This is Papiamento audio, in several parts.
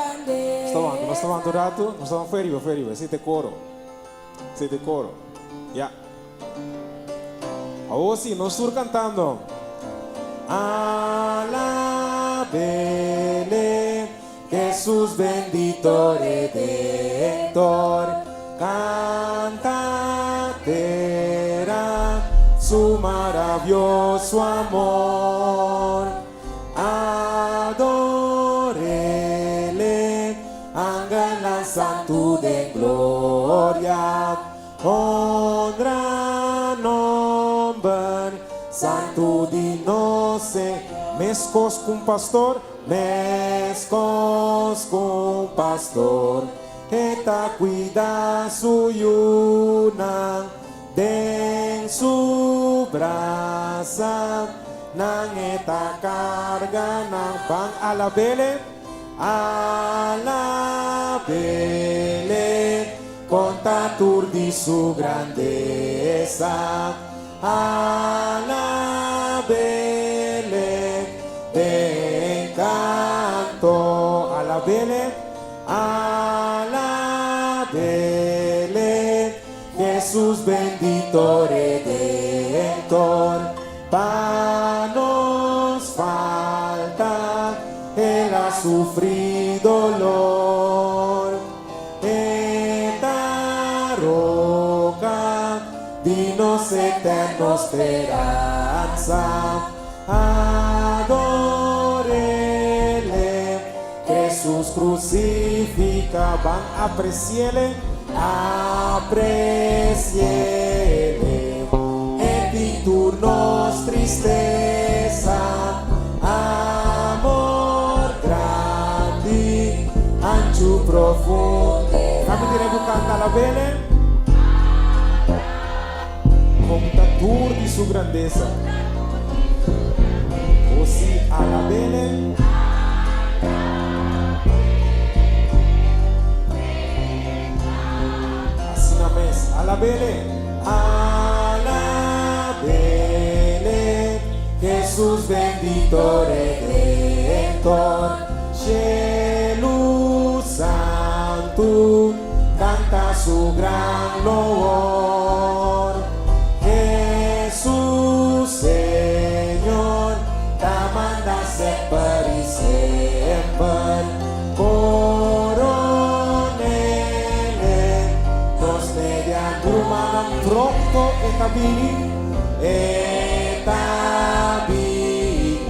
Nos ta wanta, nos ta wanta un ratu, nos ta wanta fue riba, fue riba, esei ta e koro, esei ta e koro, ya. Awor si, nos tur kantando. Alabele, Jesús bendito Redentor, Canta tera su maravioso amor. Adorele, angelnan santu den gloria, Honra nomber santu di nos Señor. Meskos ku un pastor, meskos ku un pastor, e ta kuida su yunan den su brasa, nan e ta karga nan. Ban alab'Ele, alab'Ele. Konta tur di su grandesa, alab'Ele den kanto. Alab'Ele, alab'Ele, Jesus bendito Redentor, pa nos falta El a sufri dolor. E ta roka di nos eterno speransa. Adorele, Jesus crucifica. Ban apreciele, apreciele. E tin tur nos tristesa. Amor grandi, anchu profundo. Kami di rebu kanta la bele. Konta tur di su grandesa. O si alabele. Asina mes, alabele. Alabele, Jesus bendito Redentor, Shelu Santu, canta su gran loor. Jesus Señor, ta manda semper y semper, Coronele nos media rumannan pronto e ta bini, e ta bini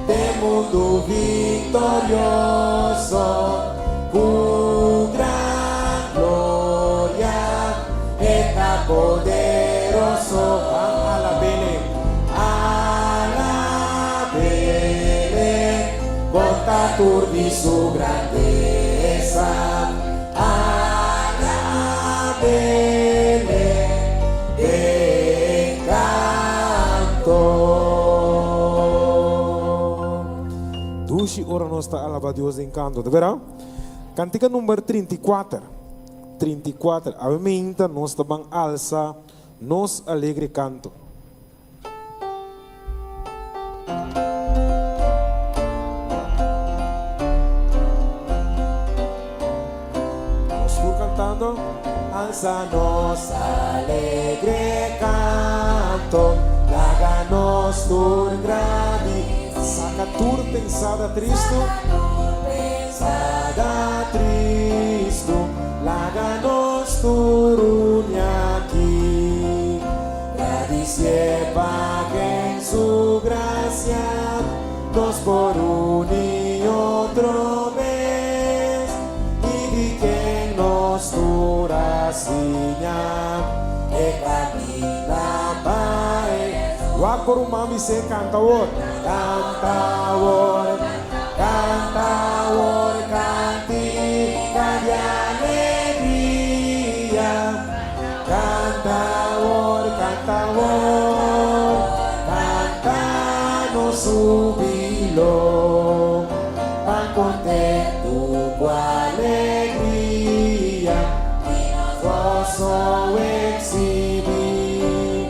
den mundu victorioso cu gran gloria e ta poderoso. Ban alabele, alabele. Conta tur di su grandesa, alabele den canto. Dushi ora nos ta alaba Dios den canto, ta bera? Cantica number 34, 34, awe meinta nos ta ban alsa nos alegre canto. Nos tur cantando. Alza nos alegre canto, laga nos tur gradi. Saca tur pensada tristu, pensada tristu, laga nos tur uni aki. Gradisié pa ken su grasia nos por uni otro bes i di ken nos tur a siña e kaminda pa e. Wak por un man bis'é kanta awor. Kanta awor, kanta awor, kantika di alegria. Canta awor, canta awor, canta nos hubilo, Pan contento cu alegria y nos gozo exhibi,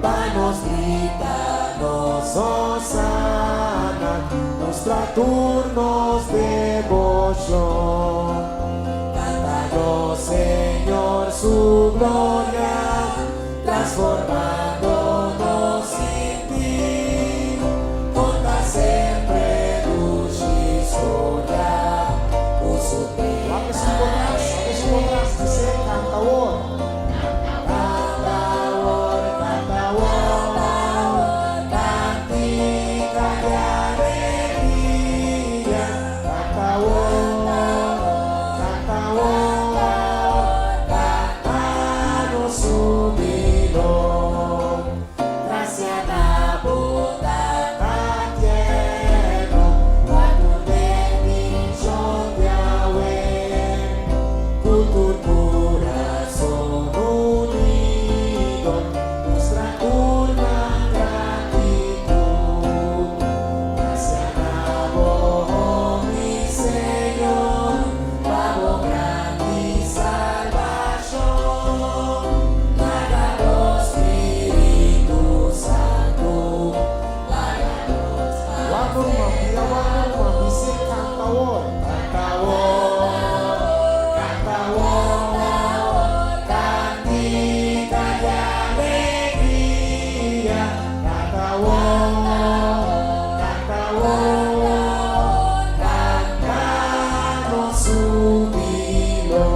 Pa nos grita nos hosana, mustra tur nos debocion. salbashon. Kanta nos Señor su gloria, transformando nos sinti. Konta sempre dushi historia ku su Wak esun por tras, wak esun por tras, bis'é, Kanta awor. Kanta awor, kanta awor, kantika di alegria. Kanta awor, kanta awor, kanta nos hubilo. Gracia na bo Tata tierno, pa tur bendishon di awe. Ku tur kurason unido, mustra tur nan gratitut. Gracia na bo, mi Señor, pa bo grandi salbashon. Laga nos Spiritu Santu laga nos Wak ruman, bira wak ruman, bis'é kanta awor. Kanta awor, kanta awor, kantika di alegria. Kanta awor, kanta awor, kanta nos hubilo.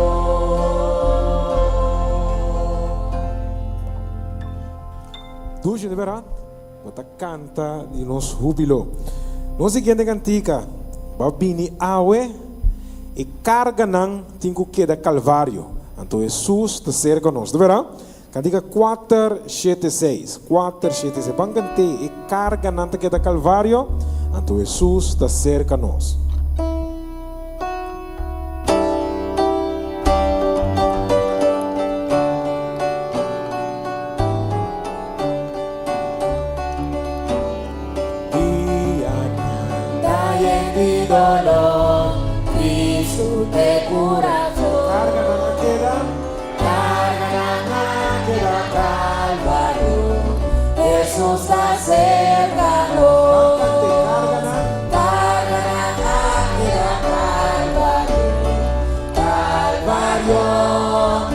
Dushi di berdad, bo ta canta di nos hubilo. Nos siguiente cantica ba bini awe, e carganan tin cu keda Calvario, anto Hesus ta cerca nos. Di berdad? Cantica kuater shete seis, kuater shete seis. Ban cant'é, e carganan ta keda Calvario, anto Hesus ta cerca nos. Dianan ta yen di dolor, tristu te kurason. Karganan a keda. Karganan a keda Kalvario, Hesus ta serka nos. Ban kant'é, karganan. Karganan a keda Kalvario, Kalvario,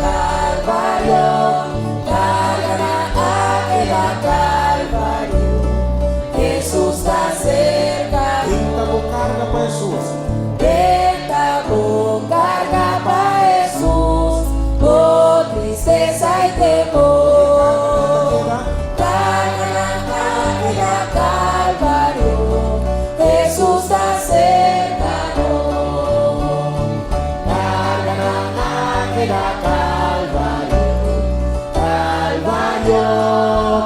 Kalvario, Karganan a keda Kalvario, Hesus ta serka nos. Benta bo karga pa Hesus. Benta bo karga pa Hesus, bo tristesa i temor. Karganan a keda Kalvario, Hesus ta serka nos. Karganan a keda Kalvario, Kalvario,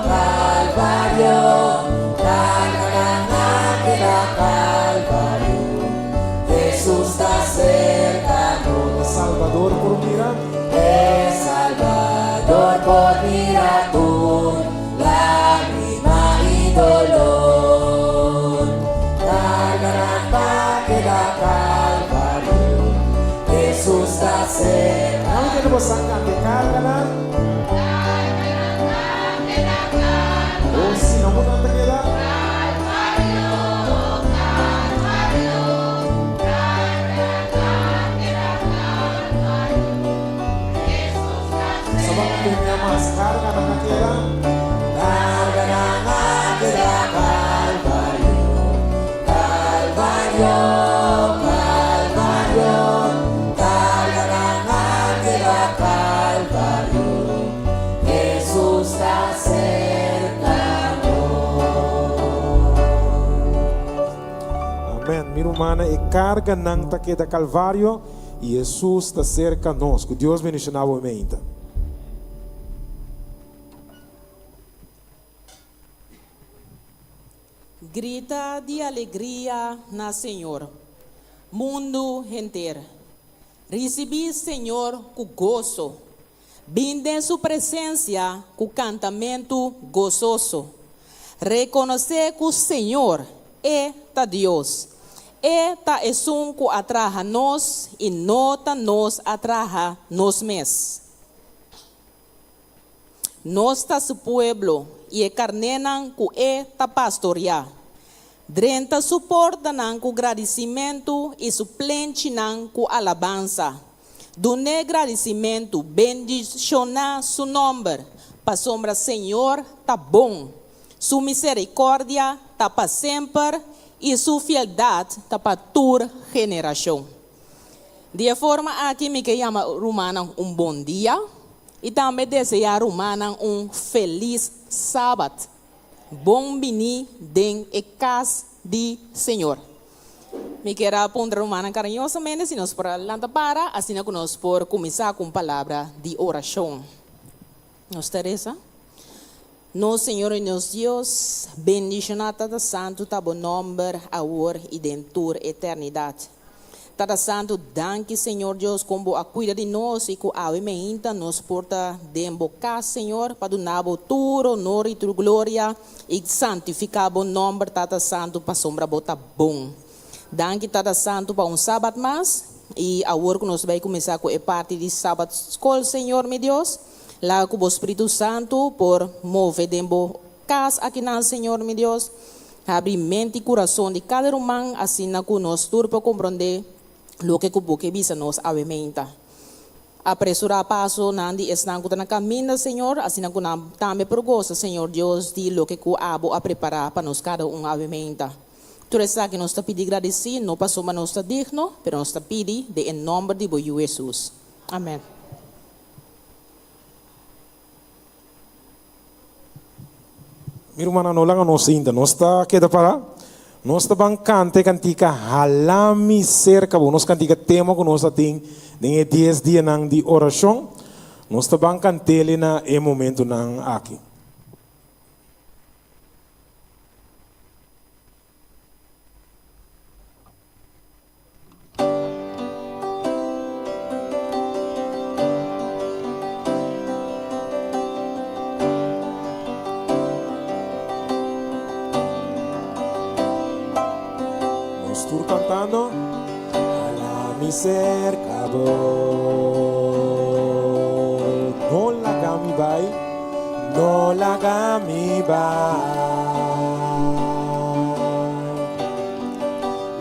Kalvario, Karganan a keda Kalvario, Hesus ta serka nos. E Salbador por mira. E Salbador por mira tur lágrima i dolor. Karganan ta keda Kalvario, Hesus ta serka. Nan kende bo sa kante karganan? Oh si, nan bo nan ta keda. Saba ku tene mas karganan a keda. Karganan a keda Kalvario, Kalvario, Kalvario, Karganan a keda Kalvario, Hesus ta serka nos. Amen mi rumannan e karganan ta keda Kalvario i Hesus ta serka nos ku Dios bendiciona bo meinta. Grita di alegria na Señor, mundu henter. Risibí Señor ku goso. Bin den su presensia ku kantamentu gososo. Rekonosé ku Señor, E ta Dios. E ta esun ku a traha nos i no ta nos a traha nos mes. Nos ta su pueblo i e karnénan ku e ta pastoriá. Drenta su portanan ku gradisimentu i su plenchinan ku alabansa. Dun'é gradisimentu, bendishoná su nòmber, pasobra Señor ta bon. Su miserikòrdia ta pa semper i su fieldat ta pa tur generashon. Di e forma aki mi ke yama rumannan un bon dia i tambe deseá rumannan un felis Sabat. Bon bini den e kas di Señor. Mi kier a puntra rumannan kariñosamente si nos por a lanta para asina ku nos por kuminsá ku un palabra di orashon. Nos ta resa. Nos Señor i nos Dios, bendishoná Tata Santu ta bo nòmber awor i den tur eternidat. Tata Santu, danki Señor Dios kon bo a kuida di nos i ku awe meinta nos por ta den bo kas Señor pa duna bo tur honor i tur gloria i santifiká bo nòmber Tata Santu pasobra bo ta bon. Danki Tata Santu pa un Sabat mas i awor ku nos bai kuminsá ku e parti di Sabat Skol Señor mi Dios laga ku bo Spritu Santu por move den bo kas akinan Señor mi Dios. Habri mente i kurason di kada ruman asina ku nos tur por komprondé loke ku bo ke bisa nos awe meinta. Apresurá pasonan di esnan ku ta na kaminda, Señor, asina ku nan tambe por gosa, Señor Dios, di loke ku abo a prepará pa nos kada un awe meinta. Tur esaki nos ta pidi gradisí, no pasobra nos ta digno, pero nos ta pidi den e nòmber di bo Yu Hesus. Amèn. Mi rumannan, no laga nos sinta, nos ta keda pará. Nos ta ban kanta e kantika Hala mi serka bo, nos kantika tema ku nos a tin den e dies dianan di orashon. Nos ta ban kant'el na e momentunan aki. Nos tur cantando. Hala mi cerca bo. No laga mi bai, no laga mi bai.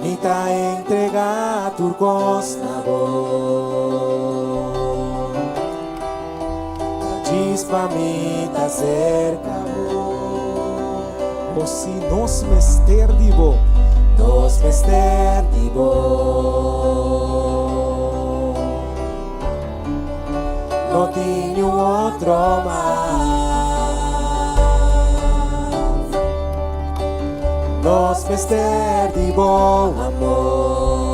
Mi ta entregá tur kos na bo. Ta djis pa mi ta serka bo. O si nos mester di bo. Nos mester di bo. No tin niun otro mas. Nos mester di bo amor.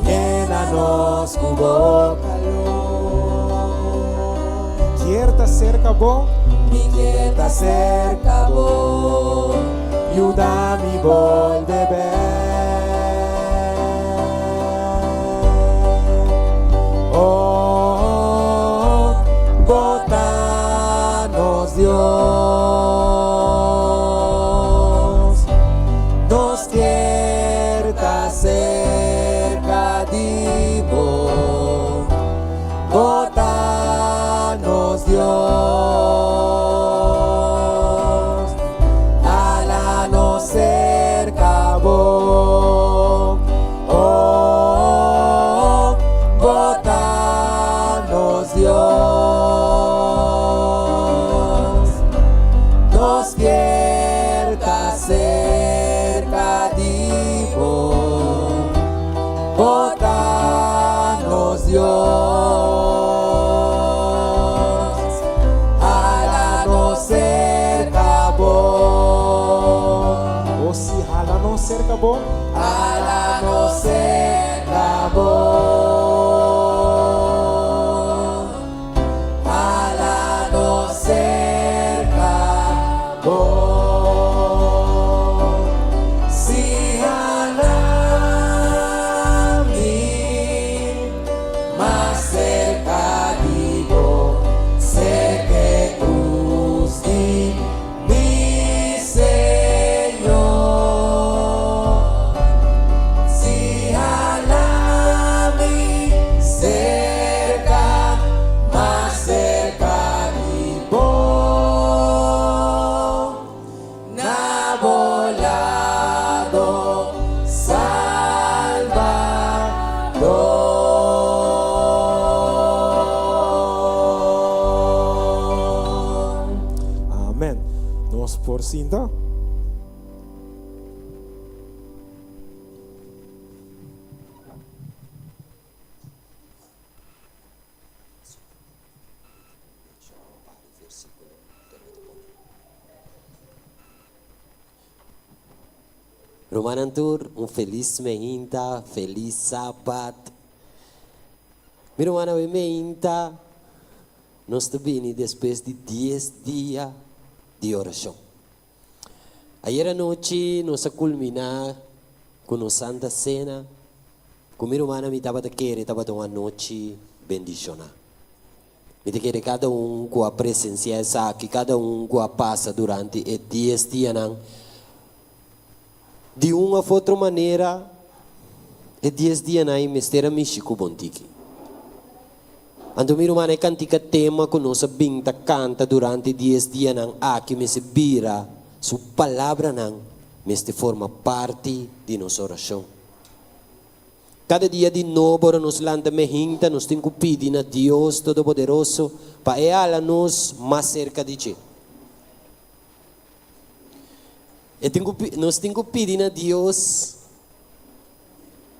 Yena nos ku bo kalor. Kier ta serka bo. Mi kier ta serka bo. Yuda mi bolbe bek. Oh, bo ta nos Dios. Nos kier ta cerca di bo. Bo ta nos Dios. Hala nos cerca bo. Oh, bo ta nos Dios. Nos kier ta cerca di bo. Bo ta nos Dios. Hala nos cerca bo. O si hala nos cerca bo. Hala nos cerca bo. Hala nos cerca bo. Si hala mi mas cerca di bo, cerca e cruz di mi Señor. Por sinta. Rumannan tur, un felis meinta, felis sabat. Mi rumannan, e meinta nos ta bini despues di dies dia di orashon. Ayer anochi nos a kulminá ku nos Santa Sena, ku mi rumannan mi tabata kere tabata un anochi bendishoná. Mi ta kere kada un ku a presensiá esaki, kada un ku a pasa durante e dies dianan, di un òf otro manera e dies dianan ei mester a mishi ku bon tiki. Anto mi ruman e kantika tema ku nos a bin ta kanta durante dies dianan aki mester bira su palabranan mester forma parti di nos orashon. Kada dia di nobo ora nos lanta mehinta nos tin ku pidi na Dios Todopoderoso pa e hala nos mas serka di dje. E tin ku nos tin ku pidi na Dios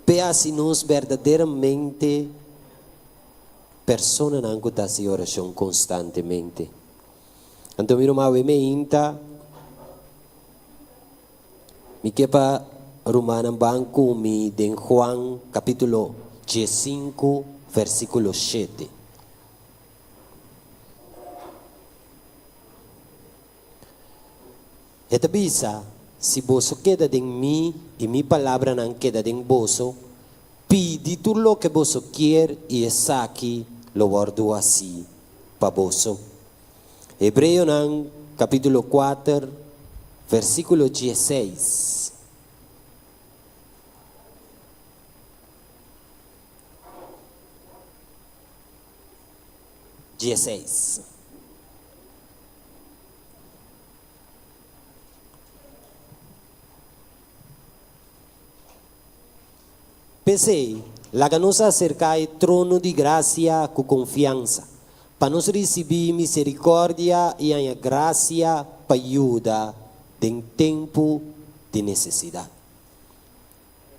P'e hasi nos berdaderamente personanan ku ta hasi orashon konstantemente. Anto mi ruman awe meinta, mi ke pa rumannan ban ku mi den Juan kapítulo diesinku versíkulo shete. E ta bisa, Si boso keda den mi i mi palabranan keda den boso, pidi tur loke boso kier i esaki lo wòrdu hasí pa boso. Hebreonan kapítulo kuater, versíkulo dieseis. Dieseis. P'esei, laga nos aserká e trono di grasia ku konfiansa, pa nos risibí miserikòrdia i haña grasia pa yuda den tempu di nesesidat.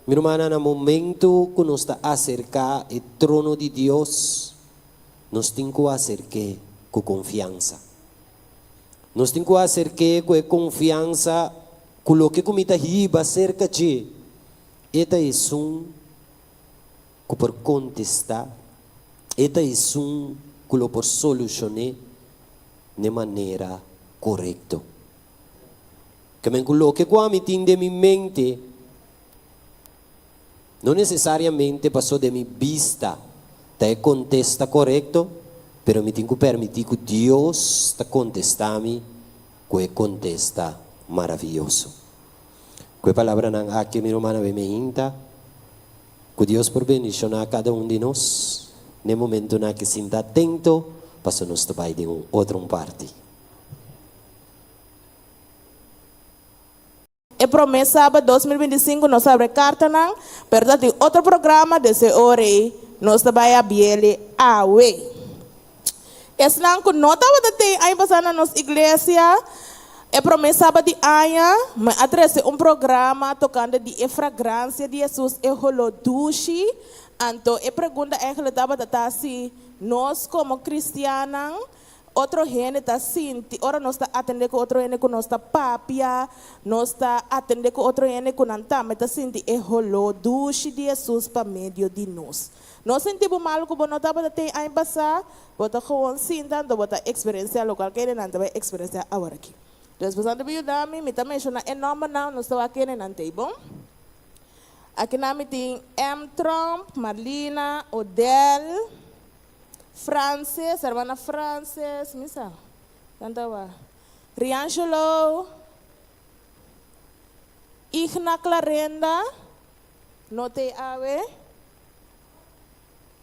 Mi rumannan, na momentu ku nos ta aserká e trono di Dios, nos tin ku aserk'é ku konfiansa. Nos tin ku aserk'é ku e konfiansa ku loke ku mi ta hiba serka dje, e ta esun ku por kontestá, e ta esun ku lo por solushon'é n'e manera korekto. Ke men ku loke ku ami tin den mi mente no nesesariamente pasó den mi bista ta e kontesta korekto, pero mi tin ku permití ku Dios ta kontestá mi ku e kontesta maravioso. Ku e palabranan aki, mi rumannan, mi hinta ku Dios por bendishoná kada un di nos n'e momentunan aki sinta atento pasobra nos ta bai den un otro un parti. E promé sabat 2025 nos abre kartanan, pero ta tin otro programa desde ora ei nos ta bai abiele awe. Esnan ku no tabata tei aña pasá na nos iglesia, e promé sabat di aña, mi a trese un programa tokante di e fragransia di Hesus, e holó dushi. Anto e pregunta eigenlijk tabata ta si nos komo kristiannan Otro hende ta sinti ora nos ta atendé ku otro hende ku nos ta papia, nos ta atendé ku otro hende ku nan tambe ta sinti e holó dushi di Hesus pa medio di nos. No sinti bo malu ku bo no tabata ten aña pasá, bo ta gewoon sinta anto bo ta eksperensiá lokual kende nan ta bai eksperensiá aworakí. Despues nan ta bin yuda mi, mi ta menshoná e nòmbernan, nos ta wak kende nan t'ei bon. Akinan mi tin M. Tromp, Marlina, Odell. Frances, hermana Frances, mi sa kanta wa. Riangelo, Igna Clarenda, no t'ei awe.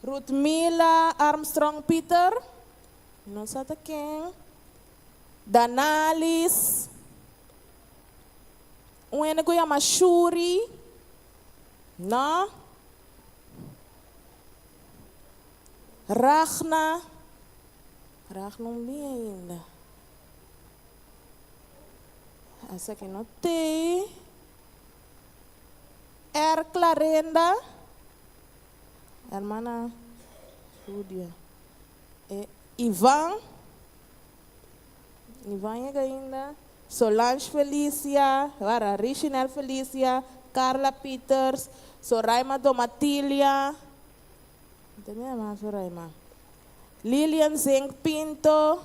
Ruthmila Armstrong Pieter, no sa ta ken. Danalis, un hende ku yama Shuri, no. Ragna, Ragna un bin ainda. Esaki no t'ei. R. Clarenda. Hermana Judia. E Ivan. Ivan yega ainda. Solange Felicia. Wara, Richinel Felicia. Carla Peters. Soraima Domatilia. Te mi ama Soraima. Lilian Zink Pinto.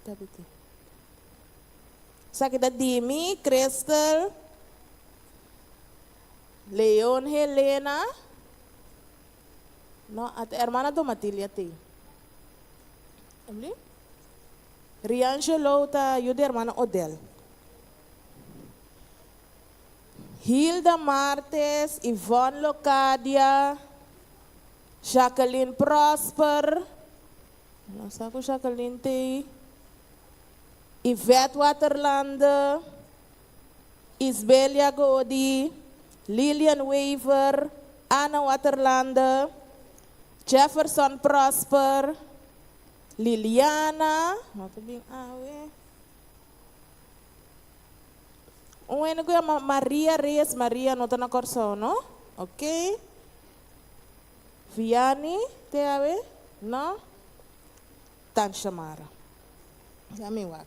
Tapiti. Esaki ta di mi, Crystal. Leon Helena. No, ata hermana Domatilia t'ei. Emily? Riangelo ta yu di hermana Odell. Hilda Martes, Yvonne Locadia, Jacqueline Prosper. No sa ku Jacqueline t'ei. Yvette Waterlande, Isbelia Godi, Lilian Wever, Anna Waterlande, Jefferson Prosper, Liliana, no ta bin awe. Un hende ku yama Maria Reyes Maria no ta na Kòrsou no? Ok. Vianney te awe? No? Tan Shamara. Ya mi wak.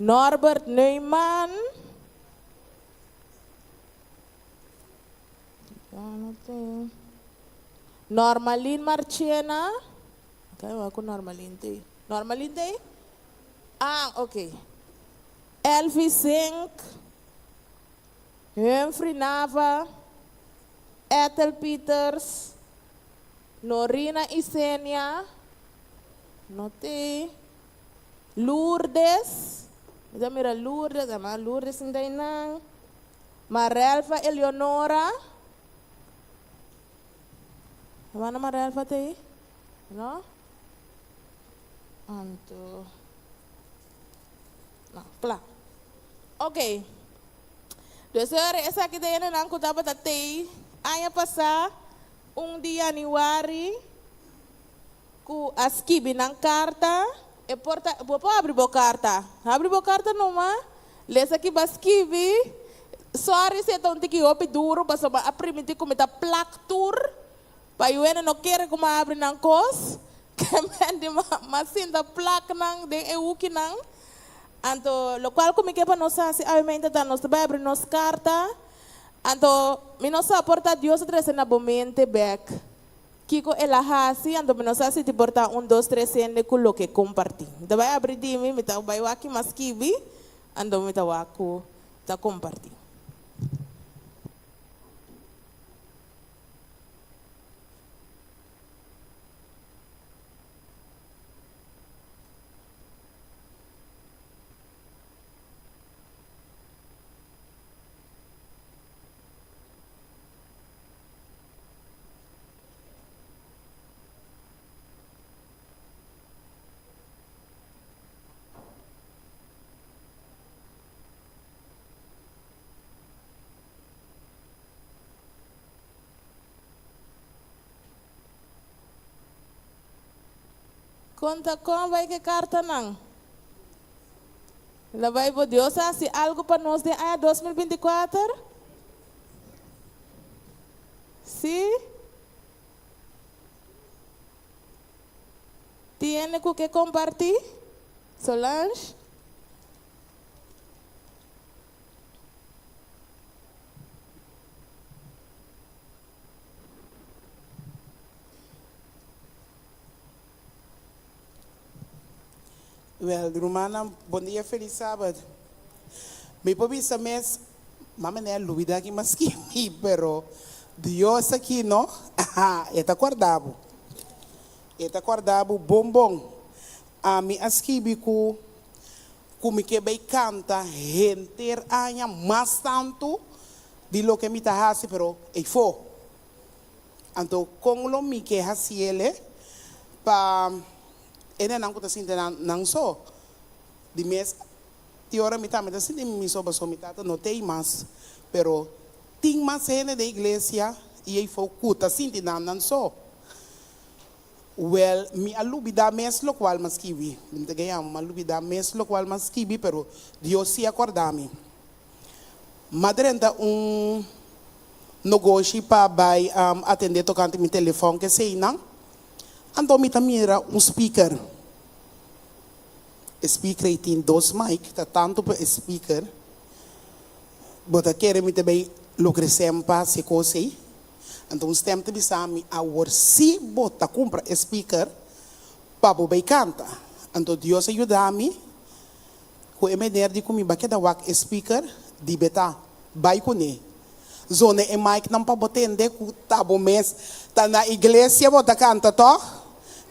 Norbert Neumann. Normalin Marchena. Ok, wak ku Normalin te. Normalin te? Ah, ok. Elvis Zink. Humphrey Nava. Ethel Peters. Norina Isenia. No te. Lourdes. Mi ta mira Lourdes, ama Lourdes sinta einan. Marelfa Eleonora. Hermana Marelfa ta ei? No? Anto. No, kla. Ok. Dus esaki ta hendenan ku tabata tei aña pasá, un di yanüari. Ku a skibi nan karta, e por ta, bo por habri bo karta. Habri bo karta numa, lesa ki bo a skibi. Sorry si e ta un tiki hopi duru, pasobra a primiti ku mi ta plak tur, pa yu hende no kere ku mi a habri nan kos. Ke men di m'a sinta plak nan den e hukinan. Anto, lokual ku mi ke pa nos hasi awemente ta nos ta bai habri nos karta. Anto, mi no sa por ta Dios a trese na bo mente bek. Kiko el a hasi? Anto mi no sa si ti por ta un dos tres hende ku loke kompartí. Mi ta bai abri di mi, mi ta bai wak ki mas skibi, anto mi ta wak ku ta kompartí. Kon ta kon bai ke kartanan? La bai bo Dios a hasi algu pa nos den aña 2024? Sí? Tin hende ku ke kompartí? Solange? Wel, rumannan, bon dia, felis sabat. Mi por bisa mes, mama ne a lubida aki mas ki mi, pero Dios aki no, e ta corda bo. E ta corda bo bon bon. Ami a skibi cu cu mi ke bay canta henter aña mas tanto di loke mi ta haci, pero eyfo. Anto kon lo mi ke hasiele pa e nenan ku ta sinti nan nan so? Di mes ti ora mi tambe ta sinti mi so pasobra mi tata no t'ei mas. Pero tin mas hende den iglesia i ei fo ku ta sinti nan nan so. Wèl, mi a lubidá mes lokual m'a skibi. Mi ta gaya, m'a lubidá mes lokual m'a skibi, pero Dios sí a kòrda mi. M'a drenta un nogoshi pa bai atendé tokante mi telefòn keseinan, anto mi ta mira un speaker. E speaker ei tin dos mic, ta tantu pa e speaker. Bo ta kere mi ta bai logra esèn pa hasi e kos ei? Anto un stèm ta bisa mi, Awor si bo ta kumpra e speaker pa bo bai kanta. Anto Dios a yuda mi ku e mener di ku mi ba keda wak e speaker di beta bai kuné. Zona e micnan pa bo tende ku ta bo mes ta na iglesia bo ta kanta tòg?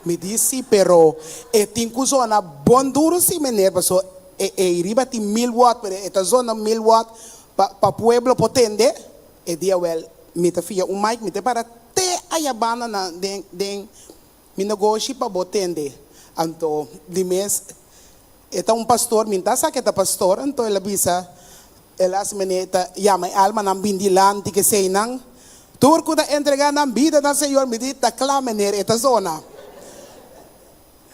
Mi di si, pero e tin ku zona bon duru si mener paso e ei riba tin mil watt pero e ta zona mil watt pa pa pueblo por tende. E dia wel mi ta fia un mic mi ta para te aya banda na den den mi negoshi pa bo tende. Anto di mes e ta un pastor mi ta sa ke ta pastor anto el a bisa el a hasi mene ta yama e almanan bin dilanti keseinan tur ku ta entrega nan bida na Señor mi di ta kla meneer e ta zona.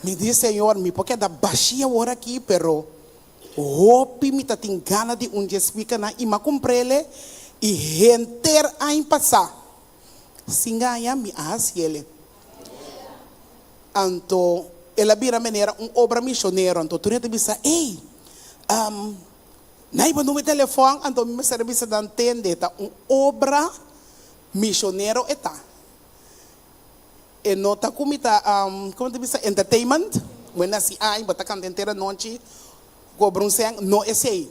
Mi di Señor mi por keda bashi awor aki pero Hopi mi ta tin gana di un dje spikanan i m'a kumprele i henter añ pasá. Sin gaña mi a hasiele. Anto el a bira manera un obra mishonero. Anto tur hende ta bisa, Ey, nan iba numa e telefòn. Anto mi mester a bisa nan, Tende, ta un obra mishonero e ta. E no ta ku mi ta, komo ta bisa, entertainment, bo nasi ai, bo ta kanta henter anochi, kobra un sèn, no esei.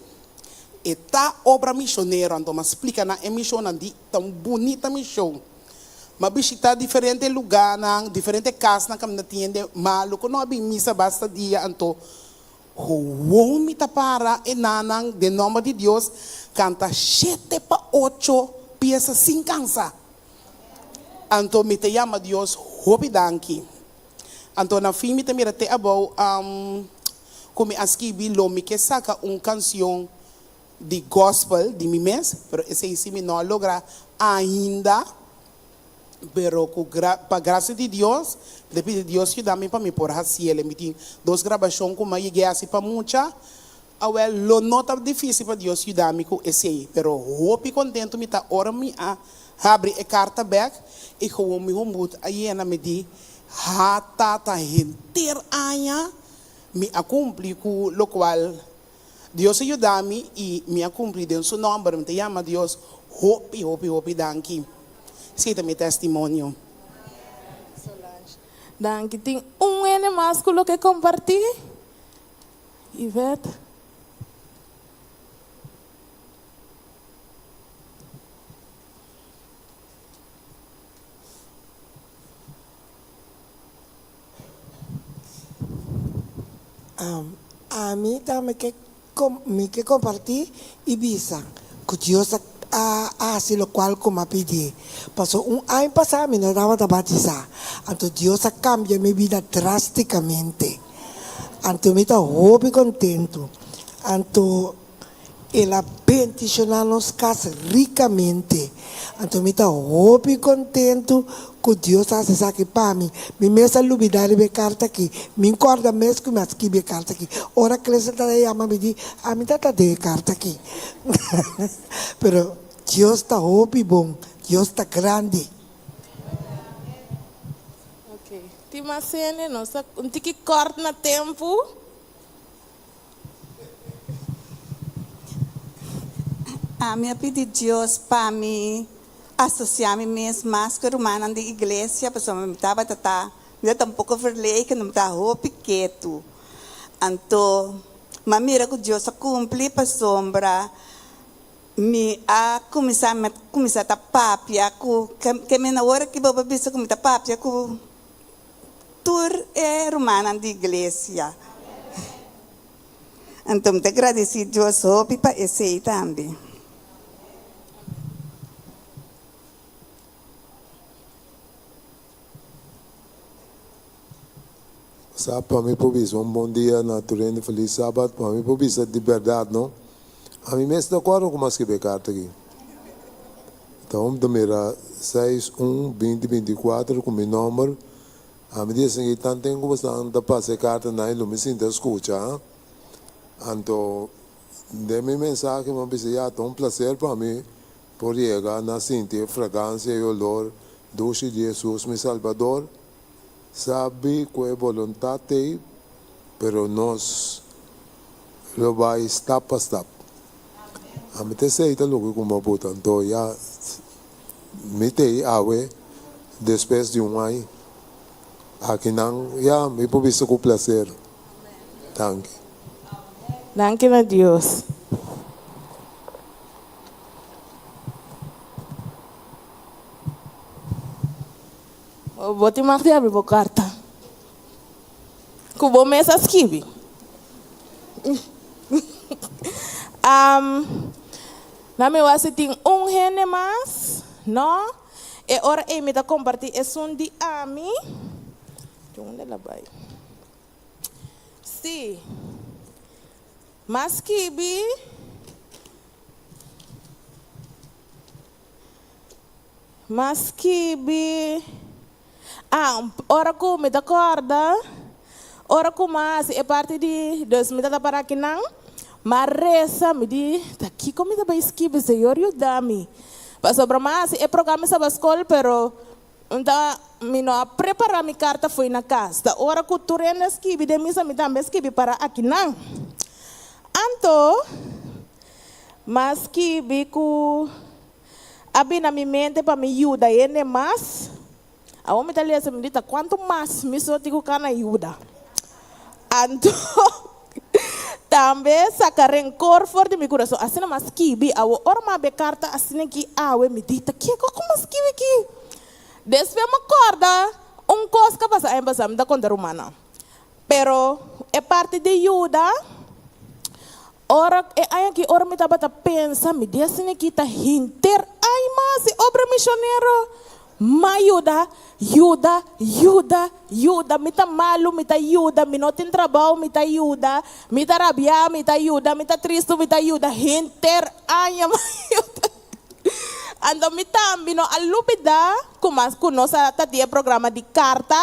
E ta obra mishonero, anto m'a splika nan e mishonnan di ta un bunita mishon. M'a bishita diferente lugánan, diferente kasnan kaminda tin hende malu ku no a bin misa basta dia, anto gewoon mi ta para e nannan den nòmber di Dios kanta shete pa ocho piesa sin kansa. Anto mi ta yama Dios hopi danki. Anto na fin mi ta mira te abou ku mi a skibi lo mi ke saka un kansion di gospel di mi mes, pero esei si mi no a logra ainda, pero ku pa grasia di Dios mi ta pidi Dios yuda mi pa mi por hasiel. Mi tin dos grabashon ku mi a yega hasi pa mucha. Awel, lo no ta difísil pa Dios yuda mi ku esei, pero hopi kontentu mi ta ora mi a habri e karta bèk i gewoon mi hombut a yena. Mi di, Ha, Tata, henter aña mi a kumpli ku lokual Dios a yuda mi i mi a kumpli den su nòmber. Mi ta yama Dios hopi, hopi, hopi danki. Esei ta mi testimonio. Danki. Tin un hende mas ku lo ke kompartí? Yvette. Ami tambe ke mi ke kompartí i bisa ku Dios a hasi lokual ku mi a pidié. Pasobra un aña pasá mi no tabata batisá, anto Dios a kambia mi bida drástikamente. Anto mi ta hopi kontentu. Anto el a bendishoná nos kas rikamente. Anto mi ta hopi kontentu ku Dios a hasi esaki pa mi. Mi mes a lubidá riba e karta aki. Mi kòrda mes ku mi a skibi e karta aki. Ora Crystal ta yama mi di, Ami ta ta den e karta aki. Pero Dios ta hopi bon. Dios ta grandi. Ok, tin mas hende? Nos ta un tiki kort na tempu. Ami a pidi Dios pa mi asosiá mi mes mas ku e rumannan di iglesia, pasobra mi tabata ta, mi ta un poko verlegen, mi ta hopi ketu. Anto, mi a mira ku Dios a kumpli pasobra Mi a kuminsá, mi a kuminsá ta papia ku, ke men awor aki bo por bisa ku mi ta papia ku tur e rumannan di iglesia. Anto mi ta gradisí Dios hopi pa esei tambe. Sa pa mi por bisa un bon dia na tur hende felis sabat pa mi por bisa di berdad no ami mes ta acuerdo cu mas skibi e carta aki ta hom ta mira seis un binti 24 cu mi nomber. Ami di esaki tanten ku boso ta pasa e kartanan i lo mi sinta skucha. Anto den mi mensahe mi a bisa ya ta un plaser pa mi por yega na sinti e fragansia i olor dushi di Hesus mi Salbador. Sabi ku e boluntat ei, pero nos lo bai stap pa stap. Ami ta esei ta loke ku mi a buta. Anto ya mi ta ei awe despues di un aña. Akinan ya mi por bisa ku plaser. Danki. Danki na Dios. Bo tin mag di abri bo karta ku bo mes a skibi. Na mi wak si tin un hende mas, no? E ora ei mi ta kompartí esun di ami. Unda el a bai? Sí. M'a skibi. M'a skibi. Ah, ora ku mi ta kòrda, ora ku m'a hasi e parti di, dus mi ta para akinan, m'a resa, mi di, ta kiko mi ta bai skibi, Señor yuda mi. Pasobra m'a hasi e programa esaba skol, pero N ta, mi no a prepará mi karta fo'i na kas. Ta ora ku tur hende a skibi den misa, mi tambe a skibi para akinan. Anto, m'a skibi ku a bini na mi mente pa mi yuda hende mas. Awor mi ta lesa, mi di, ta kuantu mas mi so tin ku kana yuda? Anto, tambe saka renkor for di mi kurason. Asina m'a skibi. Awor, ora m'a hab'e karta asina ki awe, mi di, Ta kiko ku m'a skibi aki? Despues m'a kòrda un kos ku a pasa aña pasá, mi ta konta rumannan. Pero e parti di yuda, ora e aña aki, ora mi tabata pensa, mi di asina ki ta henter aña mas e obra mishonero. M'a yuda, yuda, yuda, yuda. Mi ta malu, mi ta yuda. Mi no tin trabou, mi ta yuda. Mi ta rabiá, mi ta yuda. Mi ta tristu, mi ta yuda. Henter aña m'a yuda. Anto mi tambe no a lubidá ku mas ku nos a ta di e programa di karta,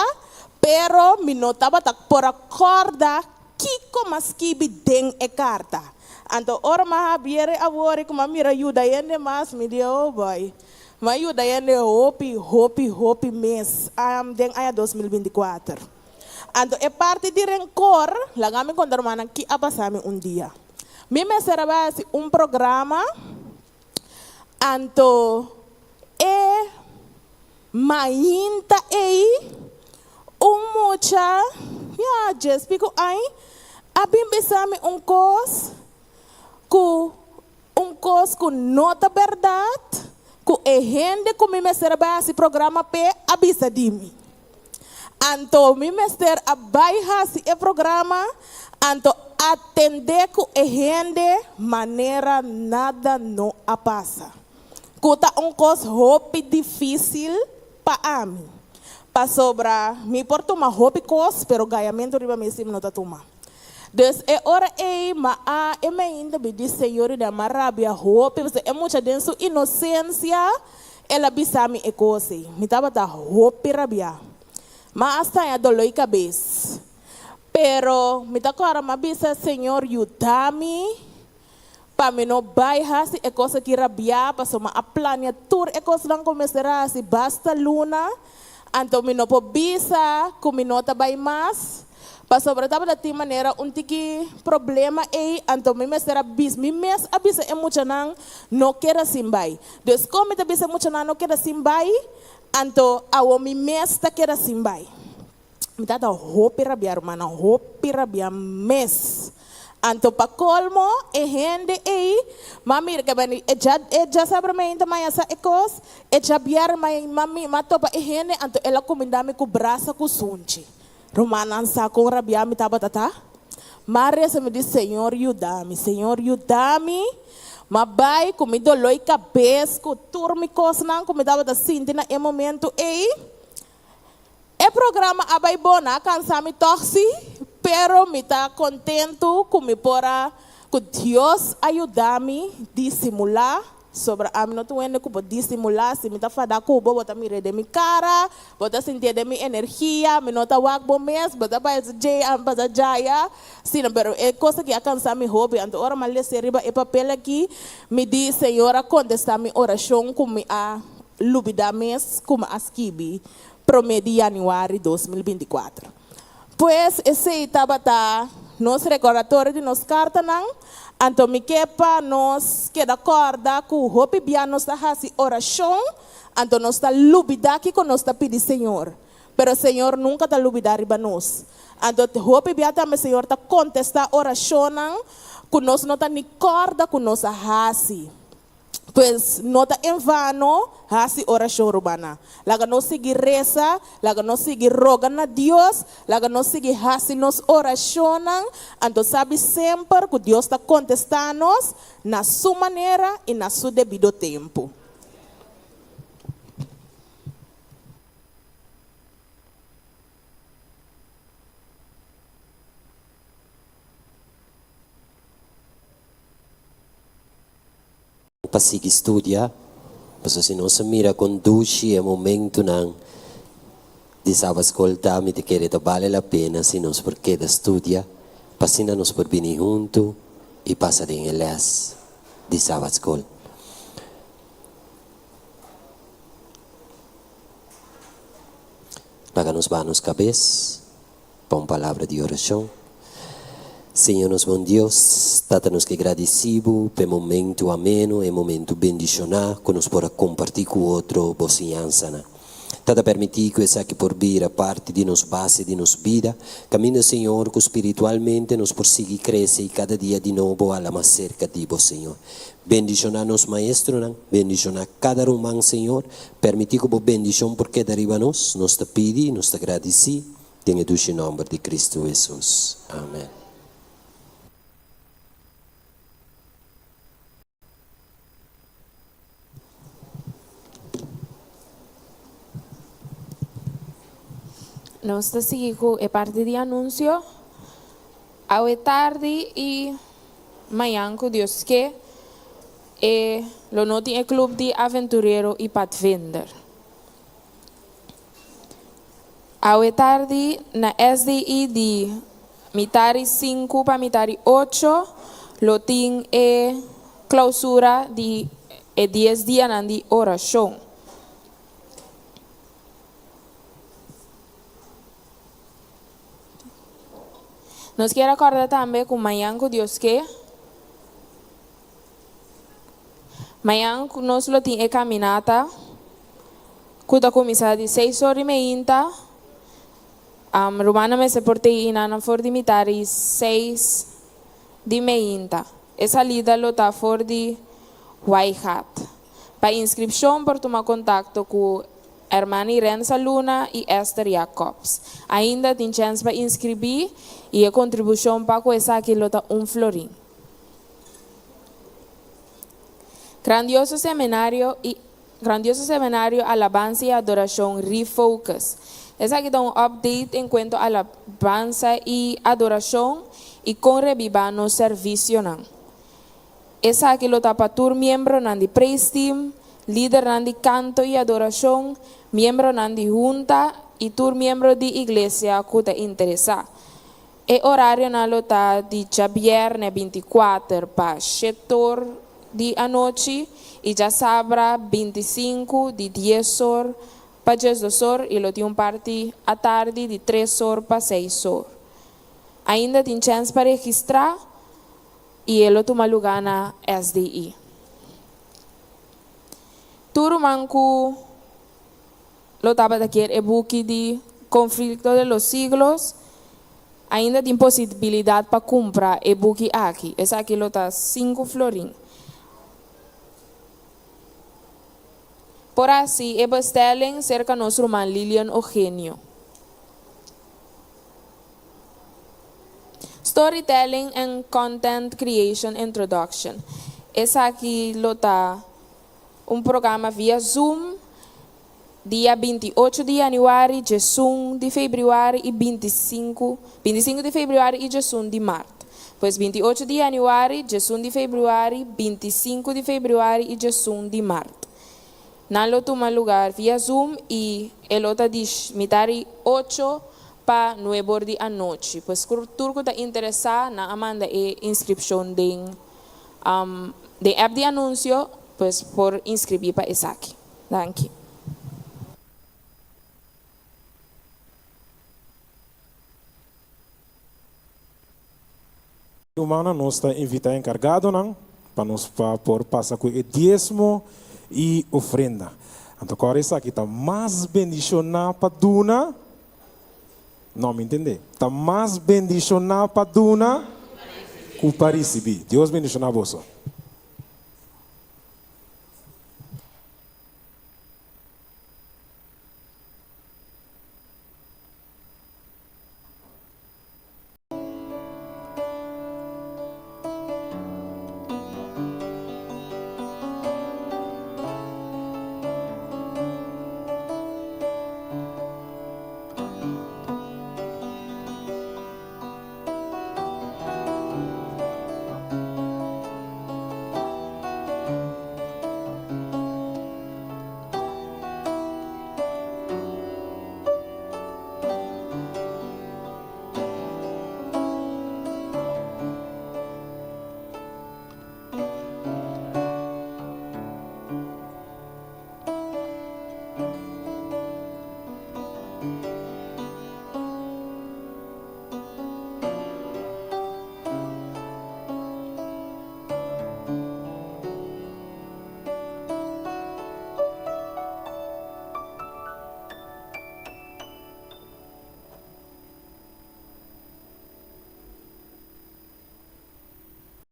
pero mi no tabata por a kòrda kiko m'a skibi den e karta. Anto ora m'a habier e awor i ku m'a mira yuda hende mas, mi di, oh boy, m'a yuda hende hopi, hopi, hopi mes den aña 2024. Anto e parti di renkor, laga mi konta rumannan ki a pasa mi un dia. Mi mester a bai hasi un programa, anto e Mainta ei, un mucha, ya, djes pico añ, a bin bisa mi un cos cu, un cos cu no ta berdad, cu e hende cu mi mester a bai haci programa p'e a bisa di mi. Anto mi mester a bai haci e programa, anto atende cu e hende manera nada no a pasa. Ku ta un kos hopi difísil pa ami. Pasobra mi por tuma hopi kos, pero gayamentu riba mi si mi no ta tuma. Dus e ora ei m'a a e meinta mi di Señor i den m'a rabia hopi, pasobra e mucha den su inosensia el a bisa mi e kos ei. Mi tabata hopi rabiá. M'a a staña doló i kabes. Pero mi ta kòrda m'a bisa, Señor yuda mi Pa mi no bai hasi e kos aki rabiá, pasobra mi a plania tur e kosnan ku mester hasi basta luna, anto mi no por bisa ku mi no ta bai mas, pasobra tabata tin manera un tiki problema ei, anto mi mester a bisa, mi mes a bisa e muchanan no keda sin bai. Dus kon mi ta bisa e muchanan no keda sin bai, anto awor mi mes ta keda sin bai. Mi tata hopi rabia rumannan, hopi rabia mes. Anto pa colmo e hende ey, m'a mira ke bani e dja e djasabra mainta maña sa e cos, e djabièrnè maña m'a mi m'a topa e hende anto el a cuminda mi cu brasa cu sunchi. Rumannan sa con rabia mi tabata ta? M'a reza mi di Señor yuda mi, Señor yuda mi, m'a bay cu mi doloi cabes cu tur mi cosnan cu mi tabata sinti na e momento ey. E programa a bai bon, a cansa mi toch si, pero mi ta contento cu mi por a, cu Dios a yuda mi disimula. Sobra ami no ta un hende ku por disimulá, si mi ta fadá ku bo, bo ta mir'é den mi kara, bo ta sintié den mi energia, mi no ta wak bo mes, bo ta bai djei, ami pasa djaya. Sino, pero e kos aki a kansa mi hopi, anto ora mi a les'é riba e papel aki, mi di, Señor a kontestá mi orashon ku mi a lubidá mes ku mi a skibi promé di yanüari 2024. Pues esei tabata nos rekordatorio di nos kartanan, anto mi ke pa nos keda kòrda ku hopi bia nos ta hasi orashon, anto nos ta lubidá kiko nos ta pidi Señor. Pero Señor nunka ta lubidá riba nos. Anto hopi bia tambe Señor ta kontestá orashonnan ku nos no ta ni kòrda ku nos a hasi. Pues no ta en vano hasi orashon, rumannan. Laga nos sigui resa, laga nos sigui roga na Dios, laga nos sigui hasi nos orashonnan, anto sabi semper ku Dios ta kontestá nos na su manera i na su debido tempu. Pa sigui studia, pasobra si nos a mira kon dushi e momentunan di Sabbat Skol ta, mi ta kere ta bale la pena si nos por keda studia, pa asina nos por bini huntu i pasa den e lès di Sabbat Skol. Laga nos baha nos kabes pa un palabra di orashon. Señor nos bon Dios, Tata nos ke gradisí Bo pa e momentu ameno, e momentu bendishoná ku nos por a kompartí ku otro Bo siñansanan. Tata permití ku esaki por bira parti di nos base di nos bida, kaminda Señor ku spiritualmente nos por sigui krese i kada dia di nobo hala mas serka di Bo Señor. Bendishoná nos maestronan, bendishoná kada ruman Señor, permití ku Bo bendishon por keda riba nos, nos ta pidi i nos ta gradisí den e dushi nòmber di Kristu Hesus. Amen. Nos ta sigui ku e parti di anunsio. Awe tardi i mañan ku Dios ke, e lo no tin e club di aventurero i padvinder. Awe tardi na SDI di mitari sinku pa mitari ocho lo tin e clausura di e dies dianan di oracion. Nos kier a kòrda tambe ku mañan ku Dios ke, mañan nos lo tin e kaminata ku ta kuminsá di seis or di meinta. Rumannan mester por tei inannan for di mitar di seis di meinta. E salida lo ta for di Waaigat. Pa inskripshon por tuma kontakto ku Hermana Irensa Luna i Esther Jacobs. Ainda tin chèns pa inskribí i e kontribushon pa ku esaki lo ta un florin. Grandioso seminario i Grandioso seminario Alabansa i Adorashon Refocus. Esaki ta un update en kuento alabansa i adorashon i kon rebibá nos servisionan. Esaki lo ta pa tur miembronan di Praise Team, lidernan di kanto i adorashon, miembronan di hunta i tur miembro di iglesia ku ta interesá. E orarionan lo ta di djabièrnè 24 pa shet'or di anochi i djasabra 25 di dies'or pa diesdos'or i lo tin un parti atardi di tres'or pa seis'or. Ainda tin chèns pa registrá. I e lo tuma lugá na SDI. Tur ruman ku lo tabata kier e buki di Conflicto de los Siglos, ainda tin posibilidat pa kumpra e buki aki. Esaki lo ta sinku florin. Por hasi e bestelling serka nos ruman Lilian Ogenio. Storytelling and Content Creation Introduction. Esaki lo ta un programa via Zoom dia 28 di yanüari, 11 di febrüari i 25, 25 di febrüari i 11 di mart. Pues 28 di yanüari, 11 di febrüari, 25 di febrüari i 11 di mart. Nan lo tuma lugar via Zoom i e lo ta di mitari 8 pa 9 or di anochi. Pues tur ku ta interesá nan a manda e inskripshon den den app di anunsio, pues por inskribí pa esaki. Danki. Rumannan, nos ta invitá enkargadonan pa nos pa por pasa ku e diesmo i ofrenda. Anto kòrda esaki ta mas bendishoná pa duna, no mi ntendé, ta mas bendishoná pa duna ku pa risibí. Dios bendishoná boso.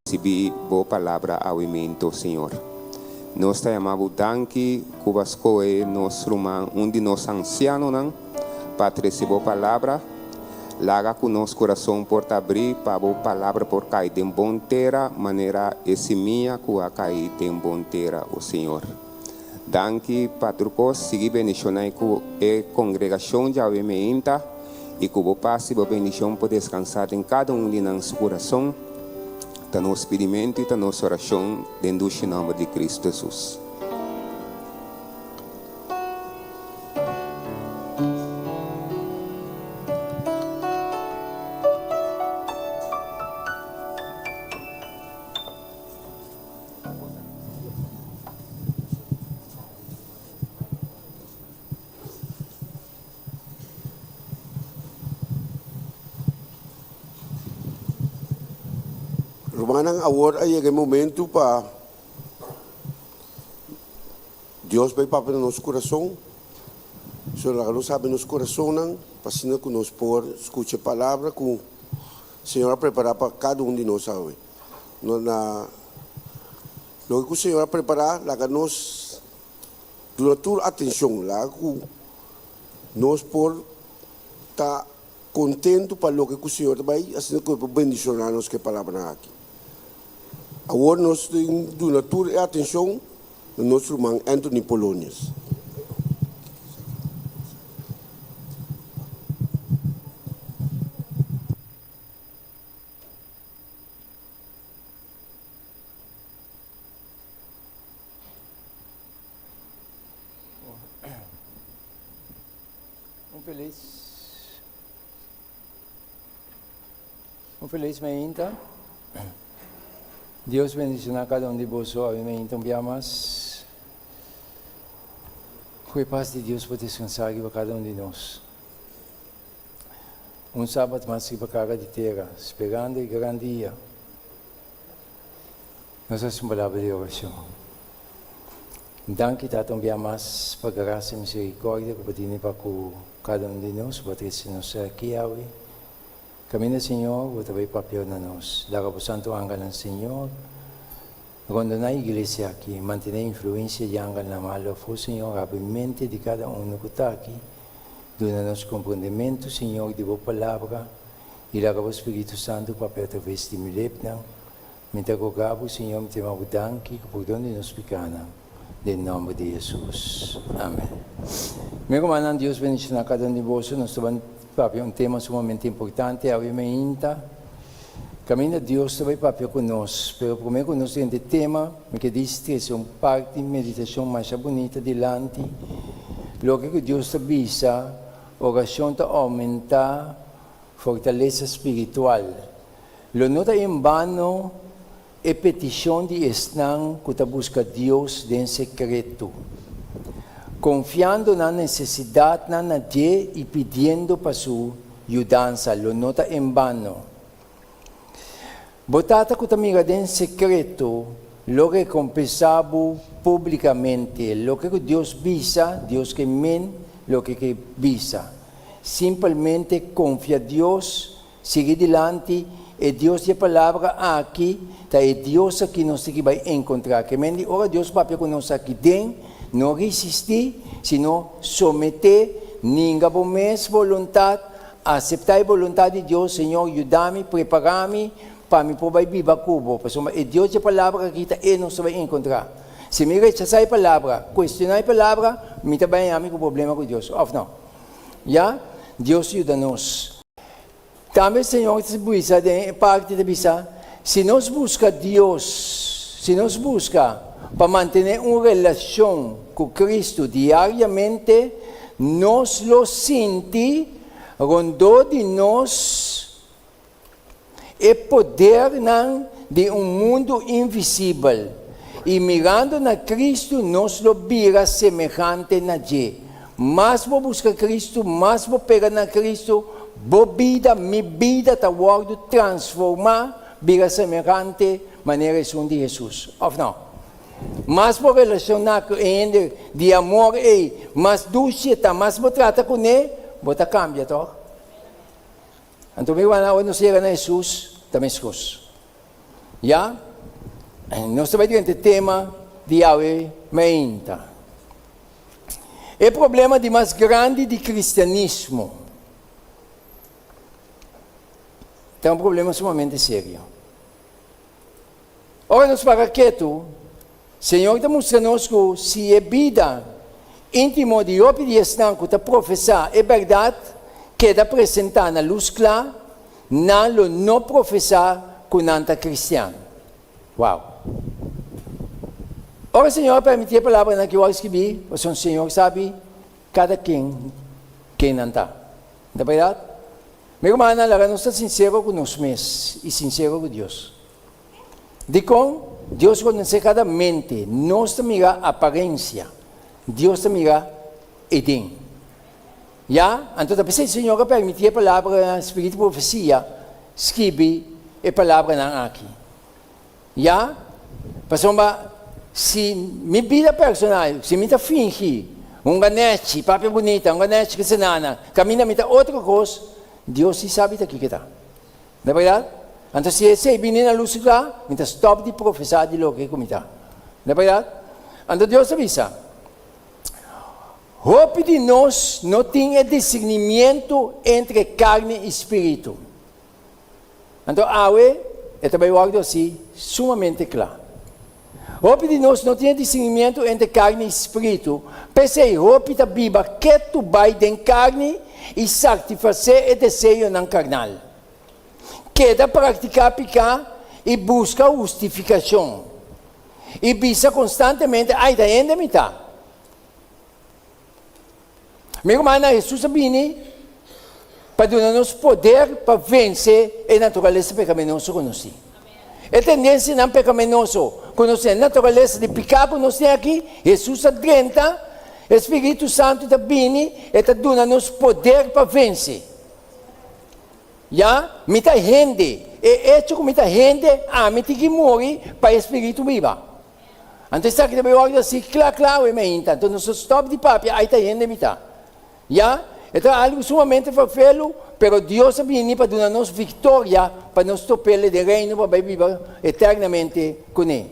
Ricibi bo palabra awimento, Señor. Nos ta yama bo danki cu bo a scohe nos ruman, un di nos ancianonan, pa trece bo palabra. Laga cu nos curason por ta abri pa bo palabra por cay den bon tera manera e simia cu a cay den bon tera, o Señor. Danki pa tur kos, sigui bendishona i ku e kongregashon djawe meinta i ku bo pas i bo bendishon por deskansá den kada un di nan su kurason. Ta nos pidimentu i ta nos orashon den dushi nòmber di Kristu Hesus. Rumannan, awor a yega e momento pa Dios bai papia na nos kurason. So laga nos habri nos kurasonnan pa asina ku nos por skucha e palabra ku Señor a prepará pa kada un di nos awe. No na loke ku Señor a prepará, laga nos duna tur atenshon, laga ku nos por ta kontentu pa loke ku Señor ta bai, asina ku e por bendishoná nos ku e palabranan aki. Awor nos tin duna tur e atenshon na nos ruman Anthony Polonius. Un felis Un felis meinta. Dios bendiciona cada un di boso awe meinta un bia mas. Cu e paz di Dios por descansa riba cada un di nos. Un sabat mas riba cara di tera, sperando e gran dia. Nos haci un palabra di oracion. Danki Tata un bia mas pa gracia y misericordia cu bo tene pa cu cada un di nos, bo a trece nos aki awe. Caminda Señor, bo ta bay papia na nos. Laga bo santo angelnan Señor rondona e iglesia aki, mantene influencia di angelnan malo afo Señor, habri mente di cada uno cu ta aki, duna nos comprendemento Señor di bo palabra y laga bo Spiritu Santo papia atraves di mi lepnan. Mi ta roga bo, Señor, mi ta yama bo danki ku pordon di nos pikanan, den nòmber di Hesus. Amen. Mi rumannan, Dios bendishoná kada un di boso. Nos ta ban papia un tema sumamente importante awe mainta. Kaminda Dios ta bai papia ku nos. Pero promé ku nos drenta e tema, mi ke disi trese un parti meditashon masha bunita dilanti. Loke ku Dios ta bisa, orashon ta oumentá fortalesa spiritual. Lo no ta en bano e petishon di esnan ku ta buska Dios den sekreto, konfiando nan nesesidatnan na dje i pidiendo pa su yudansa. Lo no ta en bano. Bo Tata ku ta mira den sekreto lo rekompensá bo públikamente. Loke ku Dios bisa, Dios ke men loke ke bisa. Simpelmente konfia Dios, sigui dilanti, e Dios di e Palabra aki ta e Dios aki nos tin ki bai enkontrá. Ke men di ora Dios papia ku nos aki den, no risistí, sino someté, ninga bo mes boluntat, Aseptá e boluntat di Dios, Señor, yuda mi, prepará mi pa mi por bai biba ku Bo, pasobra e Dios dje Palabra aki ta e nos ta bai enkontrá. Si mi rechasá e Palabra, kuestioná e Palabra, mi ta bai haña mi ku problema ku Dios, òf no? Ya? Dios yuda nos. Tambe Señor ta bisa den e parti ta bisa, si nos buska Dios, si nos buska pa mantené un relashon ku Kristu diariamente, nos lo sinti rondó di nos e podernan di un mundu invisibel, i mirando na Kristu nos lo bira semehante na dje. Mas bo buska Kristu, mas bo pega na Kristu, bo bida, mi bida ta wòrdu transformá bira semehante manera esun di Hesus, òf no? Mas bo relashoná ku e hende di amor ei, mas dushi e ta, mas bo trata kuné, bo ta kambia, tòg? Anto mi rumannan, ora nos yega na Hesus, ta meskos. Ya? Nos ta bai drenta e tema di awe mainta. E problema di mas grandi di kristianismo ta un problema sumamente serio. Ora nos para ketu, Señor ta mustra nos ku si e bida íntimo di hopi di esnan ku ta profesá e bèrdat keda presentá na lus kla, nan lo no profesá ku nan ta kristian. Wow! Ora Señor a permití e palabranan ki wòrdu skibí, pasobra Señor sabi kada ken ken nan ta. No ta bèrdat? Mi rumannan, laga nos ta sinsero ku nos mes i sinsero ku Dios. Dikon? Dios konosé kada mente. Nos ta mira aparensia, Dios ta mira e den. Ya? Anto ta p'esei Señor a permití e palabranan spiritu profesia skibi e palabranan aki. Ya? Pasobra si mi bida personal, si mi ta fingi un ganechi, papia bunita, un ganechi ku senana, kaminda mi ta otro kos, Dios si sabi ta kiko ta. No bèrdat? Anto si esei bini na lus kla, mi ta stòp di profesá di loke ku mi ta. No bèrdat? Anto Dios a bisa, Hopi di nos no tin e disirnimientu entre karni i spiritu. Anto awe e ta bai wòrdu hasi sumamente kla. Hopi di nos no tin e disirnimientu entre karni i spiritu, p'esei hopi ta biba ketu bai den karni i saktifasé e deseonan karnal. Keda praktiká piká i buska hustifikashon, i bisa konstantemente, Ai, ta hende mi ta. Mi rumannan, Hesus a bini pa duna nos poder pa vense e naturalesa pekaminoso ku nos tin. E tendensianan pekaminoso ku nos tin, e naturalesa di piká ku nos tin aki, Hesus a drenta, e Spiritu Santu ta bini, e ta duna nos poder pa vense. Ya, mi ta hende. E echo ku mi ta hende, ami tin ki muri pa e Spiritu biba. Anto esaki ta bai wòrdu hasi kla kla awe mainta. Anto nos ta stòp di papia, ai ta hende mi ta. Ya, e ta algu sumamente ferfelu, pero Dios a bini pa duna nos viktoria pa nos top'El den Reino pa bai biba eternamente kuné.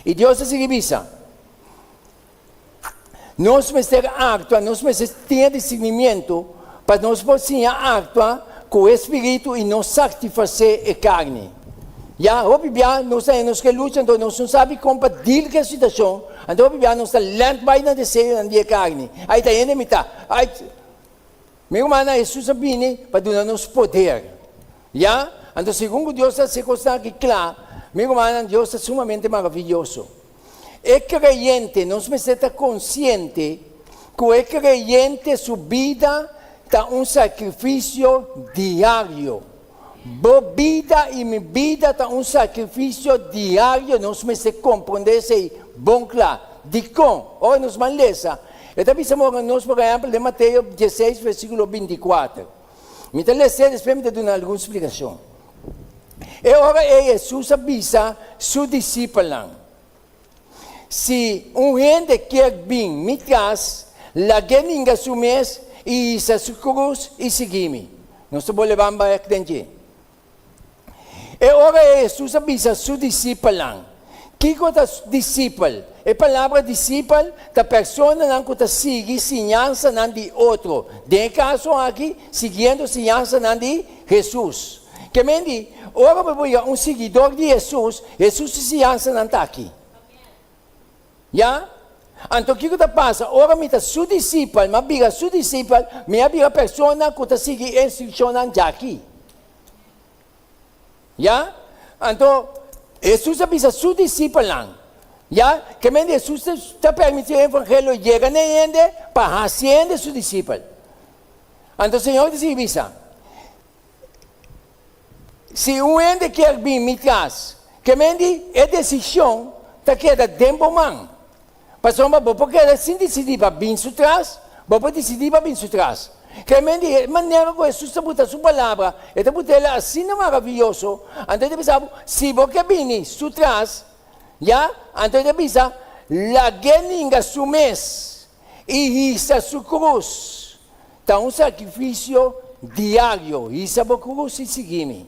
I Dios a sigui bisa, Nos mester aktua, nos mester tin e disirnimiento pa nos por siña aktua ku e spiritu i no saktifasé e karni. Ya, hopi bia nos ta haña nos ke lucha, anto nos no sabi kon pa dil ku e situashon, anto hopi bia nos ta lènt bai na deseonan di e karni. Ai ta hende mi ta. Ai, mi rumannan, Hesus a bini pa duna nos poder. Ya? Anto segun ku Dios ta hasi e kosnan aki kla, mi rumannan, Dios ta sumamente maravioso. E kreyente, nos mester ta konsiente ku e kreyente su bida ta un sakrifisio diario. Bo bida i mi bida ta un sakrifisio diario, nos mester komprondé esei bon kla. Dikon? Ora nos ban lesa, e ta bisa morgen nos, por ehèmpel, den Mateo dieseis versíkulo bintikuater. Mi ta les'é, despues mi ta duna algun splikashon. E ora ei Hesus a bisa su disipelnan, Si un hende kier bin mi tras, lag'é ninga su mes i hisa su krus i sigui mi. Nos ta bolbe ban bek den dje. E ora ei Hesus a bisa su disipelnan, Kiko ta disipel? E palabra disipel ta personanan ku ta sigui siñansanan di otro, den e kaso aki, siguiendo siñansanan di Hesus. Ke men di, ora bo bira un siguidor di Hesus, Hesus su siñansanan ta aki. Ya? Anto kiko ta pasa? Ora mi ta su disipel, mi a bira su disipel, mi a bira persona ku ta sigui e instrukshonnan djaki. Ya? Anto, Hesus a bisa su disipelnan, ya, ke men di Hesus ta permití e evangelio yega na e hende pa hasi e hende su disipel. Anto Señor ta sigui bisa, Si un hende kier bin mi tras, ke men di e desishon ta keda den bo man. Pasobra bo por keda sin disidí pa bin su tras, bo por disidí pa bin su tras. Ke men di e manera ku Hesus ta buta su palabra, e ta buta el asina maravioso, anto e ta bisa bo, si bo ke bini su tras, ya, anto e ta bisa, lag'é ninga su mes i hisa su krus. Ta un sakrifisio diario, hisa bo krus i sigui mi.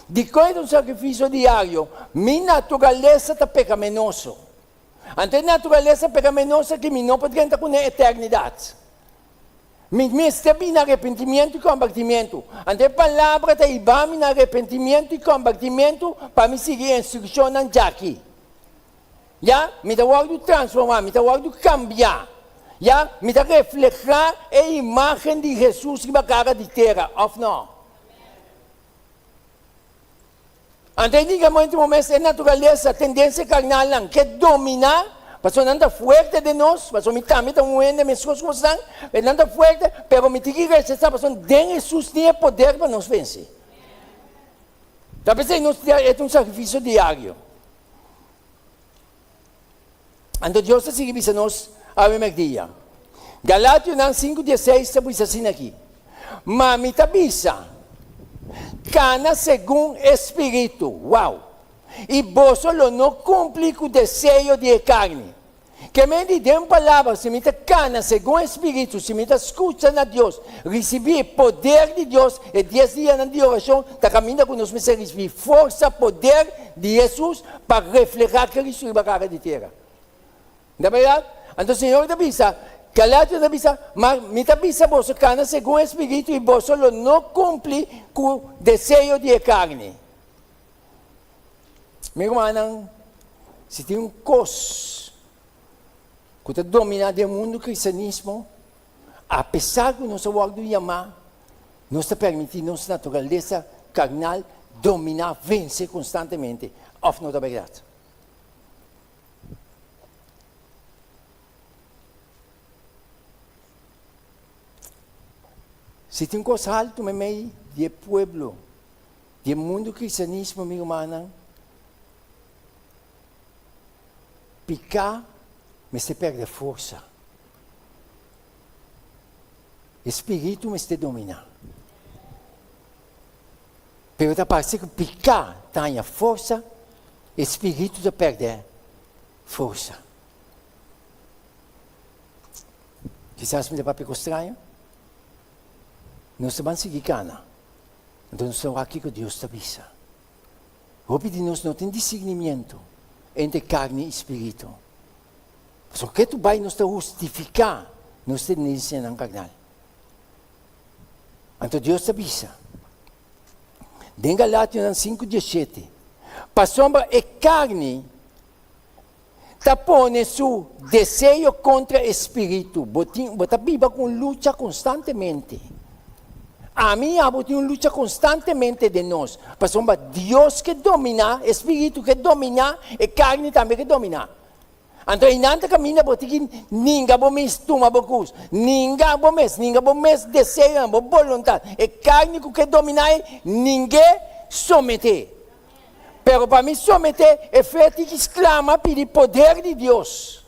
Dikon e ta un sakrifisio diario? Mi naturalesa ta pekamenoso. Anto e naturalesa pekamenoso aki mi no por drenta kuné eternidat. Mi mester bini na arepentimiento i kombertimiento. Anto e palabra ta hiba mi na arepentimiento i kombertimiento pa mi sigui e instrukshonnan djaki. Ya, mi ta wòrdu transformá, mi ta wòrdu kambiá. Ya, mi ta reflehá e imágen di Hesus riba kara di tera, òf nò? Anto e diga momento momento e naturalesa, tendensia karnalnan ke dominá, pasobra nan ta fuerte den nos, pasobra mi tambe ta un hende meskos ku bosnan, nan ta fuerte, pero mi tin ki rechasá pasobra den Hesus tin e poder pa nos vense. Ta p'esei nos e ta un sakrifisio diario. Anto Dios ta sigui bisa nos awe mèrdia. Galationan 5:16 ta bisa asina aki, Ma mi ta bisa, kana segun e spiritu, wow, i boso lo no kumpli ku deseo di e karni. Ke men di den palabra, si mi ta kana segun e Spiritu, si mi ta skucha na Dios, risibí e poder di Dios, e dies dianan di orashon ta kaminda ku nos mester risibí forsa, poder di Hesus pa reflehá Kristu riba kara di tera. No ta bèrdat? Anto Señor ta bisa, Galatio ta bisa, Ma mi ta bisa boso, kana segun e Spiritu i boso lo no kumpli ku deseo di e karni. Mi rumannan, si tin un kos ku ta dominá den mundu kristianismo, apesar ku nos a wòrdu yamá, nos ta permití nos naturalesa karnal dominá, vense konstantemente, òf no ta bèrdat? Si tin un kos haltu meimei di e pueblo Di e mundu kristianismo, mi rumannan, piká mester pèrdè forsa. E spiritu mester dominá. Pero ta parse ku piká ta haña forsa, e spiritu ta pèrdè forsa. Kisas mi ta papia ku straño. Nos ta ban sigui kana. Anto nos ta wak kiko Dios ta bisa. Hopi di nos no tin disirnimiento entre karni i spiritu. Pasobra ke tu bai nos ta hustifiká nos tendensianan karnal. Anto Dios ta bisa den Galationan 5:17, Pasobra e karni ta pone su deseo kontra e spiritu. Bo tin, bo ta biba ku un lucha konstantemente. Ami i abo tin un lucha konstantemente den nos, pasobra Dios ke dominá, e spiritu ke dominá, e karni tambe ke dominá. Anto einan ta kaminda bo tin ki ninga bo mes tuma bo krus, ninga bo mes, ninga bo mes deseonan, bo boluntat. E karni ku ke dominá ei, ning'é someté. Pero pa mi someté, e fe tin ki sklama pidi poder di Dios.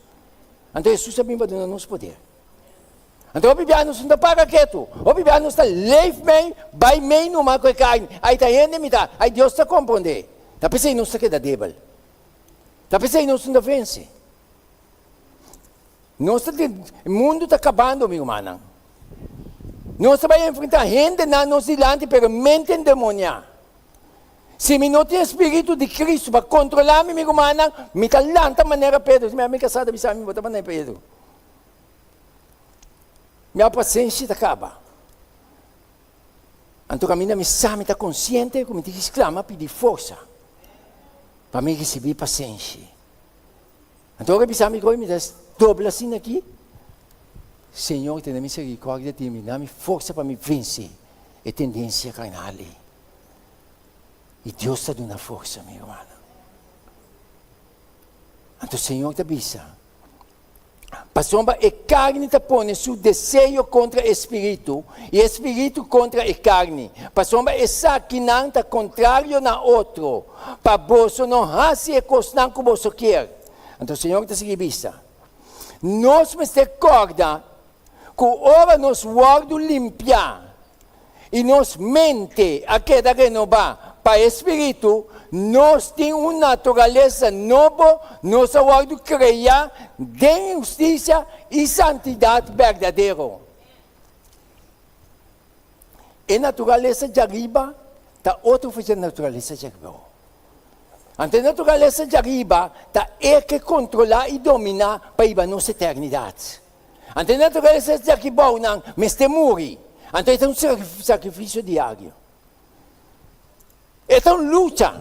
Anto Hesus a bin pa duna nos poder. Anto hopi bia nos no ta para ketu, hopi bia nos ta leef mei, bai mei numa ku e karni. Ai ta hende mi ta, ai Dios ta komprondé. Ta p'esei nos ta keda debel. Ta p'esei nos no ta vense. Nos ta den, mundu ta kabando, mi rumannan. Nos ta bai enfrentá hendenan nos dilanti, pero mente endemoniá. Si mi no tin e spiritu di Cristo pa kontrolá mi, mi rumannan, mi ta lanta manera Pedro. Mi ami kasá ta bisa mi, bo ta manera Pedro. Mi pasenshi ta kaba. Anto kaminda mi sa mi ta konsiente ku mi tin ki sklama pidi forsa pa mi risibí pasenshi. Anto ora e bisa mi koe mi ta dobla asina aki, Señor tene miserikòrdia di mi, dami forsa pa mi vense e tendensia karnal ei. I Dios ta duna forsa, mi rumannan. Anto Señor ta bisa, Pasobra e karni ta pone su deseo kontra e spiritu, i e spiritu kontra e karni, pasobra esakinan ta kontrario na otro, pa boso no hasi e kosnan ku boso kier. Anto Señor ta sigui bisa, Nos mester kòrda ku ora nos wòrdu limpiá i nos mente a keda renobá pa e Spiritu, nos tin un naturalesa nobo, nos a wòrdu kreá den hustisia i santidat berdadero. E naturalesa djariba ta otro for dje naturalesa djariba. Anto e naturalesa djariba ta e ke kontrolá i dominá pa hiba nos eternidat. Anto e naturalesa di aki bou nan mester muri. Anto e ta un sakrifisio diario. E ta un lucha.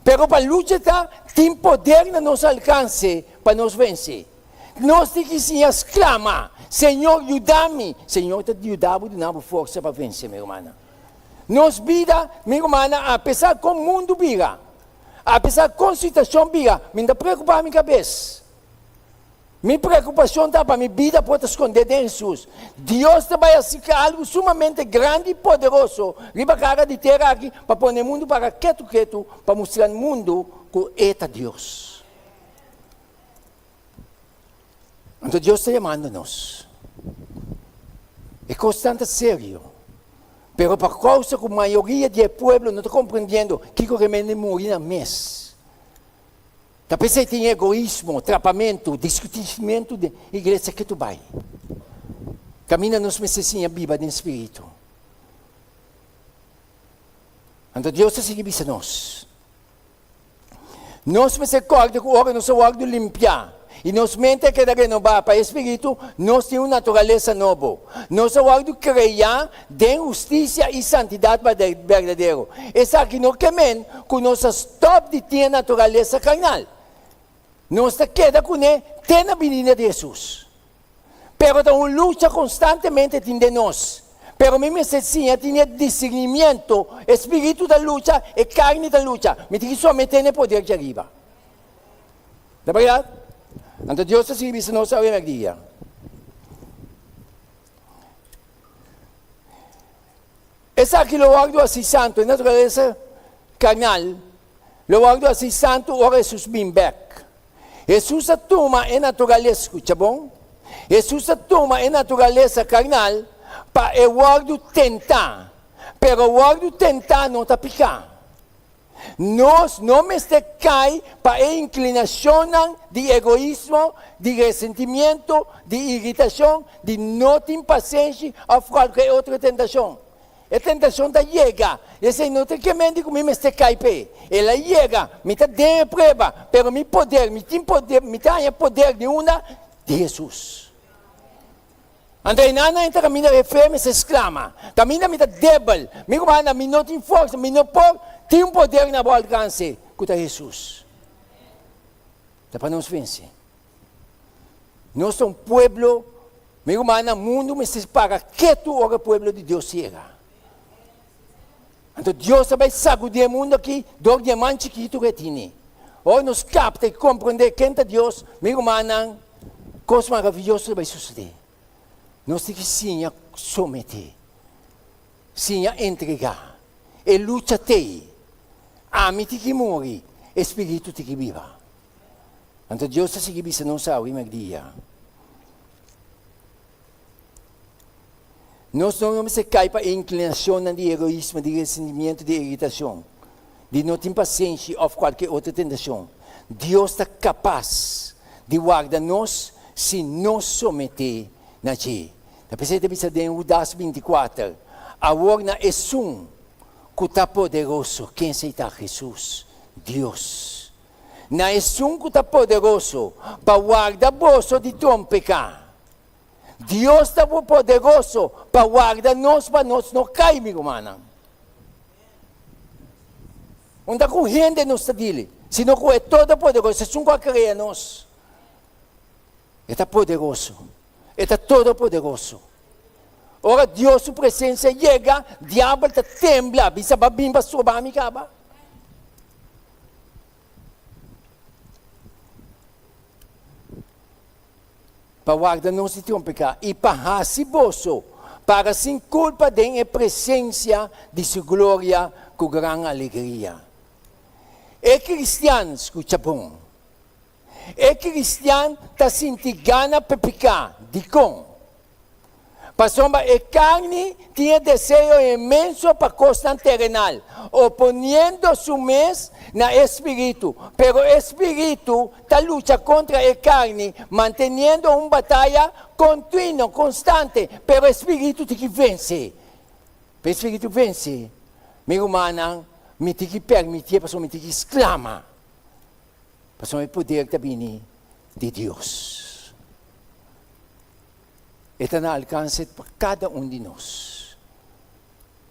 Pero pa lucha ta tin poder na nos alkanse pa nos vense. Nos tin ki siña sklama, Señor yuda mi. Señor ta yuda bo duna bo forsa pa vense, mi rumannan. Nos bida, mi rumannan, apesar kon mundu bira, apesar kon situashon bira, mi no ta preokupa mi kabes. Mi preokupashon ta pa mi bida por ta skondé den Hesus. Dios ta bai hasi algu sumamente grandi i poderoso riba kara di tera aki pa pone mundu para ketu ketu pa mustra mundu ku e ta Dios. Anto Dios ta yamando nos. E kosnan ta serio, pero pa kousa ku mayoria di e pueblo no ta komprendiendo kiko remende muri nan mes. Ta p'esei tin egoismo, trapamentu, diskutimentu den iglesia ketu bai. Kaminda nos mester siña biba den spiritu. Anto Dios ta sigui bisa nos, Nos mester kòrda ku ora nos a wòrdu limpiá i nos mente a keda renobá pa e spiritu, nos tin un naturalesa nobo. Nos a wòrdu kreá den hustisia i santidat berdadero. Esaki no ke men ku nos a stòp di tin e naturalesa karnal. Nos ta keda kuné te na binida di Hesus. Pero ta un lucha konstantemente tin den nos. Pero mi mester siña tin e disirnimiento, e spiritu ta lucha, e karni ta lucha. Mi tin ki someté na e poder djariba. Ta bèrdat? Anto Dios ta sigui bisa nos awe mèrdia. Esaki lo wòrdu hasi santu, e naturalesa karnal lo wòrdu hasi santu ora Hesus bin bèk. Hesus a tuma e naturalesa, skucha bon, Hesus a tuma e naturalesa karnal pa e wòrdu tentá, pero wòrdu tentá no ta piká. Nos no mester kai pa e inklinashonnan di egoismo, di resentimiento, di iritashon, di no tin pasenshi òf kualke otro tentashon. E tentashon ta yega, i esei no ta kemendi ku mi mester kai p'e. El a yega, mi ta den e prueba, pero mi poder, mi tin poder, mi ta haña poder di unda? Di Hesus. Anto e nan a entra kaminda e fe mester sklama, Kaminda mi ta debel, mi rumannan, mi no tin forsa, mi no por tin un poder na bo alkanse, ku ta Hesus. Ta pa nos vense. Nos ta un pueblo, mi rumannan, mundu mester para ketu ora e pueblo di Dios yega. Anto Dios ta bai sagudí e mundu akí dor di e man chikitu ku e tini. Ora nos kapta i komprondé ken ta Dios, mi rumannan, kos maravioso ta bai sosodé. Nos tin ki siña someté, siña entregá. E lucha t'ei. Ami tin ki muri, e spiritu tin ki biba. Anto Dios ta sigui bisa nos awe mèrdia. Nos no mester kai pa e inklinashonnan di egoismo, di resentimiento, di iritashon, di no tin pasenshi òf kualke otro tentashon. Dios ta kapas di warda nos si nos someté na dje. Ta p'esei ta bisa den Hudas 24, Awor na esun ku ta poderoso, ken esei ta? Hesus, Dios. Na esun ku ta poderoso pa warda boso di trompeká. Dios ta poderoso pa warda nos pa nos no kai, mi rumannan. Unda ku hende nos ta dili, sino ku e Todopoderoso, esun ku a krea nos. E ta poderoso, e ta todopoderoso. Ora Dios su presensia yega, diabel ta tembla, bisa, Ba bin pa stroba mi kaba. Pa warda nos di trompeká i pa hasi boso para sin kulpa den e presensia di su gloria ku gran alegria. E kristian, skucha bon, e kristian ta sinti gana pa piká. Dikon? Pasobra e karni tin e deseo inmenso pa kosnan terenal, oponiendo su mes na e spiritu, pero e spiritu ta lucha kontra e karni, manteniendo un bataya kontinuo, konstante, pero e spiritu tin ki vense. Pa e spiritu vense, mi rumannan, mi tin ki permitié, pasobra mi tin ki sklama, pasobra e poder ta bini di Dios. E ta na alkanse pa kada un di nos,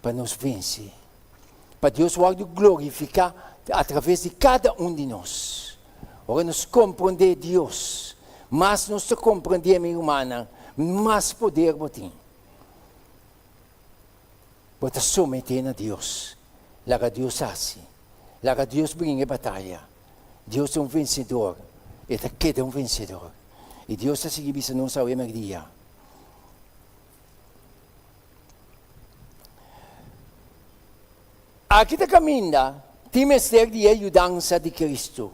pa nos vense, pa Dios wòrdu glorifiká atraves di kada un di nos. Ora nos komprondé Dios, mas nos ta komprondé, mi rumannan, mas poder bo tin. Bo ta someté na Dios. Laga Dios hasi. Laga Dios bringa e bataya. Dios ta un vensedor. E ta keda un vensedor. I Dios ta sigui bisa nos awe merdia. Aki ta kaminda tin mester di e yudansa di Kristu.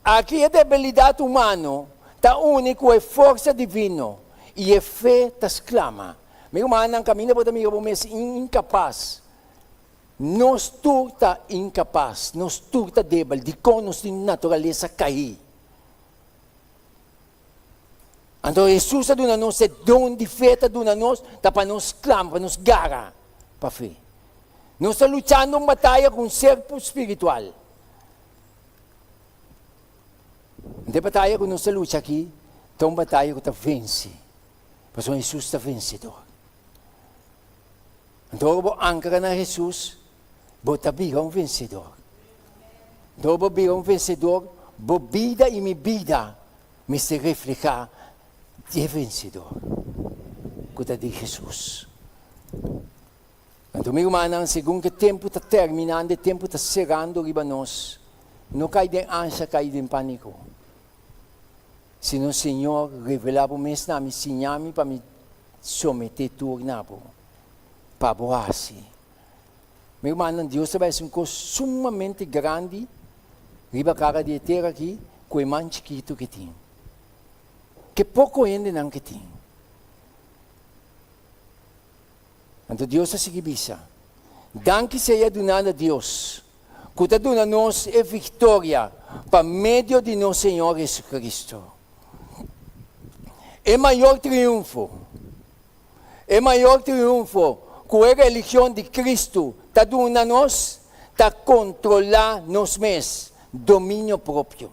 Aki e debilidat humano ta uni ku e forsa divino i e fe ta sklama. Mi rumannan, kaminda bo ta mira bo mes inkapas. Nos tur ta inkapas, nos tur ta debel. Dikon nos tin naturalesa kaí? Anto Hesus a duna nos e don di fe, ta duna nos, ta pa nos sklama, pa nos gara pa fe. Nos ta luchando un bataya ku un ser spiritual. Anto e bataya ku nos ta lucha aki ta un bataya ku ta vense, pasobra Hesus ta vensedor. Anto ora bo ankra na Hesus, bo ta bira un vensedor. Anto ora bo bira un vensedor, bo bida i mi bida mester reflehá e vensedor ku ta di Hesus. Anto mi rumannan, segun ku e tempu ta terminando, e tempu ta serando riba nos, no kai den ansha, kai den pániko. Sino, Señor, revelá bo mes na mi, siña mi pa mi someté tur na bo, pa bo hasi. Mi rumannan, Dios ta bai hasi un kos sumamente grandi riba kara di e tera aki ku e man chikitu ke tin, ke poko hendenan ke tin. Anto Dios a sigui bisa, Danki sea duná na Dios, ku ta duna nos e viktoria pa medio di nos Señor Jesucristo. E mayor triunfo, e mayor triunfo ku e religion di Cristo ta duna nos ta kontrolá nos mes, dominio propio.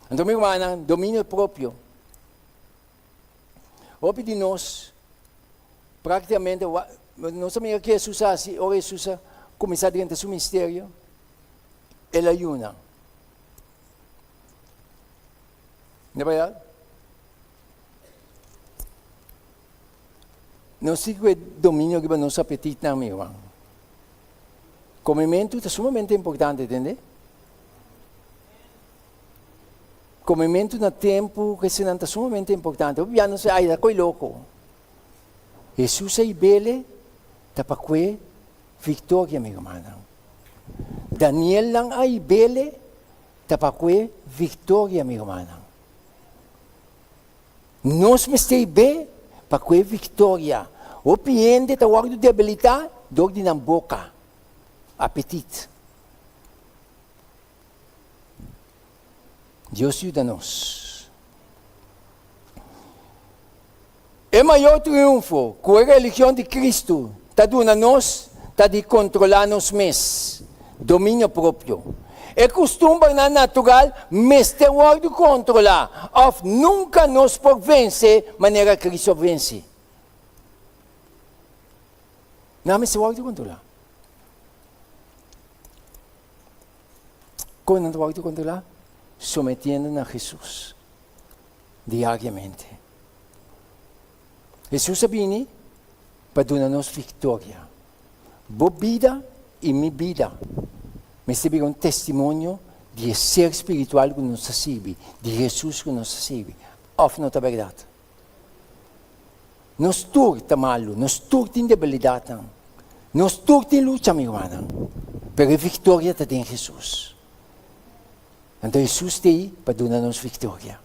Anto mi rumannan, dominio propio. Hopi di nos práktikamente nos a mira ke Hesus a hasi ora Hesus a kuminsá drenta su ministerio, el a yuna. No bèrdat? Nos tin ku e dominio riba nos apetitnan, mi ruman. Komementu ta sumamente importante, tende? Komementu na tempu, esenan ta sumamente importante. Hopi bia nos ay ta koi loko. Hesus a ibele ta pa kue viktoria, mi rumannan. Danielnan a ibele ta pa kue viktoria, mi rumannan. Nos mester ibé pa kue viktoria. Hopi hende ta wòrdu debilitá dor di nan boka, apetit. Dios yuda nos. E mayor triunfo ku e religion di Kristu ta duna nos ta di kontrolá nos mes, dominio propio. E kustumbernan natural mester wòrdu kontrolá òf nunka nos por vense manera Kristu a vense. Nan mester wòrdu kontrolá. Kon nan ta wòrdu kontrolá? Sometiendo na Hesus diariamente. Hesus a bini pa duna nos viktoria. Bo bida i mi bida mester bira un testimonio di e ser spiritual ku nos ta sirbi, di Hesus ku nos ta sirbi. Òf no ta bèrdat? Nos tur ta malu, nos tur tin debilidatnan, nos tur tin lucha, mi rumannan, pero e viktoria ta den Hesus. Anto Hesus ta ei pa duna nos viktoria.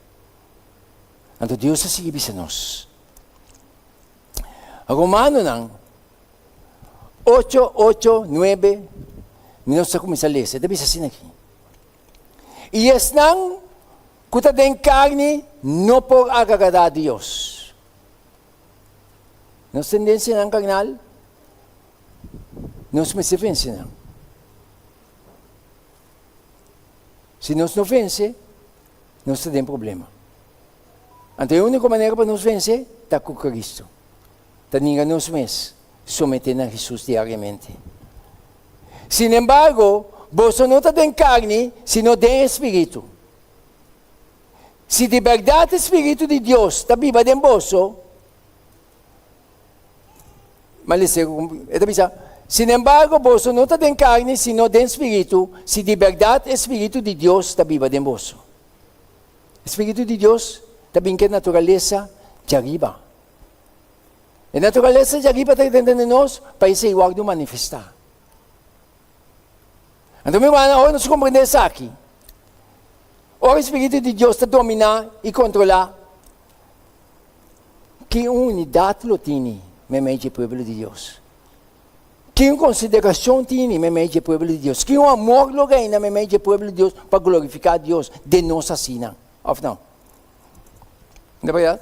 Anto Dios a sigui bisa nos. Romanonan ocho, ocho, nuebe, mi nos ta kuminsá lesa, e ta bisa asina aki, I esnan ku ta den karni no por agradá Dios. Nos tendensianan karnal, nos mester vense nan. Si nos no vense, nos ta den problema. Anto e úniko manera pa nos vense ta ku Kristu. Ta ninga nos mes, someté na Hesus diariamente. Sinembargo, boso no ta den karni, sino den e spiritu. Si di bèrdat e spiritu di Dios ta biba den boso, e ta bisa, Sinembargo, boso no ta den karni, sino den spiritu, si di bèrdat e spiritu di Dios ta biba den boso. E spiritu di Dios ta bin ku e naturalesa djariba. E naturalesa djariba ta drenta den nos pa esei wòrdu manifestá. Anto mi rumannan, ora nos komprendé esaki, ora e spiritu di Dios ta dominá i kontrolá, ki un unidat lo tini meimei dje pueblo di Dios? Ki un konsiderashon tini meimei dje pueblo di Dios? Ki un amor lo reina meimei dje pueblo di Dios pa glorifiká Dios den nos asina, òf no? No ta bèrdat?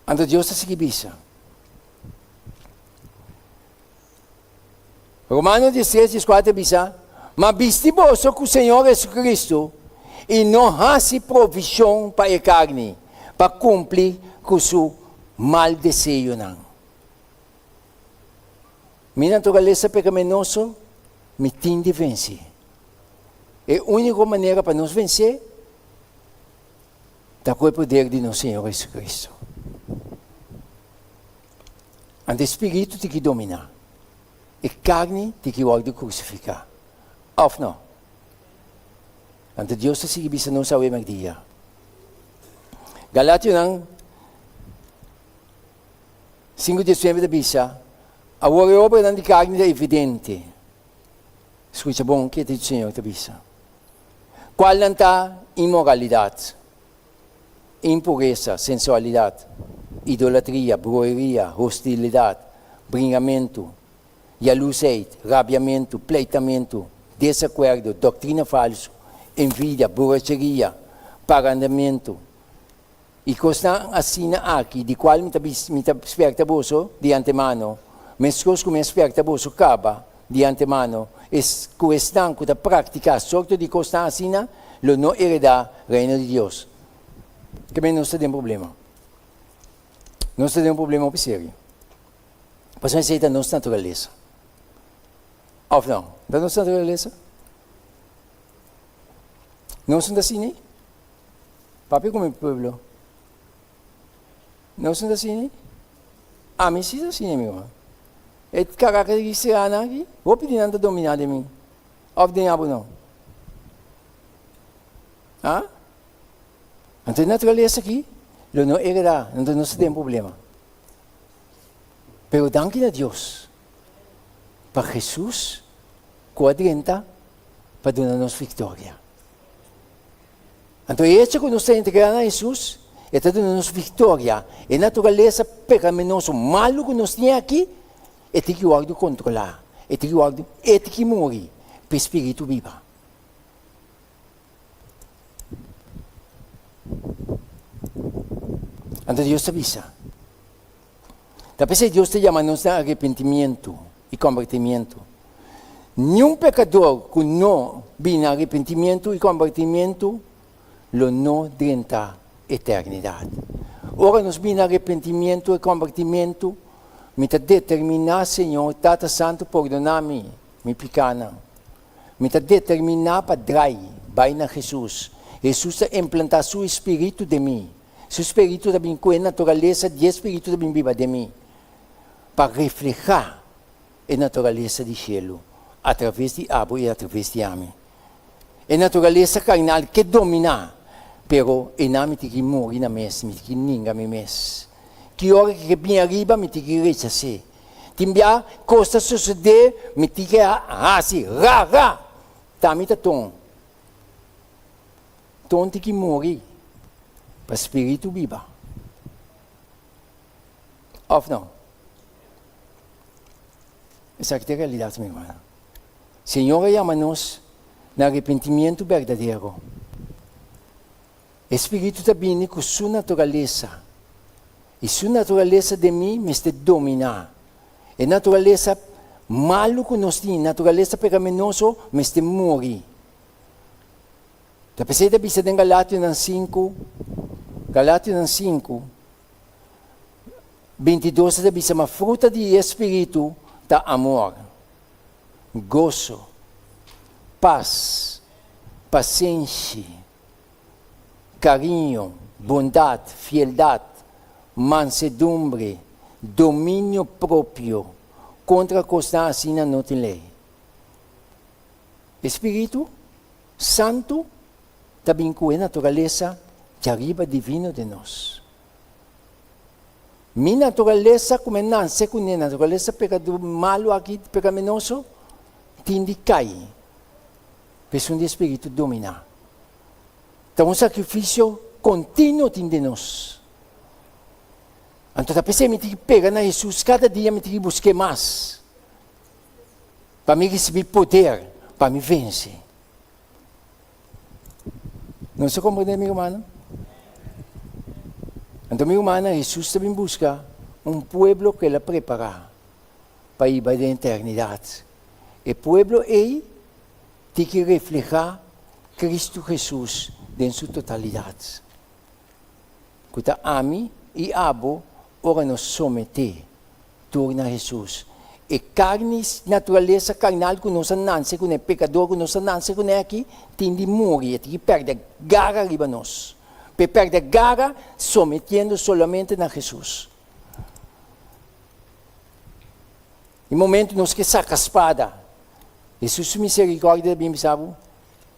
Anto Dios ta sigui bisa. Romano 13, 14 bisa, Ma bisti boso ku Señor Jesucristo i no hasi provishon pa e karni, pa kumpli ku su mal deseonan. Mi naturalesa pekaminoso mi tin di vense. E úniko manera pa nos vensé ta ku e poder di nos Señor Jesucristo. Anto e spiritu tin ki dominá. E karni tin ki wòrdu krusifiká. Òf no? Anto Dios ta sigui bisa nos awe mèrdia. Galationan 5:19 ta bisa, Awor e obranan di karni ta evidente. Skucha bon ke Señor ta bisa. Kualnan ta inmoralidat, impuresa, sensualidat, idolatria, brueria, hostilidat, bringamentu, yalusheid, rabiamentu, pleitamentu, desakuerdo, doktrina falsu, envidia, buracheria, parandamentu, i kosnan asina aki, di kual mi ta mi ta spèrta boso di antemano, meskos ku mi a spèrta boso kaba di antemano, es ku esnan ku ta praktiká sorto di kosnan asina lo no heredá Reino di Dios. Keme nos ta den problema. Nos ta den un problema hopi serio. Pasobra esei ta nos naturalesa. Òf no? Ta nos naturalesa? Nos no ta asina? Papia ku mi pueblo. Nos no ta asina? Ami si ta asina, mi ruman. E karakter di cristiana aki, hopi di nan ta dominá den mi. Òf den abo no? Ha? Anto e naturalesa aki lo no heredá, anto nos ta den problema. Pero danki na Dios pa Jesus ku a drenta pa duna nos viktoria. Anto e echo ku nos ta entregá na Hesus, e ta duna nos viktoria. E naturalesa pekaminoso malu ku nos tin aki, e tin ki wòrdu kontrolá, e tin ki wòrdu, e tin ki muri pa e spiritu biba. Anto Dios ta bisa, Ta p'esei Dios ta yama nos na arepentimientu i kombertimientu. Niun pekador ku no bini na arepentimientu i kombertimientu lo no drenta eternidat. Ora nos bini na arepentimientu i kombertimientu, mi ta determiná, Señor, Tata Santu, pordoná mi mi pikánan. Mi ta determiná pa drai bai na Hesus. Hesus ta implantá su Spiritu den mi. Su Spiritu ta bin ku e naturalesa di e Spiritu ta bin biba den mi pa reflehá e naturalesa di shelu atraves di abo i atraves di ami. E naturalesa karnal ke dominá, pero einan mi tin ki muri na mes, mi tin ki ninga mi mes. Ki ora ki ke bin ariba mi tin ki rechas'é. Tin bia kos ta sosodé mi tin ke hasi ra ra, ta mi ta ton. Ton tin ki muri pa spiritu biba. Of no? Esaki ta e realidat mi hermano. Señor a yama nos na arepentimiento berdadero. E spiritu ta bini ku su naturalesa, i su naturalesa den mi mester dominá. E naturalesa malu ku nos tin, naturalesa pekaminoso, mester muri. Ta p'esei ta bisa den Galationan sinku, Galationan sinku, bintidos ta bisa, Ma fruta di e spiritu ta amor, goso, pas, pasenshi, kariño, bondat, fieldat, mansedumbre, dominio propio, kontra kosnan asina no tin lei. E spiritu santu ta bin ku e naturalesa djariba divino den nos. Mi naturalesa ku mi a nanse kuné, naturalesa pekadó malu aki, pekaminoso, tin di kai. P'esun di e spiritu dominá. Ta un sakrifisio kontinuo tin den nos. Anto ta p'esei mi tin ki pega na Hesus kada dia, mi tin ki busk'é mas. Pa mi risibí poder pa mi vense. Nos ta komprendé, mi rumannan? Anto, mi rumannan, Hesus ta bin buska un pueblo ku el a prepará pa hiba den eternidat. E pueblo ei tin ki reflehá Kristu Hesus den su totalidat, ku ta ami i abo ora nos someté tur na Hesus. E karni, naturalesa karnal ku nos a nanse kuné, pekador ku nos a nanse kuné aki, tin di muri, e tin ki pèrdè gara riba nos. Pa e pèrdè gara, sometiendo solamente na Hesus. E momento nos ke saka spada, Hesus su miserikòrdia ta bin bisa bo,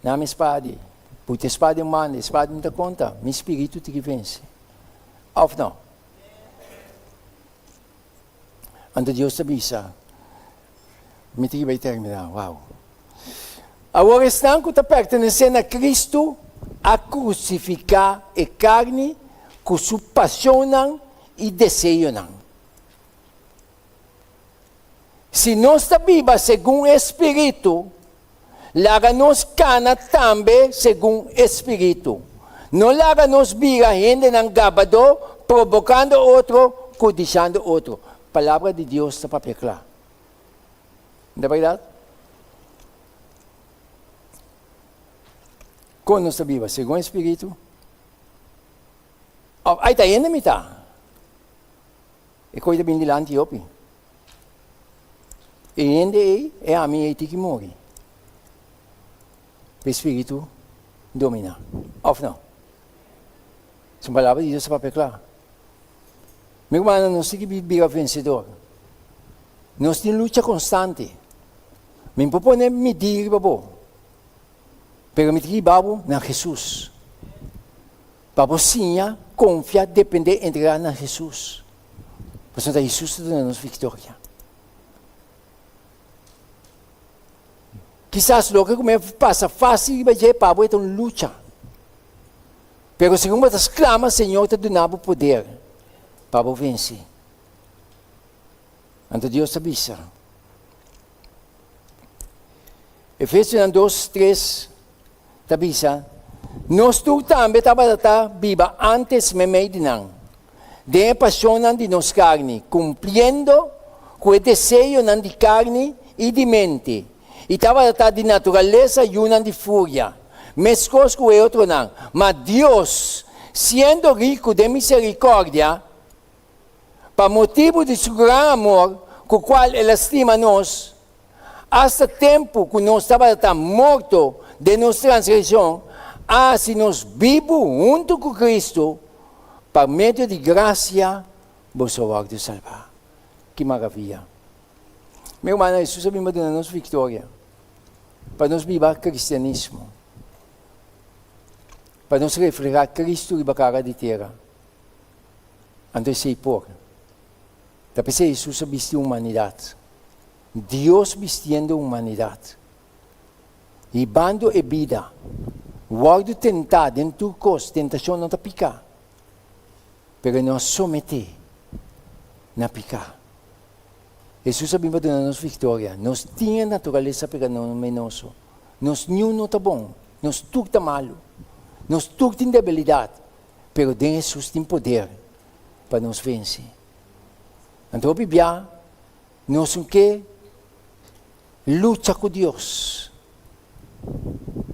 Nami spada ei, purti e spada den manda, e spada no ta konta, mi spiritu tin ki vense. Òf no? Anto Dios ta bisa, Mi tin ki bai terminá, wow. Awor esnan ku ta pertenesé na Kristu a krusifiká e karni ku su pasionnan i deseonan. Si nos ta biba segun e spiritu, laga nos kana tambe segun e spiritu. No laga nos bira hendenan gabadó, probokando otro, kudishando otro. Palabra di Dios ta papia kla. No ta bèrdat? Kon nos ta biba? Segun e spiritu? Òf, ai ta hende mi ta? E koi ta bin dilanti hopi. E hende ei, e ami ei tin ki muri. Pa e spiritu dominá. Òf no? Su palabra di Dios ta papia kla. Mi rumannan, nos tin ki bira vensedor. Nos tin lucha konstante. Mi por pone midí riba bo, pero mi tin ki hiba bo na Hesus. Pa bo siña, konfia, dependé, entregá na Hesus. Pasobra ta Hesus ta duna nos viktoria. Kisas loke ku mi a pasa fásil riba dje pa bo e ta un lucha. Pero segun bo ta sklama, Señor ta duna bo poder pa bo vense. Anto Dios ta bisa. Efesionan 2, 3 ta bisa, Nos tur tambe tabata ta biba ántes meimei di nan, den e pasionnan di nos karni, kumpliendo ku e deseonan di karni i di mente, i tabata ta di naturalesa yunan di furia, meskos ku e otronan. Ma Dios, siendo riku den miserikòrdia, pa motibu di su gran amor ku kual el a stima nos, asta tempu ku nos tabata ta morto den nos transgreshon, a hasi nos bibu huntu ku Kristu, pa medio di grasia boso a wòrdu salbá. Ki maravia! Mi rumannan, Hesus a bin pa duna nos viktoria, pa nos biba kristianismo, pa nos reflehá Kristu riba kara di tera. Anto esei por. Ta p'esei Hesus a bisti humanidat. Dios bistiendo humanidat. Hibando e bida. Wòrdu tentá den tur kos, tentashon no ta piká. Pero e no a someté na piká. Hesus a bin pa duna nos viktoria. Nos tin e naturalesa pekaminoso. Nos niun no ta bon. Nos tur ta malu. Nos tur tin debilidat. Pero den Hesus tin poder pa nos vense. Anto hopi bia nos un ke lucha ku Dios.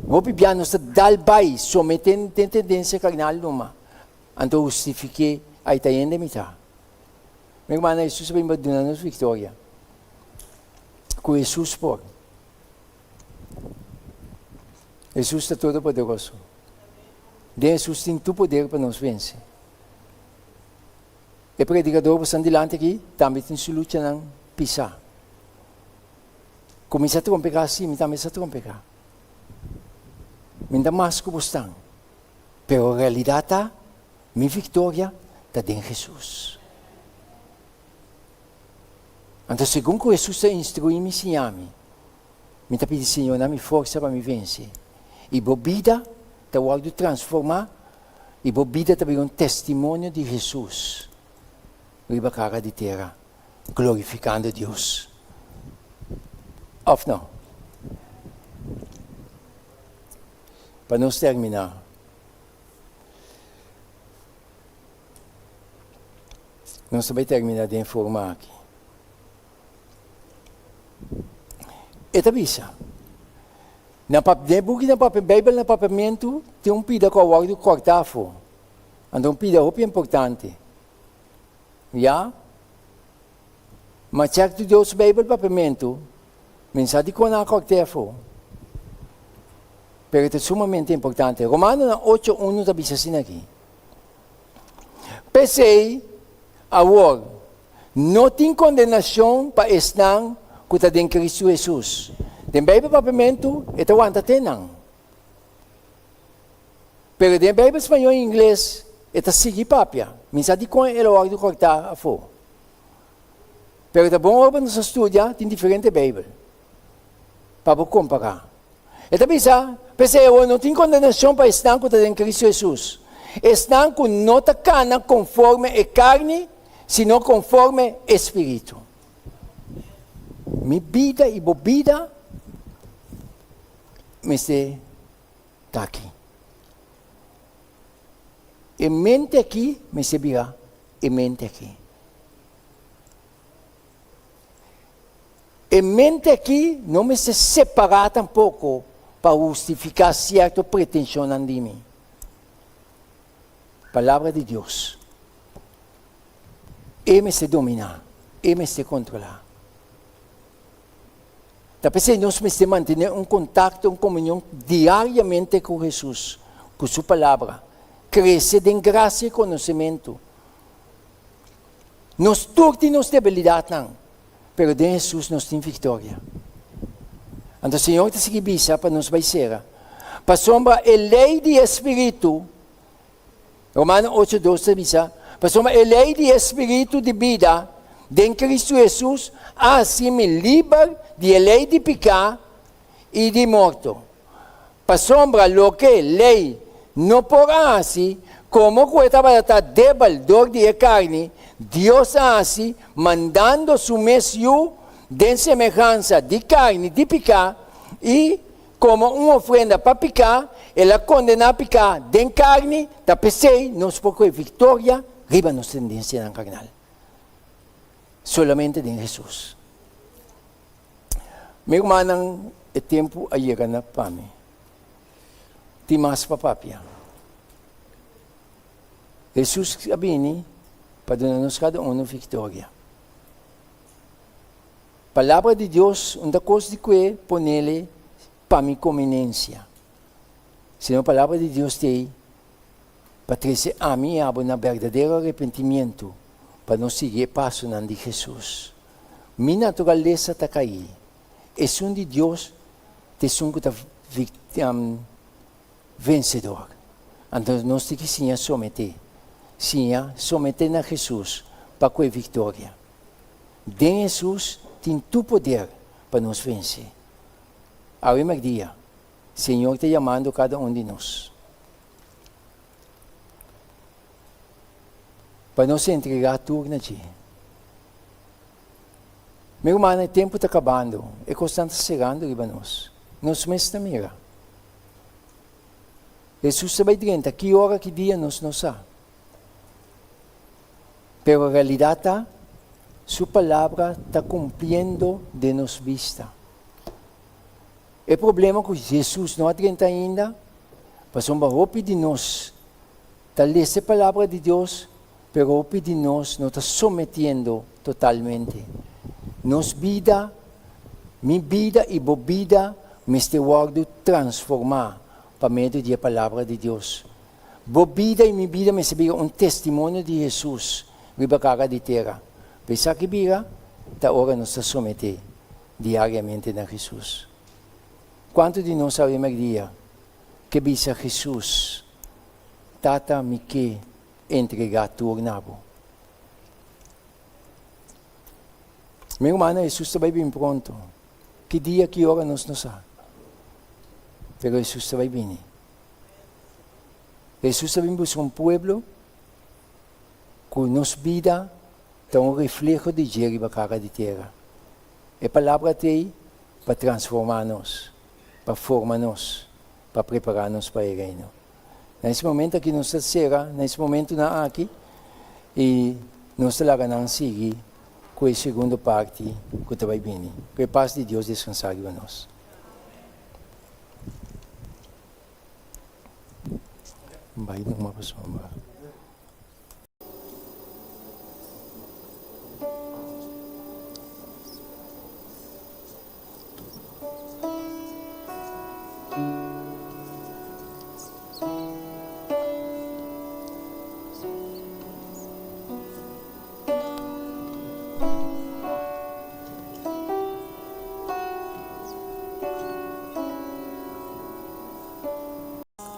Hopi bia nos ta dal bai somete den tendensia karnal numa. Anto hustifik'é ai ta hende mi ta. Mi hermana Hesus a bin pa duna nos viktoria. Ku Hesus por. Hesus ta todopoderoso. Den Hesus tin tur poder pa nos vense. E predikador ku stan dilanti aki tambe tin su luchanan pisá. Ku mi sa trompeká? Sí, mi tambe sa trompeká. Mi ta mas ku bo stan. Pero realidat ta, mi viktoria ta den Hesus. Anto segun ku Hesus ta instruí mi, siña mi, Mi ta pidi Señor na mi forsa pa mi vense. I bo bida ta wòrdu transformá i bo bida ta bira un testimonio di Hesus riba kara di tera, glorifikando Dios. Òf no? Pa nos terminá. Nos ta bai terminá den forma aki. E ta bisa, Na pap, den e buki na papia, Beibel na papiamentu, tin un pida ku a wòrdu kòrtá afó. Anto un pida hopi importante. Ya. Ma chèk tu Dios Beibel papiamentu, mi no sa dikon nan a kòrt'é afó. Pero e ta sumamente importante. Romanonan ocho unu ta bisa asina aki. P'esei, awor, no tin kondenashon pa esnan ku ta den Kristu Hesus. Den Beibel Papiamentu e ta wanta te nan. Pero den Beibel Spañó i Ingles e ta sigui papia. Mi sa dikon el a wòrdu kòrtá afó. Pero ta bon ora pa nos a studia tin diferente Beibel pa bo kompará. E ta bisa, P'esei awor no tin kondenashon pa esnan ku ta den Kristu Hesus, esnan ku no ta kana konforme e karni, sino konforme e spiritu. Mi bida i bo bida mester ta aki. E mente aki mester bira e mente aki. E mente aki no mester separá tampoko pa hustifiká sierto pretenshonnan di mi. Palabra di Dios. E mester dominá, e mester kontrolá. Ta p'esei nos mester mantené un kontakto, un komunion diariamente ku Hesus, ku su Palabra. Krese den grasia i konosementu. Nos tur tin nos debilidatnan, pero den Hesus nos tin viktoria. Anto Señor ta sigui bisa pa nos bai sera, Pasobra e lei di e Spiritu, Romano ocho dos ta bisa, Pasobra e lei di e Spiritu di bida den Kristu Hesus a hasi mi liber di e lei di piká i di morto. Pasobra loke lei no por a hasi, komo ku e tabata ta debel dor di e karni, Dios a hasi mandando su mes Yu den semehansa di karni di piká, i komo un ofrenda pa piká, el a kondená piká den karni, ta p'esei nos por kohe viktoria riba nos tendensianan karnal. Solamente den Hesus. Mi rumannan, e tempu a yega na pa mi. Tin mas pa papia. Hesus a bini pa duna nos kada unu viktoria. Palabra di Dios un ta kos di kue ponele pa mi kominensia, sino palabra di Dios t'ei pa trese ami i abo na berdadero arepentimientu pa nos sigui e pasonan di Hesus. Mi naturalesa ta kaí, esun di Dios ta esun ku ta vensedor. Anto nos tin ki siña someté, siña someté na Hesus pa ku e viktoria. Den Hesus tin tur poder pa nos vense. Awe mèrdia, Señor ta yamando kada un di nos pa nos entregá tur na dje. Mi rumannan, e tempu ta kabando, e kosnan ta serando riba nos. Nos mes ta mira. Hesus ta bai drenta, ki ora, ki dia nos no sa. Pero realidat ta, su palabra ta kumpliendo den nos bista. E problema ku Hesus no a drenta ainda, pasobra hopi di nos ta lesa e palabra di Dios, pero hopi di nos no ta sometiendo totalmente. Nos bida, mi bida i bo bida mester wòrdu transformá pa medio di e palabra di Dios. Bo bida i mi bida mester bira un testimonio di Hesus riba kara di tera. Pa esaki bira, ta ora nos ta someté diariamente na Hesus. Kuantu di nos awe merdia ke bisa Hesus, Tata mi ke entregá tur na bo? Mi rumannan, Hesus ta bai bini pronto. Ki dia, ki ora nos no sa. Pero Hesus ta bai bini. Hesus ta bin buska un pueblo ku nos bida ta un refleho di dje riba kara di tera. E palabra t'ei pa transformá nos, pa forma nos, pa prepará nos pa e Reino. Na es momento aki nos ta sera, na es momentonan aki, i nos ta laga nan sigui ku e segundo parti ku ta bai bini. Ku e pas di Dios deskansá riba nos. Bai numa pasobra.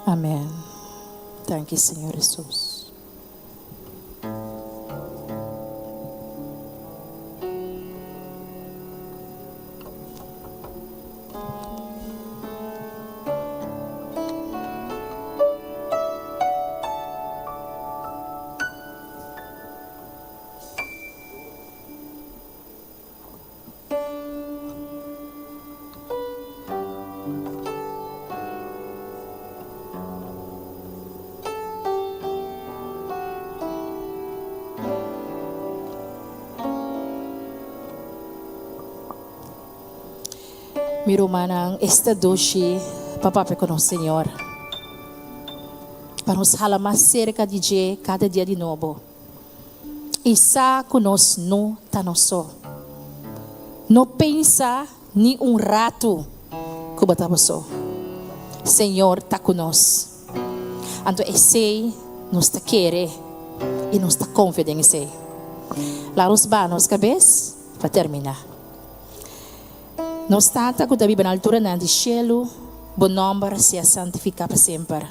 Amen. Danki Señor Hesus. Mi rumannan, esta dushi pa papia ku nos Señor, pa nos hala mas serka di dje kada dia di nobo. I sa ku nos no ta nos so. No pensa ni un ratu ku bo ta bo so. Señor ta ku nos. Anto esei nos ta kere i nos ta konfia den esei. Laga nos baha nos kabes pa terminá. Nos Tata ku ta biba na alturanan di shelu, bo nòmber sea santifiká pa semper.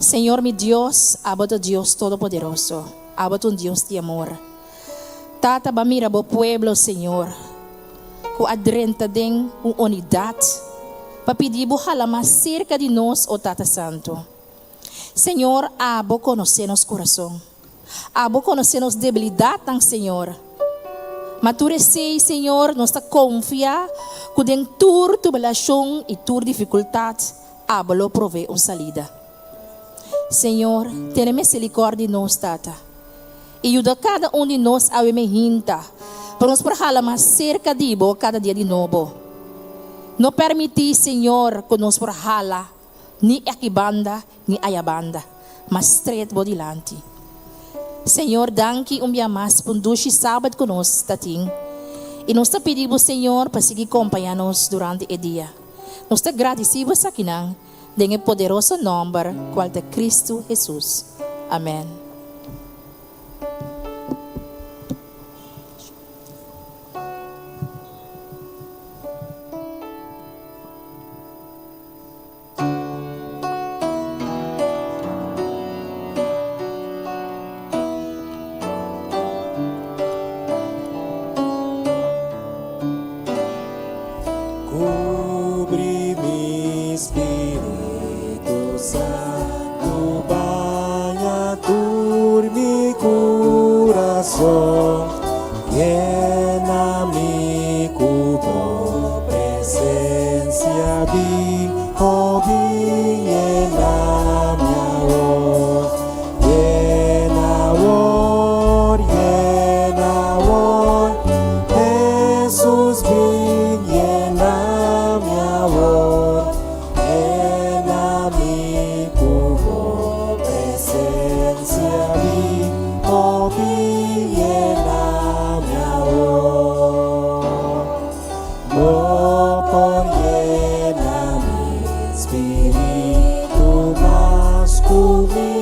Señor mi Dios, abo ta Dios Todopoderoso, abo ta un Dios di amor. Tata, ba mira bo pueblo, Señor, ku a drenta den un unidat pa pidi bo hala mas serka di nos, o Tata Santu. Señor, abo konosé nos kurason. Abo konosé nos debilidatnan, Señor. Ma tur esei, Señor, nos ta konfia ku den tur turbulashon i tur difikultat, abo lo provee un salida. Señor, tene miserikòrdia di nos, Tata, i yuda kada un di nos awe mehinta pa nos por hala mas serka di Bo kada dia di nobo. No permití, Señor, ku nos por hala ni aki banda ni aya banda, ma stret Bo dilanti. Señor, danki un bia mas pa un dushi Sabat ku nos ta tin, i nos ta pidi Bo, Señor, pa sigui kompañá nos durante e dia. Nos ta gradisí bo esakinan den e poderoso nòmber kual ta Kristu Hesus. Amèn. Kubri mi Spiritu Santu baña tur mi kurason Yena mi ku bo presensia bin oh bin yena mi awor Yena awor yena awor Hesus bin yena mi awor Yena mi ku bo presensia bin oh bin yena mi awor Bo por yena mi spiritu mas ku mi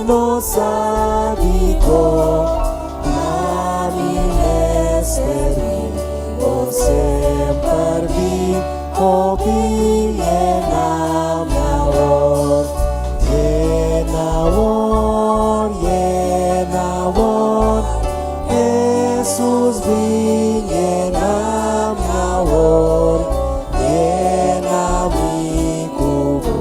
no sa dikon Ma mi mester di bo semper bin oh bin yena mi awor Yena awor yena awor Hesus bin yena mi awor Yena mi ku bo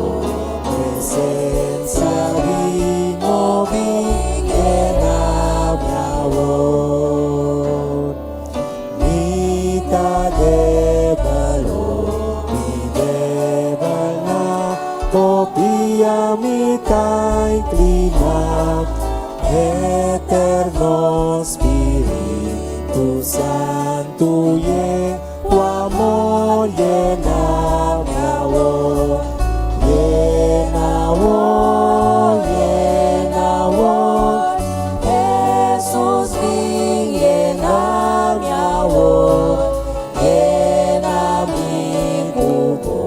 presensia bin oh bin yena mi awor Mi ta debel oh mi debel na bo pia mi ta inclina Eterno Spiritu Santu yen ku amor yena mi awor Yena awor, yena awor Hesus bin yena mi awor Yena mi ku bo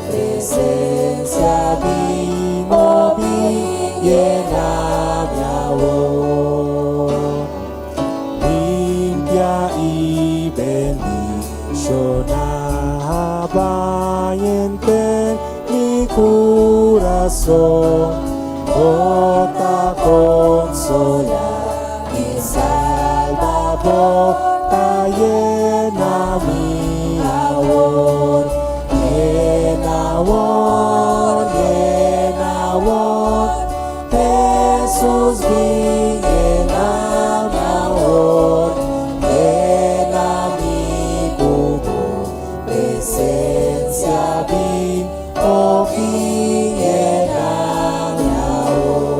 presensia bin oh bin yena mi awor Limpia i bendiciona Bai henter mi curason Bo ta consola i salba Bo ta yena mi awor Yena awor, yena awor Hesus bin yena mi awor Yena mi ku bo presensia bin oh bin yena mi awor.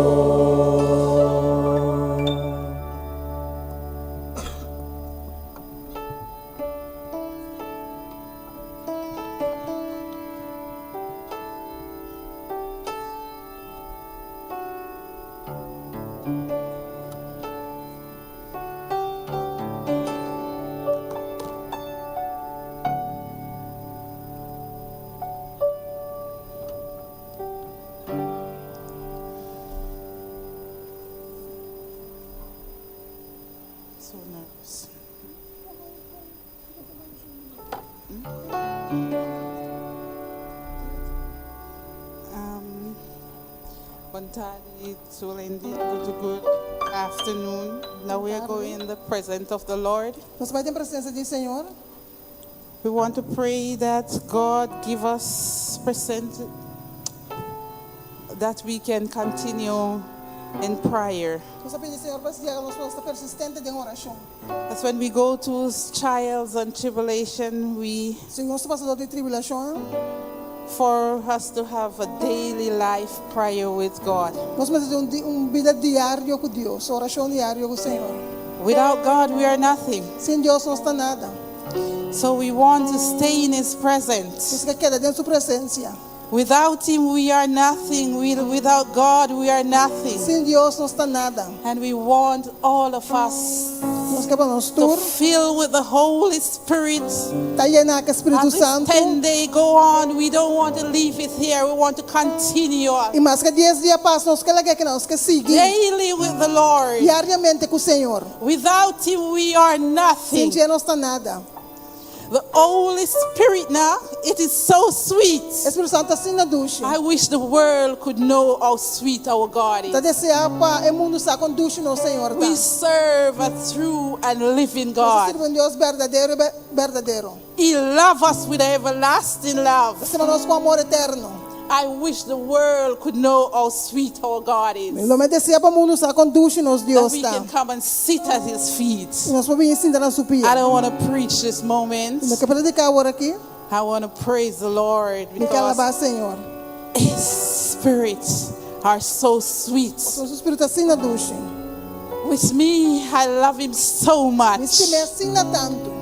So nervous. Um, bon tardi, Zulendi. Good, good afternoon. Now we are going in the presence of the Lord. Nos ta bai den presensia di Señor. We want to pray that God give us present that we can continue in prayer. Nos ta pidi Señor pa yega nos por ta persistente den orashon. That's when we go to trials and tribulation, we Si nos pasa dor di tribulashon, for us to have a daily life prayer with God. nos mester un, di- un bida diario ku Dios, orashon diario ku Señor. Without God, we are nothing. Sin Dios nos no ta nada. So we want to stay in His presence. Nos ke keda den su presensia. Without Him, we are nothing. We, without God, we are nothing. Sin Dios nos no ta nada. And we want all of us Nos ke pa nos to tur. fill with the Holy Spirit. Ta yená ku Spiritu As this Santu. 10 day go on, we don't want to leave it here. We want to continue I maske 10 dia pasa, nos no ke lag'é aki, nos ke sigui. daily with the Lord. Diariamente ku Señor. Without Him, we are nothing. Sin dje nos no ta nada. The Holy Spirit now, it is so sweet. Spiritu Santu ta asina dushi. I wish the world could know how sweet our God Ta is. deseá pa e mundu sa kon dushi nos Señor We ta. serve a true and living Nos God. ta sirbi un Dios berdadero i berdadero. He loves us with everlasting love. Ta stima nos ku amor eterno. I wish the world could know how sweet our God is. Lo mi deseá pa mundu sa kon dushi nos That Dios we ta. can come and sit at His feet. I nos por bin sinta na su pia. I don't want to preach this moment. No ke prediká awor aki. I want to praise the Lord Mi ke alabá because Señor. His Spirit are so sweet. Su spiritu ta asina dushi. With me, I love Him so much. Mi stim'é asina tantu.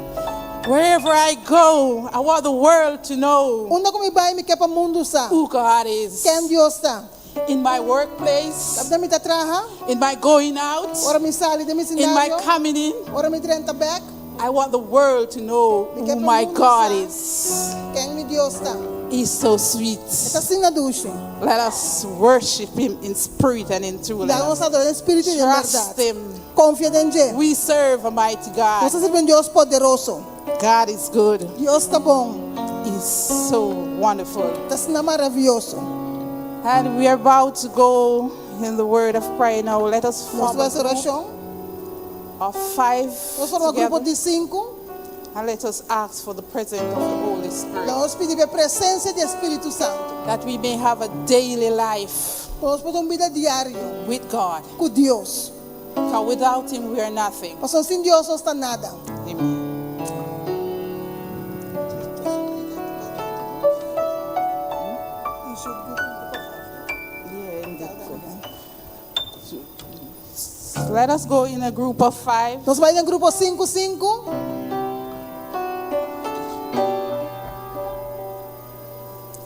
Wherever I go, I want the world to know Unda ku mi bai mi ke pa mundu sa. who God is. Ken Dios ta. In my workplace, Kaminda mi ta traha. in my going out, Ora mi sali den mi in my senario. coming in, Ora mi drenta bèk. I want the world to know Mi ke who pa my mundu God sa. is. Ken mi Dios ta. He's so sweet. E ta asina dushi. Let us worship Him in spirit and in truth. Let Laga us nos ador'é den spiritu i den trust bèrdat. Him. Konfia den dje. We serve a mighty God. Nos ta sirbi un Dios poderoso. God is good. Dios ta bon. He's so wonderful. Ta asina maravioso. And we are about to go in the word of prayer now. Let us Nos form bai a group orashon. of five Nos forma un grupo together. di sinku. And let us ask for the presence of the Holy Spirit. Nos pidi e presensia di Spiritu Santu. That we may have a daily life Pa nos por tin un bida diario with God. ku Dios. Because without Him, we are nothing. Pasobra sin Dios nos no ta nada. Amen. Yeah, indeed. Let us go in a group of five. Nos bai den grupo 5 5.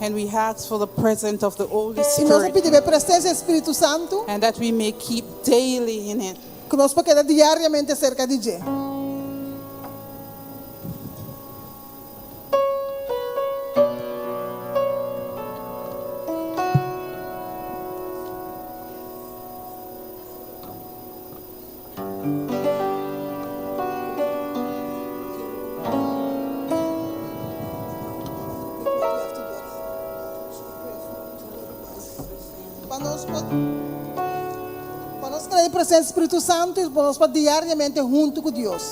And we ask for the presence of the Holy I nos Spirit. pidi e presensia di Spiritu Santu. And that we may keep daily in it. Ku nos por keda diariamente serka di dje. Pa nos pa nos keda den presensia di Spiritu Santu i pa nos pa diariamente huntu ku Dios.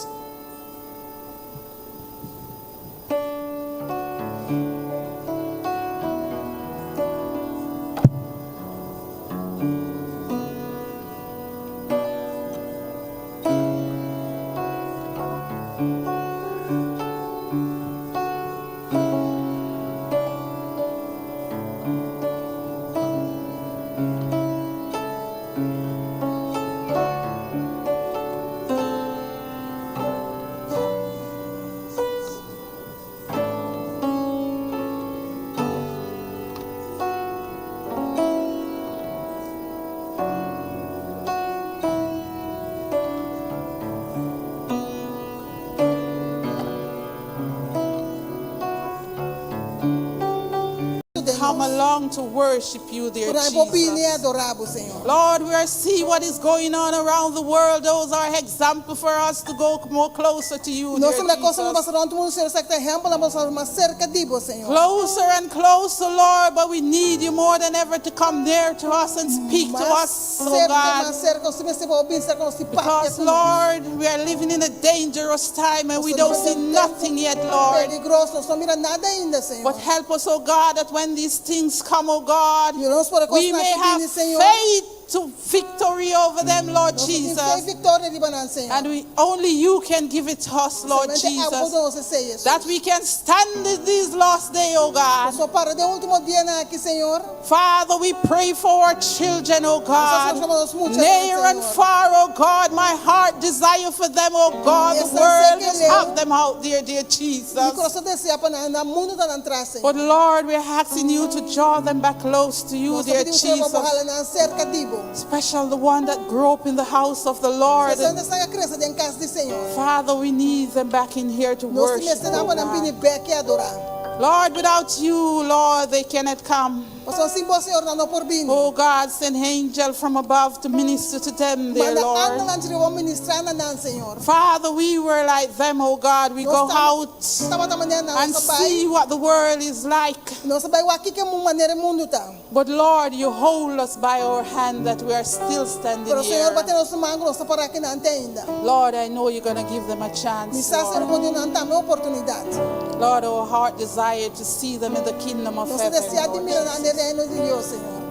come along to worship you, dear Ku nan por bini Jesus. adorá bo, Señor. Lord, we are see what is going on around the world. Those are example for us to go more closer to you, Nos dear ta mira kos Jesus. ta pasa rònt mundu, Señor, esaki ta ehèmpel pa nos mas serka di bo, Señor. Closer and closer, Lord, but we need you more than ever to come near to us and speak to Mas us, oh serka, God. mas serka, nos mester pa bo bin serka nos i papia Because, ku nos. Lord, we are living in a dangerous time and we don't see nothing yet, Lord. Peligroso, nos no a mira nada ainda, Señor. But help us, oh God, that when these things come, oh God, we may have Señor. faith to victory over them, Lord Nos tin fe Jesus. viktoria riba nan, Señor. And we only you can give it to us, Lord Solamente abo Jesus. nos esei, Jesus. That we can stand in these last day, oh God. Nos para den último dianan aki, Señor. Father, we pray for our children, oh God. Nos ta Near and far, oh God, my heart desire for them, oh God. The world just have them out there, dear Jesus. Mi kurason ta deseá pa nan, mundu ta nan tras, Señor. But Lord, we're asking you to draw them back close to you, Nos dear ta pidi Señor pa Jesus. hala nan serka di bo. Special the one that grew up in the house of the Lord. Espesialmente esnan ku a krese den kas di Señor. Father, we need them back in here to Nos worship. mester oh pa nan God. bini bèk i adorá. Lord, without you, Lord, they cannot come. Pasobra sin bo, Señor, nan no por bini. Oh God, send angel from above to minister to them, dear Manda Lord. angelnan di ariba ministrá na nan, Señor. Father, we were like them, oh God. We Nos go taba- out tabata manera nan, and nos ta bai. see what the world is like. Nos ta bai wak kiko manera mundu ta. But Lord, you hold us by our hand that we are still standing Pero Señor, here. bo ta tene nos man, nos ta pará akinan te ainda. Lord, I know you're going to give them a Mi chance. sa Señor Lord. bo duna nan tambe oportunidat. Lord, our heart desire to see them in the kingdom of Nos heaven. deseá di Lord mira nan den reino di Dios, Señor.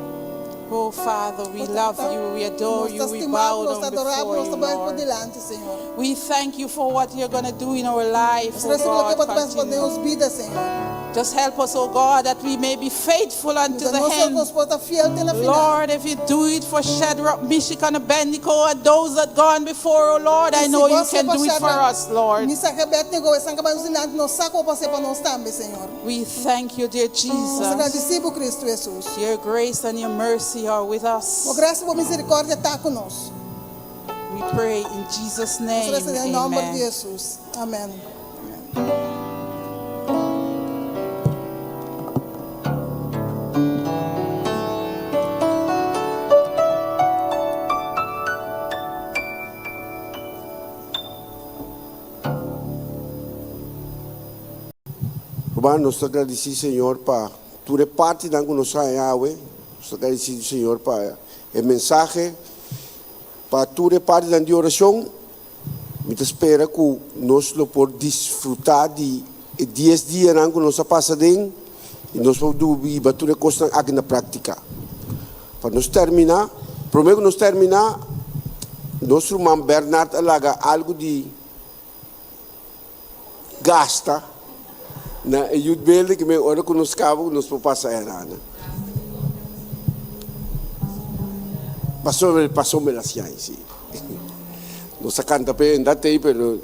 Oh Father, we love you, we adore Nos you, we ta bow stima, nos down ta adorá, before nos you, ta bai por Lord. dilanti, Señor. We thank you for what you're going to do in our life, Nos oh ta gradisí loke God. bo ta bai hasi den Continue. nos bida, Señor. Just help us, oh God, that we may be faithful unto Yuda the nos end. nos por ta fiel te na final. Lord, if you do it for Shadrach, Meshach, and Abednego and those that gone before, oh Lord, I know you can do it for us, Lord. Mishak, Abednego, esnan ku a bai nos dilanti, nos sa ku bo por hasié pa nos tambe, Señor. We thank you, dear Nos ta Jesus. gradisí bo, Kristu Jesus. Your grace and your mercy are with us. Bo grasia i bo miserikòrdia ta ku nos. We pray in Jesus' Nos name. ta resa den nòmber di Amen. Jesus. Amèn. Ruman, nos ta gradisí Señor pa tur e partinan ku nos haña awe. Nos ta gradisí Señor pa e mensahe, pa tur e partinan di orashon. Mi ta spera ku nos lo por disfrutá di e dies dianan ku nos a pasa den i nos por biba tur e kosnan aki na práktika. Pa nos terminá, promé ku nos terminá, nos ruman Bernard a laga algu di gasta na e youth building ki men ora ku nos kaba ku nos por pasa erana. Pasobra pasobra el hasi ai si. Nos a kanta p'e en dat ei pero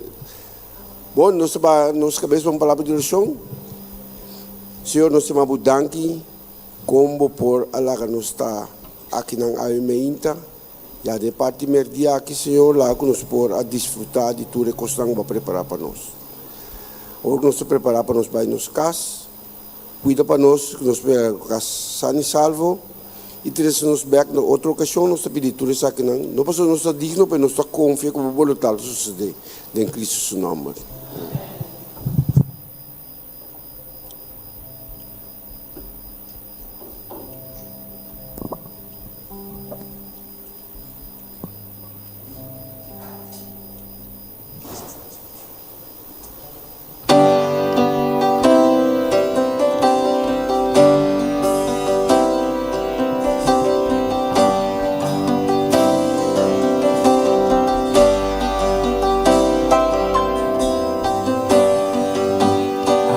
bon nos ta ba nos kabes pa un palabra di orashon. Señor nos ta manda bo danki kon bo por a laga nos ta akinan awe meinta. Ya den parti merdia aki, Señor, laga ku nos por a disfrutá di tur e kosnan ku bo a prepará pa nos. Awor ku nos ta prepará pa nos bai nos kas, kuida pa nos ku nos por yega kas san i salvo i trese nos bèk na otro okashon. Nos ta pidi tur esakinan, no pasobra nos ta digno, pero nos ta konfia ku bo boluntat lo susedé den Kristu su nòmber.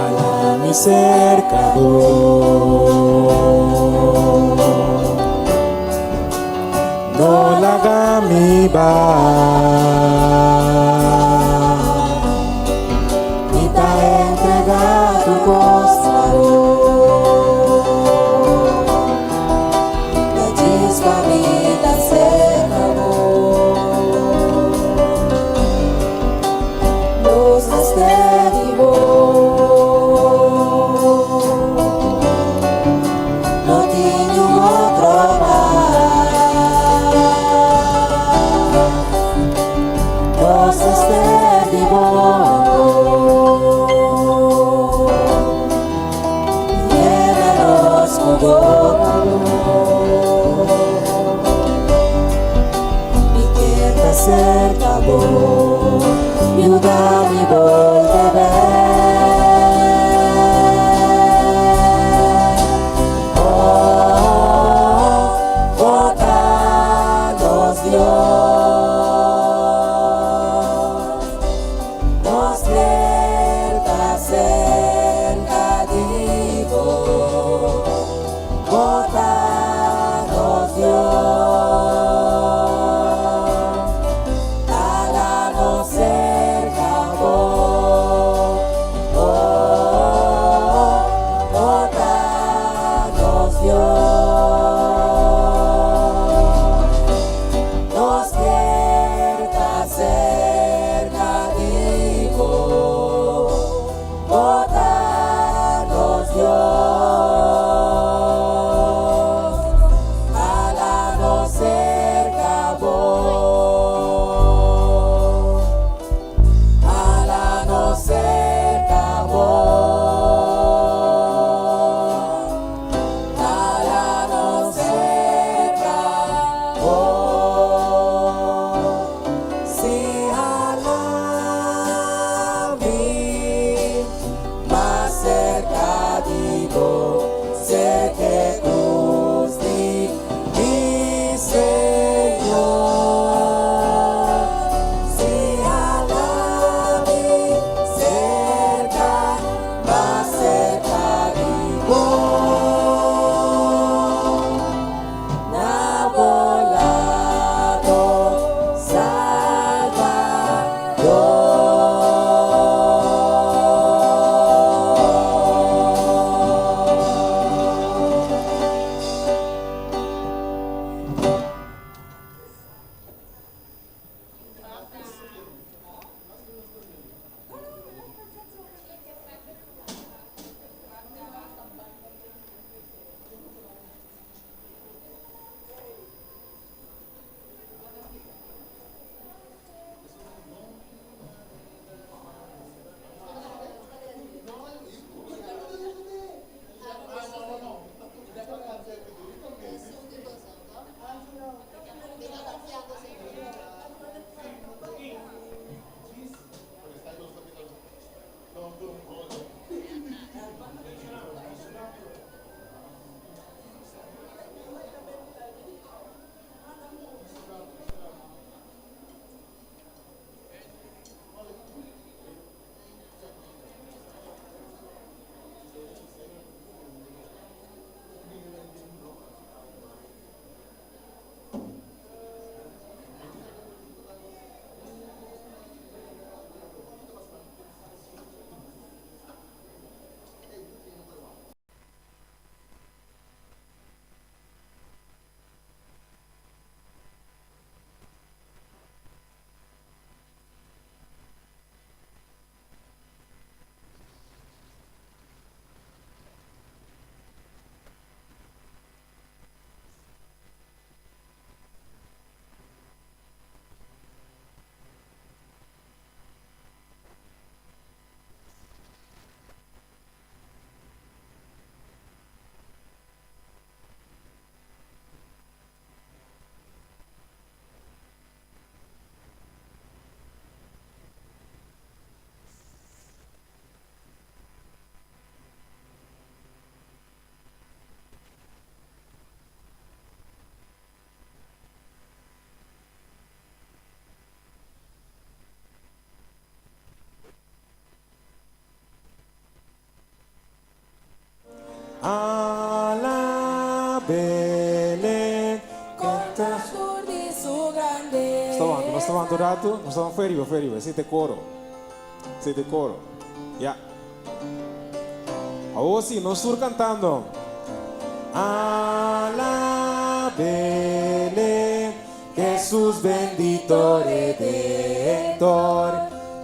Ala mi serka bo. No laga mi bai. Mi ta entregá tur kos na bo. Djis pa mi ta serka bo. Nos mester di bo. serka bo, yuda mi bolbe bèk. Oh, bo ta nos Dios. Nos kier ta serka di bo, bo ta nos Dios. Hala nos serka bo, oh, bo ta nos Dios. Nos kier ta serka di bo, bo ta nos Dios. Hala nos serka bo, hala nos serka bo, hala nos serka bo. Si hala mi mas serka di bo, serka krus di mi Señor. Si hala mi serka, mas serka di bo. Na bo lado, Salvador. Alabele, canta. Tur di su grandesa. Nos ta wanta, nos ta wanta un ratu, nos ta wanta fue riba, fue riba. Esei ta e koro. Esei ta e koro. Ya. Awor si, nos tur kantando. Alabele, Jesus bendito Redentor,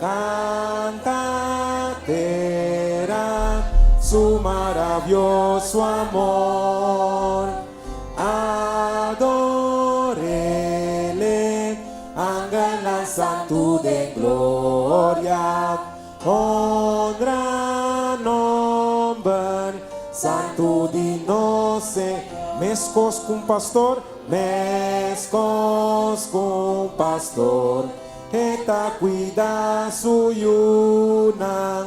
Canta tera su maravioso amor. Adorele, angelnan santu den gloria, Honra nomber santu di nos Señor. Mescos cu un pastor. Meskos ku un pastor, e ta kuida su yunan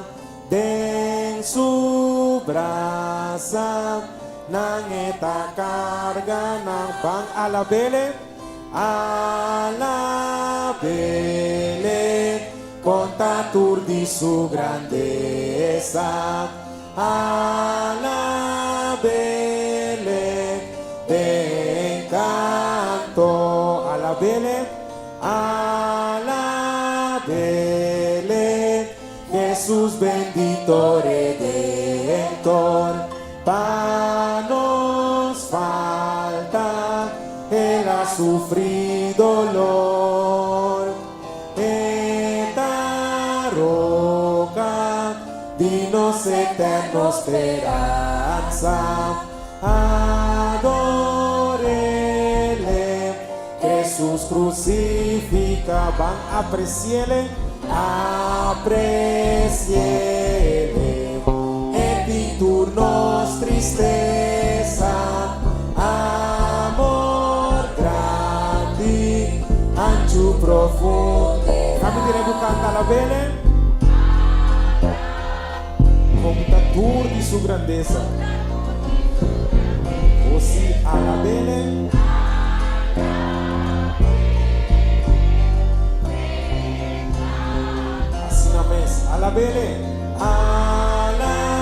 den su brasa, nan e ta karga nan. Ban alab'Ele, alab'Ele, konta tur di su grandesa. Alabele den canto, alabele, alabele, Jesus bendito Redentor, pa nos falta El a sufri dolor. E ta roca di nos eterno speransa. Adorele, Jesus crucifica. Ban apreciele, apreciele. E tin tur nos tristesa. Amor grandi, anchu profundo. Kami dire ku kanta la bele. Konta tur di su grandesa. O si alabele. Asina mes, alabele. Alabele,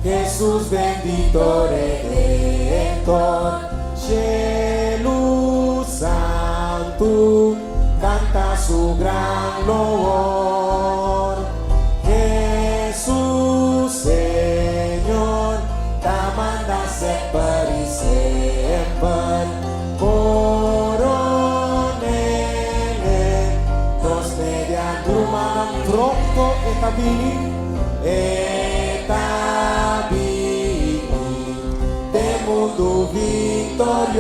Jesus bendito Redentor, Shelu Santu, canta su gran loor. Jesus Señor, ta manda semper y semper, Coronele, nos media rumannan pronto e ta bini, e ta bini den mundu victorioso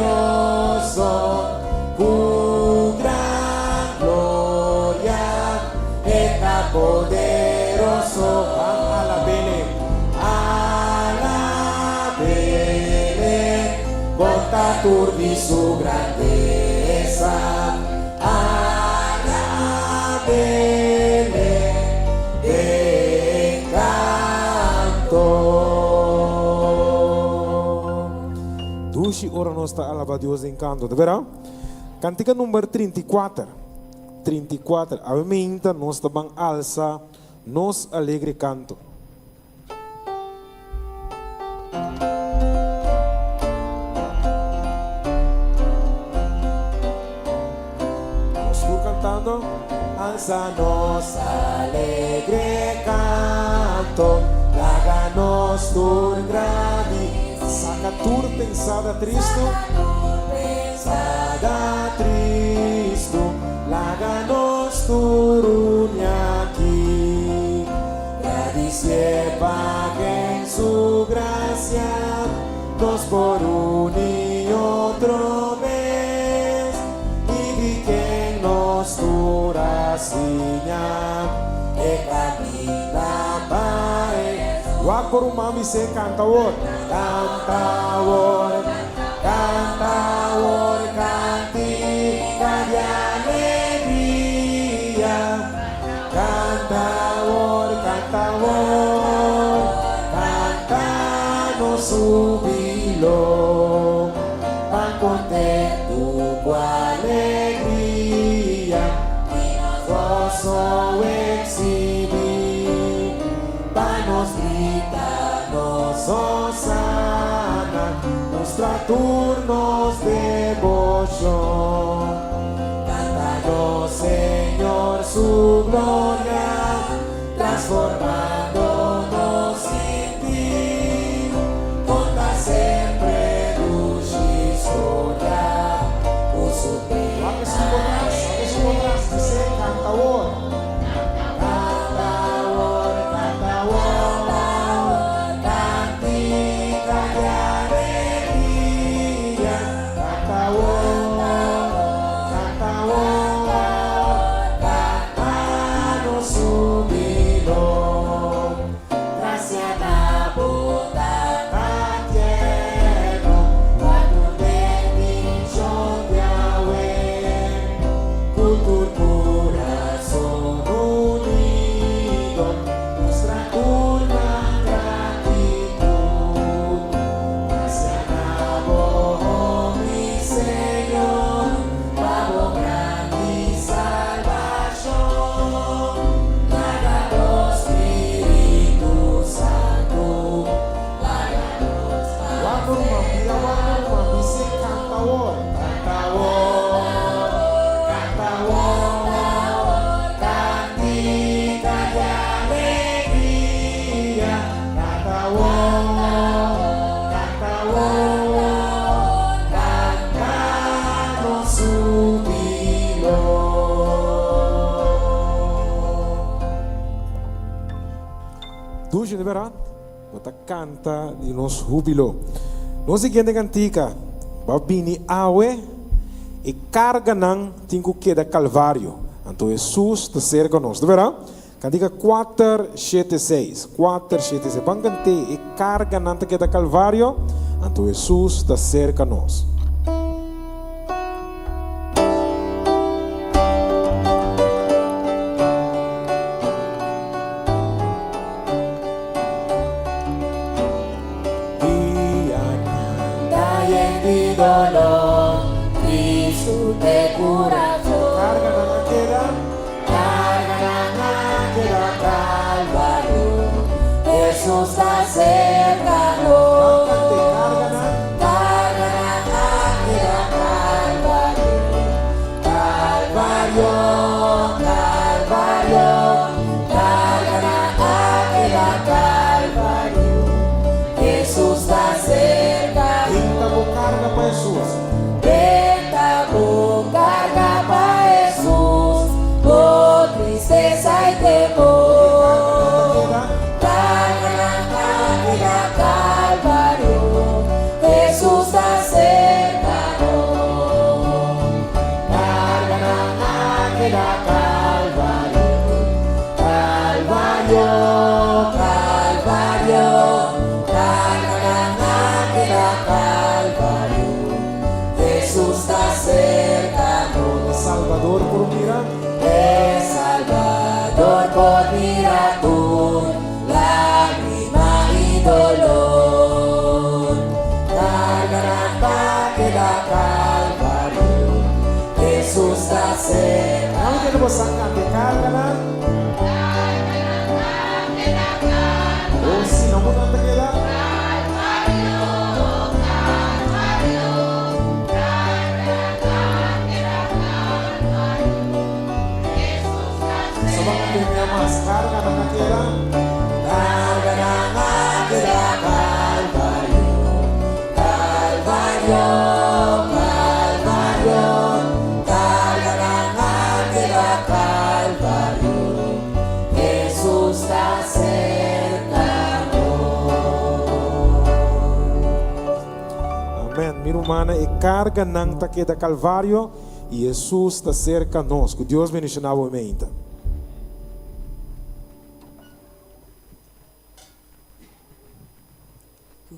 cu gran gloria, e ta poderoso. Ban alabele, alabele, Conta tur di su grandesa, alabele den canto. Dushi ora nos ta alaba Dios den canto, ta bera? Cantica number 34, 34, awe meinta nos ta ban alsa nos alegre canto. Nos tur cantando. Alza nos alegre canto, laga nos tur grandi. Saca tur pensada tristu, pensada tristu, laga nos tur uni aki. Gradisié pa ken su grasia nos por uni otro bes i di ken nos tur a siña e kaminda pa e. Wak por un man bis'é, Kanta awor, kanta awor, kanta awor, kantika di alegria. Canta awor, canta awor, canta nos hubilo, Pan contentu cu alegria, y nos gozo exhibi, Pa nos grita nos hosana, Mustra tur nos debocion. Canta nos Señor su gloria, transformando nos sintir. Conta sempre dushi historia, cu su Wak esun por tras, wak esun por tras, dice canta awor. Canta awor, canta awor, cantica di alegria. Canta awor, canta awor, canta nos. Dushi, di bèrdat? Bo ta kanta di nos húbilo. Nos siguiente kantika, Bo a bini awe, e karganan tin ku keda Kalvario. Anto Hesus ta serka nos, di bèrdat? Kantika 476, 476. Ban kant'é, E karganan ta keda Kalvario, anto Hesus ta serka nos. Dianan ta yen di dolor, Cristo t'e curador. Carganan a keda. Carganan a keda Calvario, Jesus ta cerca nos. Ban cant'e, carganan. Carganan a keda Calvario, Calvario, Calvario, Carganan a keda Calvario, Jesus ta cerca nos. Benta bo carga pa Jesus. Benta bo carga pa Jesus, bo tristeza y temor. Carganan a keda Calvario, Jesus ta cerca nos. Carganan a keda Calvario, Calvario, Calvario, Carganan a keda Calvario, Jesus ta cerca nos. E Salvador por mira. E Salvador por mira tur lagrima y dolor. Carganan ta keda Calvario, Jesus ta cerca. Nan kende bo sa cambia carganan? Oh si, nan bo nan ta keda. Soba ka tene mas carganan a keda. Carganan a keda Calvario, Calvario, Calvario, Carganan a keda Calvario, Jesus ta cerca nos. Amen. Mi rumannan, e carganan ta keda Calvario y Jesus ta cerca nos. Cu Dios bendiciona bo meinta.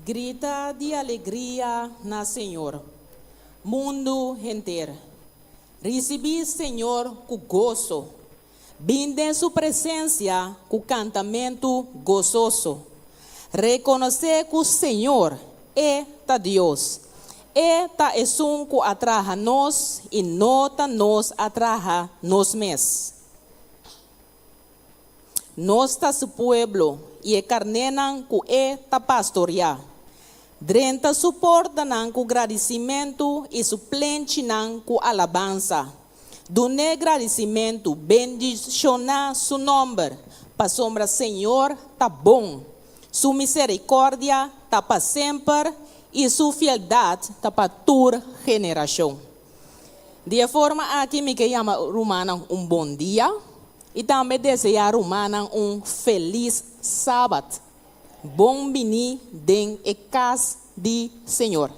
Grita di alegria na Señor, mundu henter. Risibí Señor ku goso. Bin den su presensia ku kantamentu gososo. Rekonosé ku Señor, E ta Dios. E ta esun ku a traha nos i no ta nos a traha nos mes. Nos ta su pueblo i e karnénan ku e ta pastoriá. Drenta su portanan ku gradisimentu i su plenchinan ku alabansa. Dun'é gradisimentu, bendishoná su nòmber, pasobra Señor ta bon. Su miserikòrdia ta pa semper i su fieldat ta pa tur generashon. Di e forma aki mi ke yama rumannan un bon dia i tambe deseá rumannan un felis Sabat. Bon biní den e kas di Señor.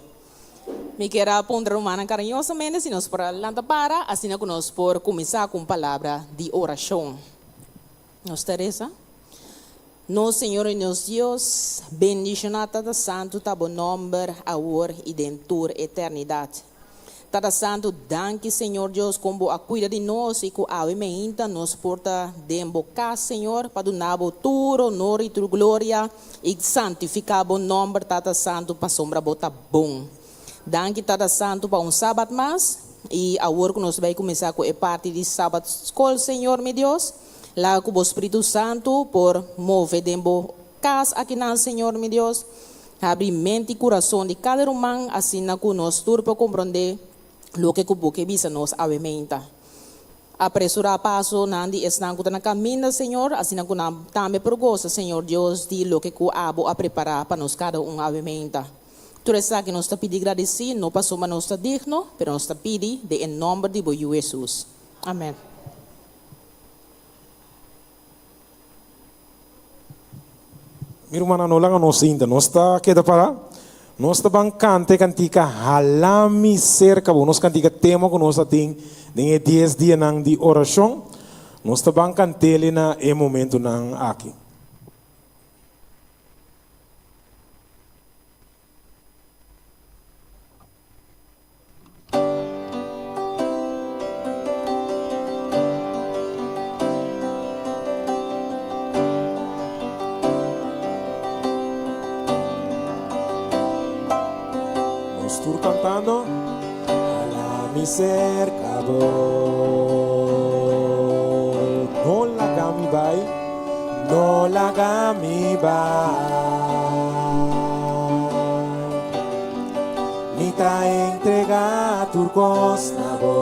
Mi kier a puntra rumannan kariñosamente si nos por a lanta para asina ku nos por kuminsá ku un palabra di orashon. Nos ta resa. Nos Señor i nos Dios, bendishoná Tata Santu ta bo nòmber awor i den tur eternidat. Tata Santu, danki Señor Dios kon bo a kuida di nos i ku awe meinta nos por ta den bo kas Señor pa duna bo tur honor i tur gloria i santifiká bo nòmber Tata Santu pasobra bo ta bon. Danki Tata Santu pa un Sabat mas i awor ku nos bai kuminsá ku e parti di Sabat skol Señor mi Dios laga ku bo Spritu Santu por move den bo kas akinan Señor mi Dios. Habri mente i kurason di kada ruman asina ku nos tur por komprondé loke ku bo ke bisa nos awe meinta. Apresurá pasonan di esnan ku ta na kaminda, Señor, asina ku nan tambe por gosa, Señor Dios, di loke ku abo a prepará pa nos kada un awe meinta. Tur esaki nos ta pidi gradisí, no pasobra nos ta digno, pero nos ta pidi den e nòmber di bo Yu Hesus. Amèn. Mi rumannan, no laga nos sinta, nos ta keda pará. Nos ta ban kanta e kantika Hala mi serka bo, nos kantika tema ku nos ta tin den e dies dianan di orashon. Nos ta ban kant'el na e momentunan aki. Nos tur cantando. Hala mi cerca bo. No laga mi bai, no laga mi bai. Mi ta entregá tur kos na bo.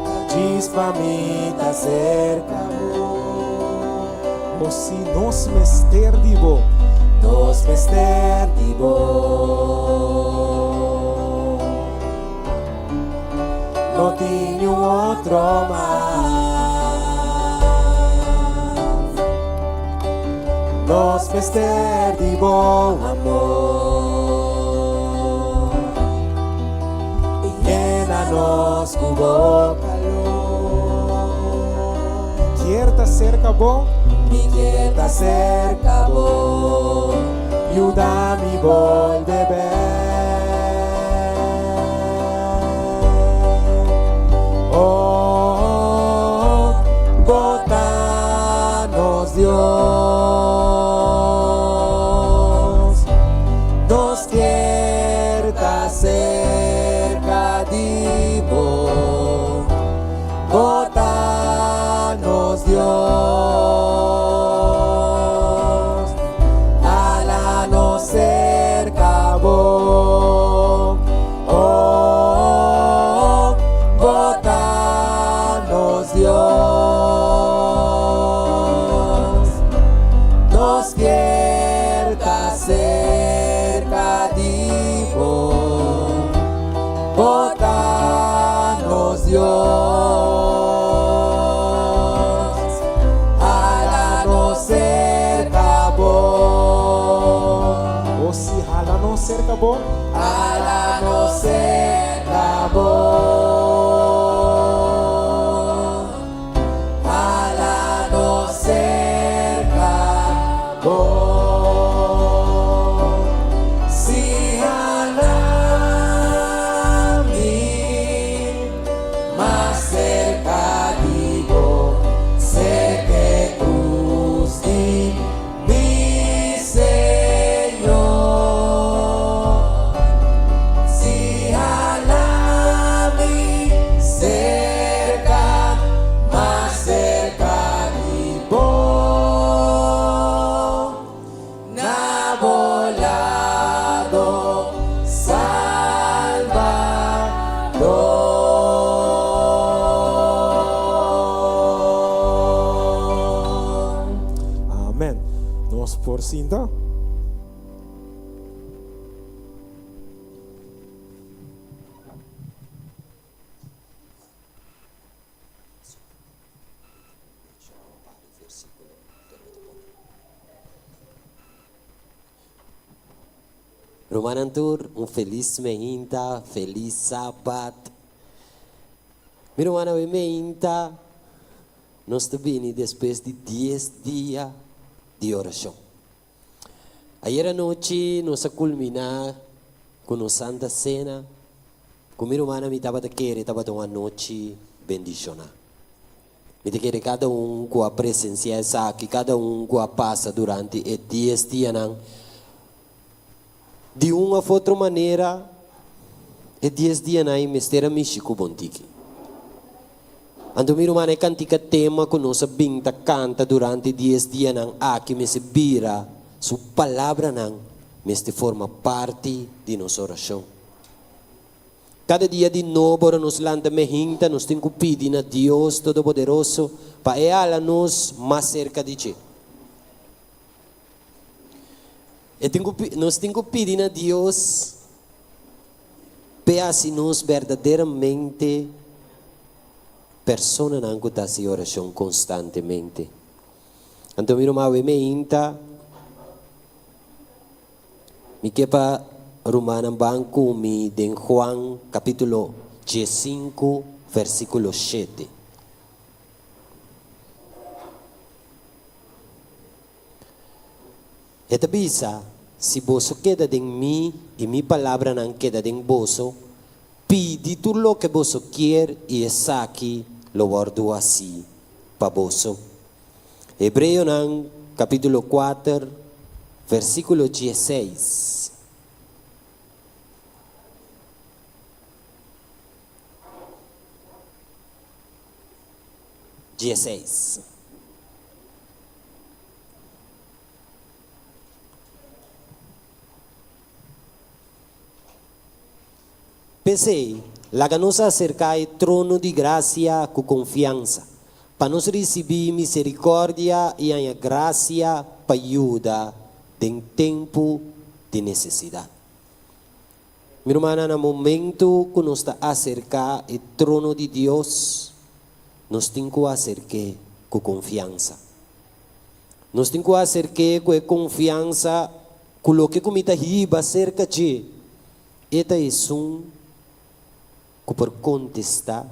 Ta djis pa mi ta serka bo. O si nos mester di bo. Nos mester di bo. No tin niun otro mas. Nos mester di bo amor. I yena nos ku bo kalor. Kier ta serka bo. Mi kier ta serka bo. Yuda mi bolbe bek. Oh, bo ta nos Dios. Nos kier ta cerca di bo. Bo ta nos Dios. Hala nos cerca bo. Oh, bo ta nos Dios. Nos kier ta cerca di bo. Bo ta nos Dios. Hala nos cerca bo. O si hala nos cerca bo. Hala nos cerca bo. Hala nos cerca bo. Si hala mi mas cerca di bo, cerca e cruz di mi Señor. Si hala mi cerca, mas cerca di bo, na bo lado, Salvador. Amen. Nos por sinta. Rumannan tur, un felis meinta, felis sabat. Mi rumannan, awe meinta nos ta bini despues di dies dia di orashon. Ayer anochi nos a kulminá ku nos Santa Sena, ku mi rumannan mi tabata kere tabata un anochi bendishoná. Mi ta kere kada un ku a presensiá esaki, kada un ku a pasa durante e dies dianan, di un òf otro manera e dies dianan ei mester a mishi ku bon tiki. Anto mi ruman e kantika tema ku nos a bin ta kanta durante dies dianan aki mester bira su palabranan mester forma parti di nos orashon. Kada dia di nobo ora nos lanta mehinta nos tin ku pidi na Dios Todopoderoso pa e hala nos mas serka di dje. E tin ku nos tin ku pidi na Dios p'e hasi nos berdaderamente personanan ku ta hasi orashon konstantemente. Anto mi ruman awe meinta, mi ke pa rumannan ban ku mi den Juan kapítulo diesinku versíkulo shete. E ta bisa, Si boso keda den mi i mi palabranan keda den boso, pidi tur loke boso kier i esaki lo wòrdu hasí pa boso. Hebreonan kapítulo kuater, versíkulo dieseis. Dieseis. P'esei, laga nos aserká e trono di grasia ku konfiansa, pa nos risibí miserikòrdia i haña grasia pa yuda den tempu di nesesidat. Mi rumannan, na momentu ku nos ta aserká e trono di Dios, nos tin ku aserk'é ku konfiansa. Nos tin ku aserk'é ku e konfiansa ku loke ku mi ta hiba serka dje, e ta esun ku por kontestá,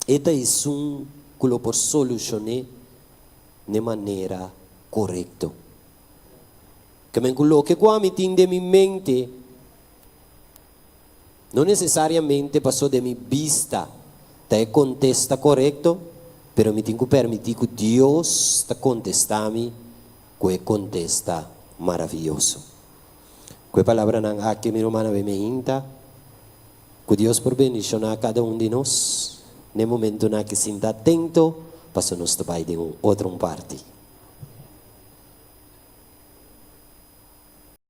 e ta esun ku lo por solushon'é n'e manera korekto. Kemen ku loke ku ami tin den mi mente no nesesariamente pasó den mi bista ta e kontesta korekto, pero mi tin ku permití ku Dios ta kontestá mi ku e kontesta maravioso. Ku e palabranan aki, mi rumannan be meinta, ku Dios por bendishoná kada un di nos n'e momentunan aki sinta atento pasobra nos ta bai den un otro un parti.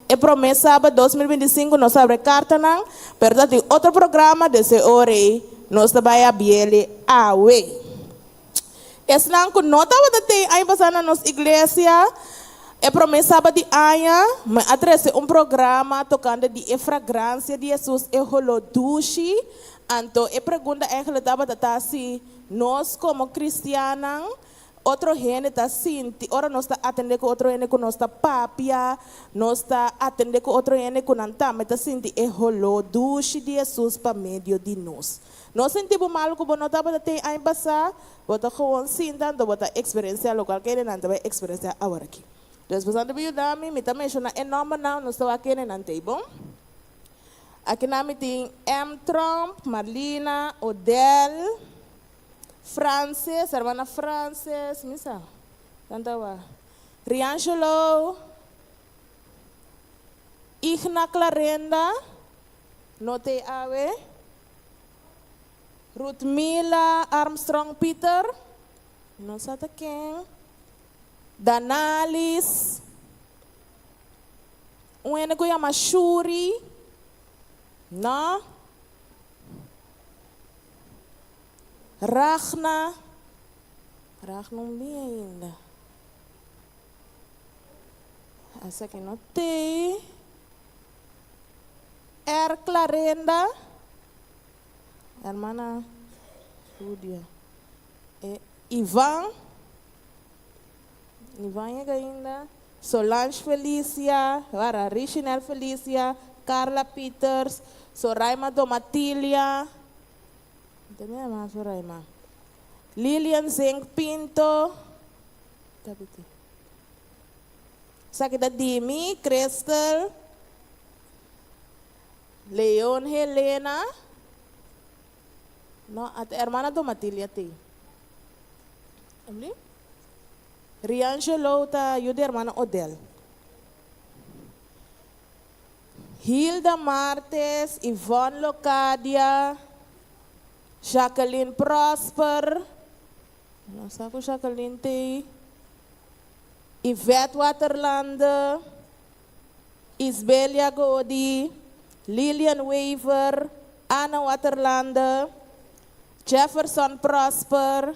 E promé sabat 2025 nos a habri kartanan, pero ta tin otro programa desde ora ei nos ta bai abiele awe. Esnan ku no tabata tei aña pasá na nos iglesia, e promé sabat di aña, mi a trese un programa tokante di e fragransia di Hesus, e holó dushi. Anto e pregunta eigenlijk tabata ta si nos komo kristiannan Otro hende ta sinti ora nos ta atendé ku otro hende ku nos ta papia, nos ta atendé ku otro hende ku nan tambe ta sinti e holó dushi di Hesus pa medio di nos. No sinti bo malu ku bo no tabata ten aña pasá, bo ta gewoon sinta anto bo ta eksperensiá lokual ku hendenan ta bai eksperensiá aworakí. Dus boso ta yuda mi, mi ta menshoná e nòmbernan, nos ta wak hendenan t'ei bon. Akinan mi tin M. Tromp, Marlina, Odell. Frances, hermana Frances, mi sa tanta wa. Riangelo, Igna Clarenda, no t'ei awe. Ruthmila Armstrong Pieter, no sa ta ken. Danalis, un hende ku yama Shuri, no. Ragna, Ragna un bin ainda. Esaki no tei. R. Clarenda, hermana Judia. E Ivan, Ivan yega ainda. Solange Felicia, wara, Richinel Felicia, Carla Pieters, Soraima Domatilia. Ta mi ama Soraima. Lilian Zink Pinto. Ta biti. Esaki ta di mi, Crystal. Leon Helena. No, ata hermana Domatilia t'ei. Emily? Riangelo ta yu di hermana Odell. Hilda Martes, Yvonne Locadia, Jacqueline Prosper, no sa ku Jacqueline t'ei, Yvette Waterlande, Isbelia Godi, Lilian Wever, Anna Waterlande, Jefferson Prosper,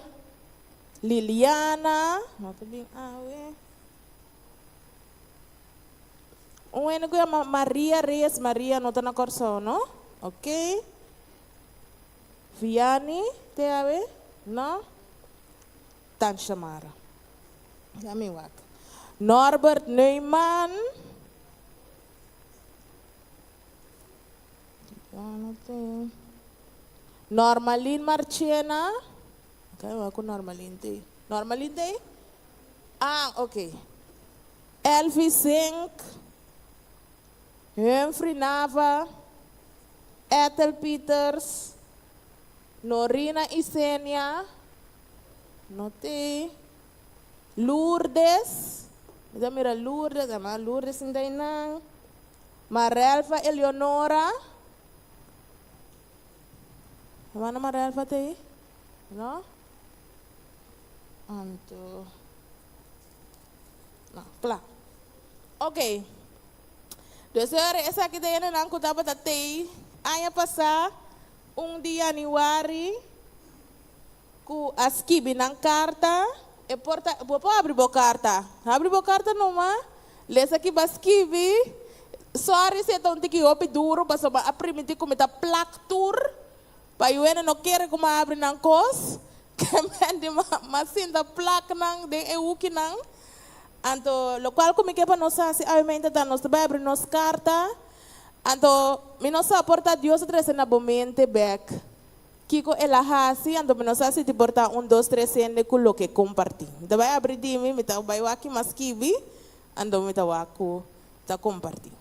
Liliana, no ta bin awe. Un hende ku yama Maria Reyes Maria no ta na Kòrsou no? Ok. Vianney te awe? No? Tan Shamara. Ya mi wak. Norbert Neumann. Normalin Marchena. Ok, wak ku Normalin te. Normalin te? Ah, ok. Elvi Zink. Humphrey Nava. Ethel Peters. Norina Isenia. No te. Lourdes. Mi ta mira Lourdes, ama Lourdes sinta einan. Marelfa Eleonora. Hermana Marelfa ta ei? No? Anto. No, kla. Ok. Dus esaki ta hendenan ku tabata tei aña pasá, un di yanüari. Ku a skibi nan karta, e por ta, bo por habri bo karta. Habri bo karta numa, lesa ki bo a skibi. Sorry si e ta un tiki hopi duru, pasobra a primiti ku mi ta plak tur, pa yuene no kere ku mi a habri nan kos. Ke men di m'a sinta plak nan den e hukinan. Anto, lokual ku mi ke pa nos hasi awemente ta nos ta bai habri nos karta. Anto, mi no sa por ta Dios a trese na bo mente bek. Kiko el a hasi? Anto mi no sa si ti por ta un dos tres hende ku loke kompartí. Mi ta bai abri di mi, mi ta bai wak ki mas skibi, anto mi ta wak ku ta kompartí.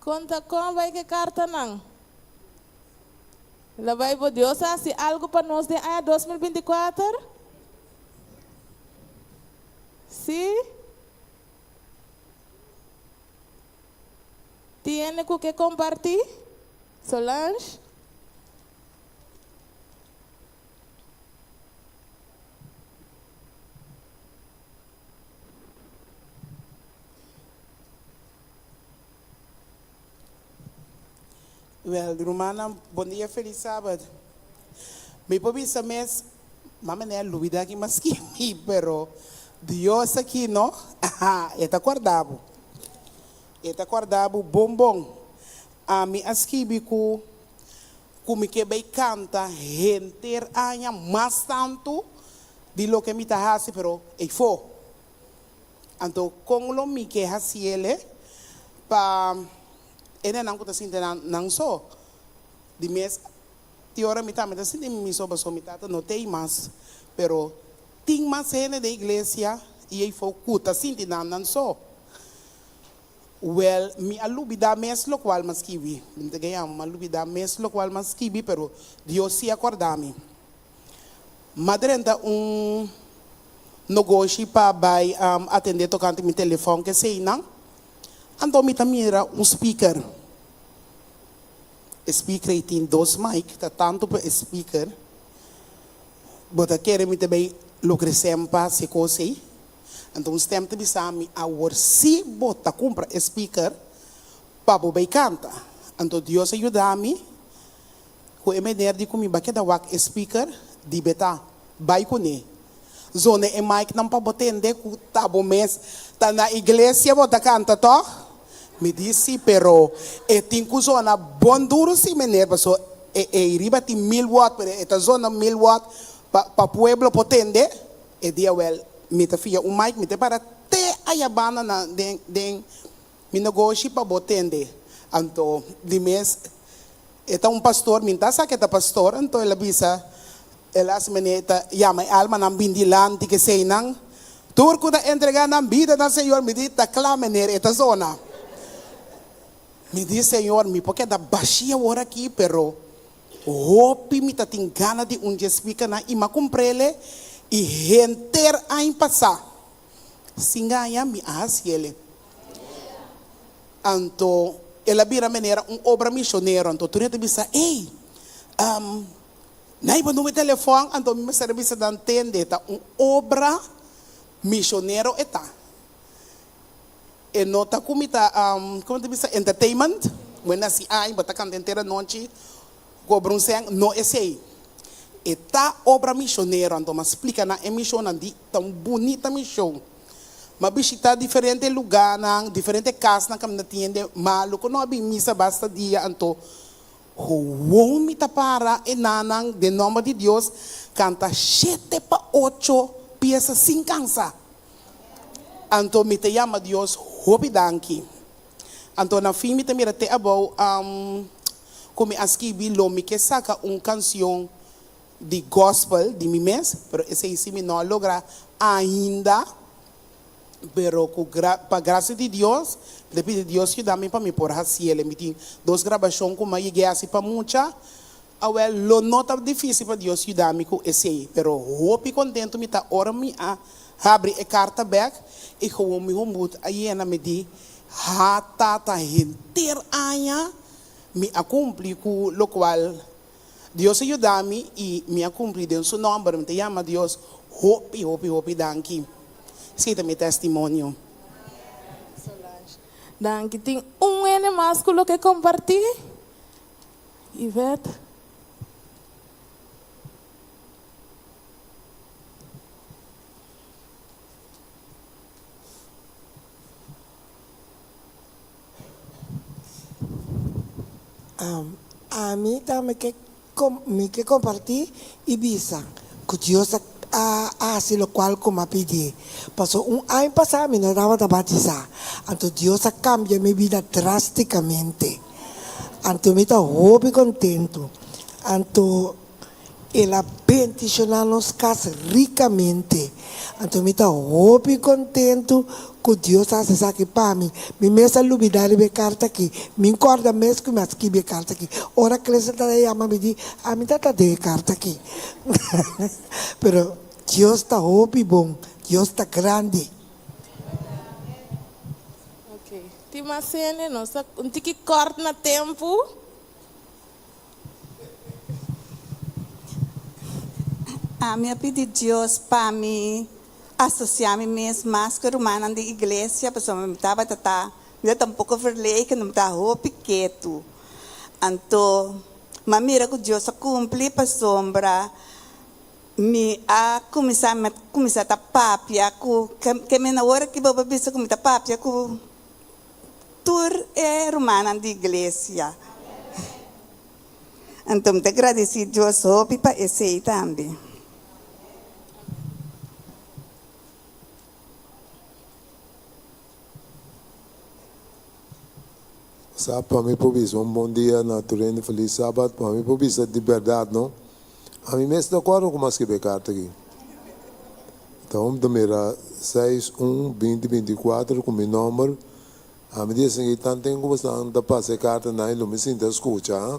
Kon ta kon bai ke kartanan? La bai bo Dios a hasi algu pa nos den aña 2024? Sí? Tin hende ku ke kompartí? Solange? Wel, rumannan, bon dia, felis sabat. Mi por bisa mes, mama ne a lubida ki mas ki mi, pero Dios aki no, e ta korda bo. E ta korda bo bon bon. Ami a skibi ku ku mi ke bai kanta henter aña mas tantu di loke mi ta hasi, pero eifó. Anto kon lo mi ke hasiele pa e nenan ku ta sinti nan nan so? Di mes tin ora mi tambe ta sinti mi so pasobra mi tata no t'ei mas, pero tin mas hende den iglesia i eifo ku ta sinti nan nan so. Wèl, mi a lubidá mes lokual m'a skibi. Mi ta gaya, m'a lubidá mes lokual m'a skibi, pero Dios sí a kòrda mi. M'a drenta un nogoshi pa bai atendé tokante mi telefòn keseinan, anto mi ta mira un speaker. E speaker ei tin dos mic, ta tantu pa e speaker. Bo ta kere mi ta bai logre sempa si kos ei? Anto un stem ta bisa mi, Awor si bo ta kumpra e speaker pa bo bai kanta. Anto Dios a yuda mi ku e mener di ku mi ba keda wak e speaker di beta bai kuné. Zone e mic nan pa bo tende ku ta bo mes ta na iglesia bo ta kanta tòg? Mi di si, pero e tin ku zona bon duru si mener paso e ei riba tin mil watt pero e ta zona mil watt pa pa pueblo por tende. E dia wel mi ta fia un mic mi ta para te aya banda na den den mi negoshi pa bo tende. Anto di mes e ta un pastor mi ta sa ke ta pastor anto el a bisa el a hasi mane ta yama e almanan bin dilanti keseinan tur ku ta entrega nan bida na Señor mi di ta kla meneer e ta zona. Mi di Señor mi por keda bashi awor aki pero Hopi mi ta tin gana di un dje spikanan i m'a kumprele i henter añ pasá. Sin gaña mi a hasiele. Anto. El a bira manera un obra misionero. Anto tur hende ta bisa, Ey, nan bo numero di telefòn? Anto mi mester a bisa nan, Tende, ta un obra misionero e ta. E no ta ku mi ta, komo ta bisa, entertainment? Bo nasi aña, bo ta kanta henter anochi, kobra un sèn. No esei. E ta obra misionero. Anto mi a splika nan e mishonnan di ta un bunita mishon. Mi a bishita diferente lugánan, diferente kasnan kaminda tin hende malu ku no a bin misa basta dia. Anto gewoon mi ta para e nannan den nòmber di Dios kanta shete pa ocho piesa sin kansa. Anto mi ta yama Dios hopi danki. Anto na fin mi ta mira te abou ku mi a skibi lo mi ke saka un kansion di gospel di mi mes, pero esei si mi no a logra ainda, pero ku pa gracia di Dios, mi ta pidi Dios yuda mi pa mi por hasiel. Mi tin dos grabashon ku mi a yega hasi pa mucha, awel lo no ta dificil pa Dios yuda mi ku esei, pero hopi contento mi ta ora mi a habri e carta bek i gewoon mi hombut a yena mi di, Ha tata henter aña mi a cumpli ku locual Dios a yuda mi i mi a kumpli den su nòmber. Mi ta yama Dios hopi, hopi, hopi danki. Esei ta mi testimonio. Danki. Tin un hende mas ku lo ke kompartí? Yvette. Ami tambe ke mi ke kompartí i bisa ku Dios a hasi lokual ku mi a pidié. Pasobra un aña pasá mi no tabata batisá, anto Dios a kambia mi bida drástikamente. Anto mi ta hopi kontentu. Anto El a bendishoná nos kas rikamente. Anto mi ta hopi kontentu ku Dios a hasi esaki pa mi. Mi mes a lubidá riba e karta aki. Mi kòrda mes ku mi a skibi e karta aki. Ora Crystal ta yama mi di, Ami ta ta den e karta aki. Pero Dios ta hopi bon. Dios ta grandi. Ok. Tin mas hende? Nos ta un tiki kòrt na tempu. Ami a pidi Dios pa mi asosiá mi mes mas ku e rumannan di iglesia, pasobra mi tabata ta, mi ta un poko verlegen, mi ta hopi ketu. Anto, mi a mira ku Dios a kumpli pasobra mi a kuminsá, mi a kuminsá ta papia ku, ke men awor aki bo por bisa ku mi ta papia ku tur e rumannan di iglesia. Anto mi ta gradisí Dios hopi pa esei tambe. Sa pa mi por bisa un bon dia na tur hende felis sabat pa mi por bisa di berdad no ami mes ta acuerdo cu mi a scribi e carta aki ta hom ta mira seis un binti 24 cu mi nomber ami di esaki tan ten cu bosan ta pasa e carta nan y lo mi sinta scucha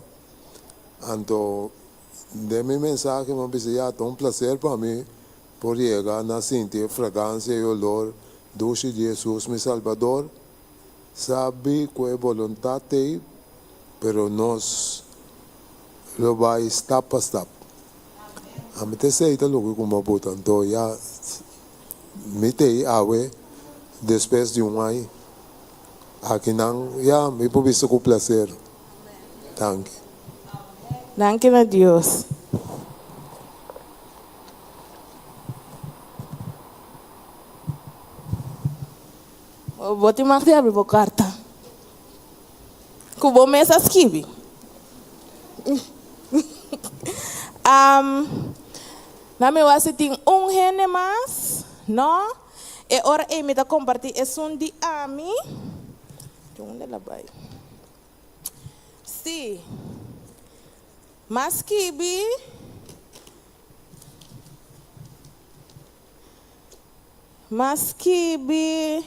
anto den mi mensahe mi a bisa ya ta un placer pa mi por yega na sinti e fragancia y olor dushi di Jesus mi Salbador. Sabi ku e boluntat t'ei, pero nos lo bai stap pa stap. Ami ta esei ta loke ku mi a buta, anto ya mi t'ei awe despues di un ai akinan, ya mi por bisa ku plaser. Danki. Danki na Dios. Bo tin mag di abri bo karta ku bo mes a skibi. Na mi wak si tin un hende mas, no? E ora ei mi ta kompartí esun di ami. Unda el a bai? Sí. M'a skibi. M'a skibi,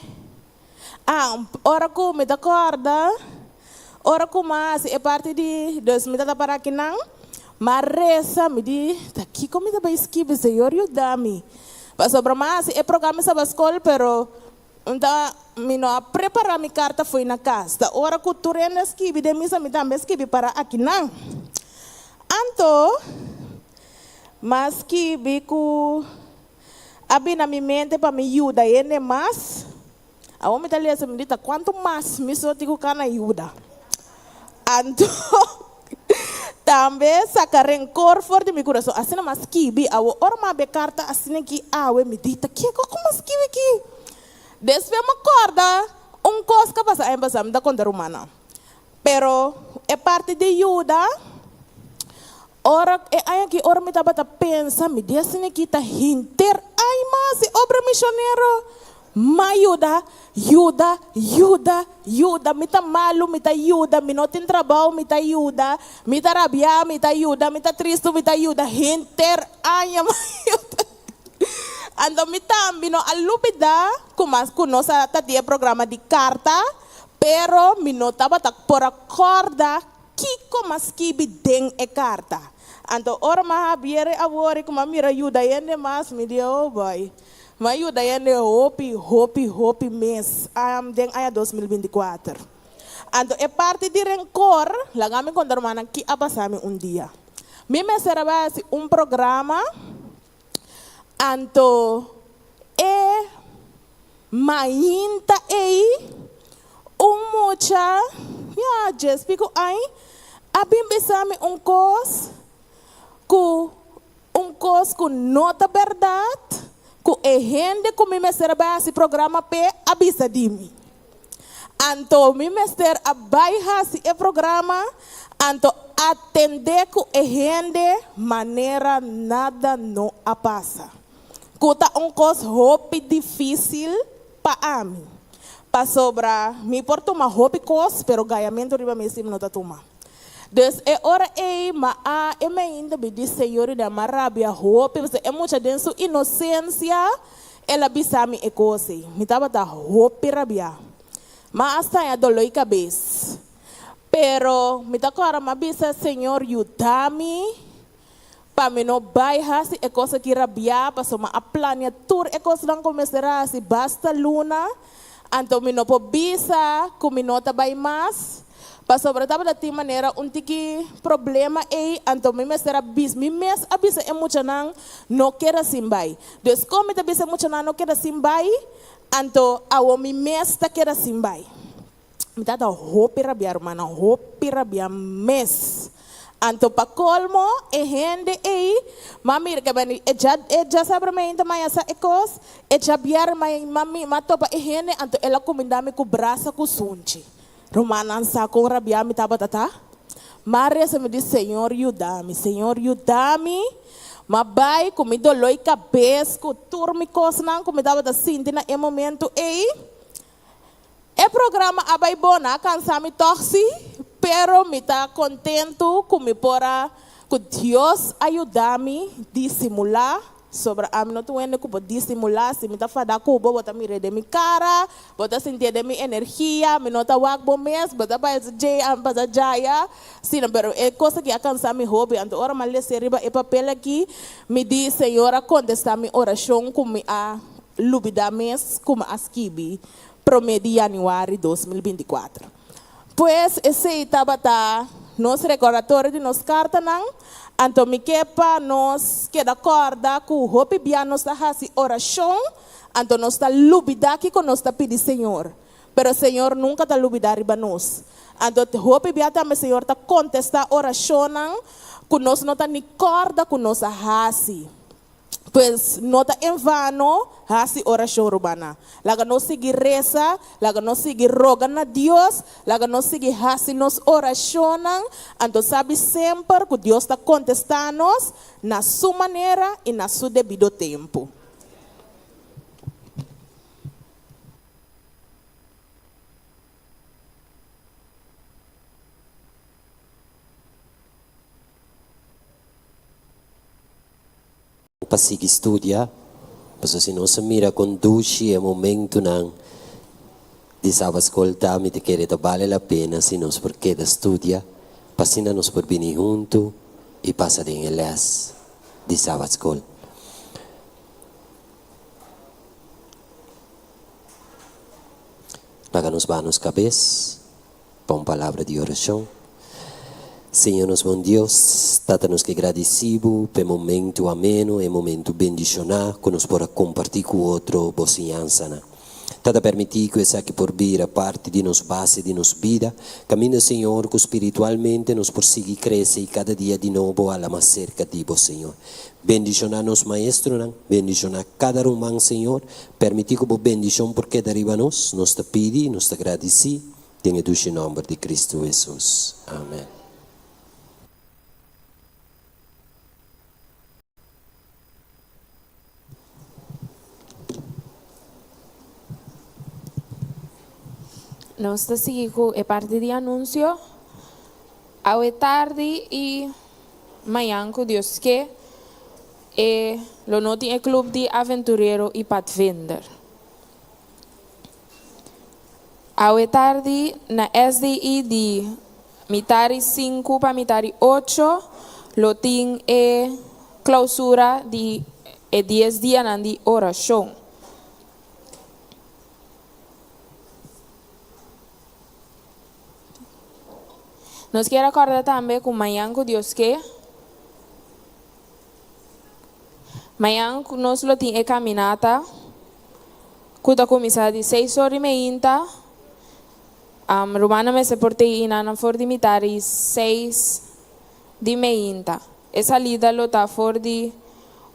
ah, ora ku mi ta kòrda, ora ku m'a hasi e parti di, dus mi ta para akinan, m'a resa, mi di, ta kiko mi ta bai skibi, Señor yuda mi. Pasobra m'a hasi e programa esaba skol, pero un ta. mi no a prepará mi karta fo'i na kas. Ta ora ku tur hende a skibi den misa mi tambe a skibi para akinan. Anto m'a skibi ku a bini na mi mente pa mi yuda hende mas. Awor mi ta lesa mi di ta kuantu mas mi so tin ku kana yuda. Anto tambe saka renkor for di mi kurason. Asina m'a skibi. Awor ora m'a be karta asina ki awe mi di ta kiko ku m'a skibi aki? Despues m'a kòrda un kos ku a pasa aña pasá mi ta konta rumannan. Pero e parti di yuda, ora e aña aki ora mi tabata pensa mi di asina ki ta henter ay mas e obra misionero, m'a yuda, yuda, yuda, yuda, mi ta malu mi ta yuda, mi no tin trabou mi ta yuda, mi ta rabia mi ta yuda, mi ta tristu mi ta yuda, henter aña m'a yuda. Anto mi tambe no a lubida ku mas ku nos a ta di e programa di karta. Pero mi no tabata por a kòrda kiko m'a skibi den e karta. Anto ora m'a habier e awor i ku m'a mira yuda hende mas, mi di, Oh boy, m'a yuda hende hopi, hopi, hopi mes den aña 2024. Anto e parti di renkor, laga mi konta rumannan ki a pasa mi un dia. Mi mester a bai hasi un programa, anto e Mainta ei, un mucha, ya, djes pico añ, a bin bisa mi un cos cu un cos cu no ta berdad, cu e hende cu mi mester a bai haci programa p'e a bisa di mi. Anto mi mester a bai haci e programa, anto atende cu e hende manera nada no a pasa. Ku ta un kos hopi difísil pa ami. Pasobra mi por tuma hopi kos, pero gayamentu riba mi esei mi no ta tuma. Dus e ora ei ma a e meinta mi di Señor i m'a rabia hopi, pasobra e mucha den su inosensia el a bisa mi e kos ei. Mi tabata hopi rabiá. M'a a staña doló i kabes. Pero mi ta kòrda m'a bisa, Señor yuda mi Pa mi no bai hasi e kos aki rabiá, pasobra mi a plania tur e kosnan ku mester hasi basta luna, anto mi no por bisa ku mi no ta bai mas, pasobra tabata tin manera un tiki problema ei, anto mi mester a bisa, mi mes a bisa e muchanan no keda sin bai. Dus kon mi ta bisa e muchanan no keda sin bai, anto awor mi mes ta keda sin bai. Mi tata hopi rabia rumannan, hopi rabia mes. Anto pa colmo e hende ey, m'a mira ke bani e dja e djasabra mainta maya sa e cos, e djabièrnè maya m'a mi m'a topa e hende anto el a cuminda mi cu brasa cu sunchi. Rumannan sa con rabia mi tabata ta? M'a reza mi di Señor yuda mi, Señor yuda mi, m'a bay cu mi doloi cabes cu tur mi cosnan cu mi tabata sinti na e momento ey. E programa a bai bon, a cansa mi tog si, pero mi ta contento cu mi por a, cu Dios a yuda mi disimula, sobra ami no ta un hende cu por disimula, si mi ta fada cu bo, bo ta mira den mi cara, bo ta sintié den mi energia, mi no ta wak bo mes, bo ta parece djey ami pasa djaya, sino, pero e cos aki a cansa mi hopi, anto ora mi a lese riba e papel aki, mi di, Señor a contesta mi oracion cu mi a lubida mes ku mi a skibi promé di yanüari 2024. Pues esei tabata nos rekordatorio di nos kartanan, anto mi ke pa nos keda kòrda ku hopi bia nos ta hasi orashon, anto nos ta lubida kiko nos ta pidi Señor. Pero Señor nunka ta lubida riba nos. Anto hopi bia tambe Señor ta kontestá orashonnan ku nos no ta ni kòrda ku nos a hasi. Pues no ta en vano hasi orashon, rumannan. Laga nos sigui resa, laga nos sigui roga na Dios, laga nos sigui hasi nos orashonnan, anto sabi semper ku Dios ta kontestá nos na su manera i na su debido tempu. Pa sigui studia, pasobra si nos a mira kon dushi e momentunan di Sabbat Skol ta, mi ta kere ta bale la pena si nos por keda studia, pa asina nos por bini huntu i pasa den e lès di Sabbat Skol. Laga nos baha nos kabes pa un palabra di orashon. Señor nos bon Dios, Tata nos ke gradisí Bo pa e momentu ameno, e momentu bendishoná ku nos por a kompartí ku otro Bo siñansanan. Tata permití ku esaki por bira parti di nos base di nos bida, kaminda Señor ku spiritualmente nos por sigui krese i kada dia di nobo hala mas serka di Bo Señor. Bendishoná nos maestronan, bendishoná kada ruman Señor, permití ku Bo bendishon por keda riba nos, nos ta pidi i nos ta gradisí den e dushi nòmber di Kristu Hesus. Amen. Nos ta sigui ku e parti di anunsio. Awe tardi i mañan ku Dios ke, e lo no tin e club di aventurero i padvinder. Awe tardi na SDI di mitari sinku pa mitari ocho lo tin e clausura di e dies dianan di oracion. Nos kier a corda tambe cu mañan cu Dios ke, mañan nos lo tin e caminata cu ta cuminsa di seis or di meinta, rumannan mester por tei inanan for di mitad di seis di meinta. E salida lo ta for di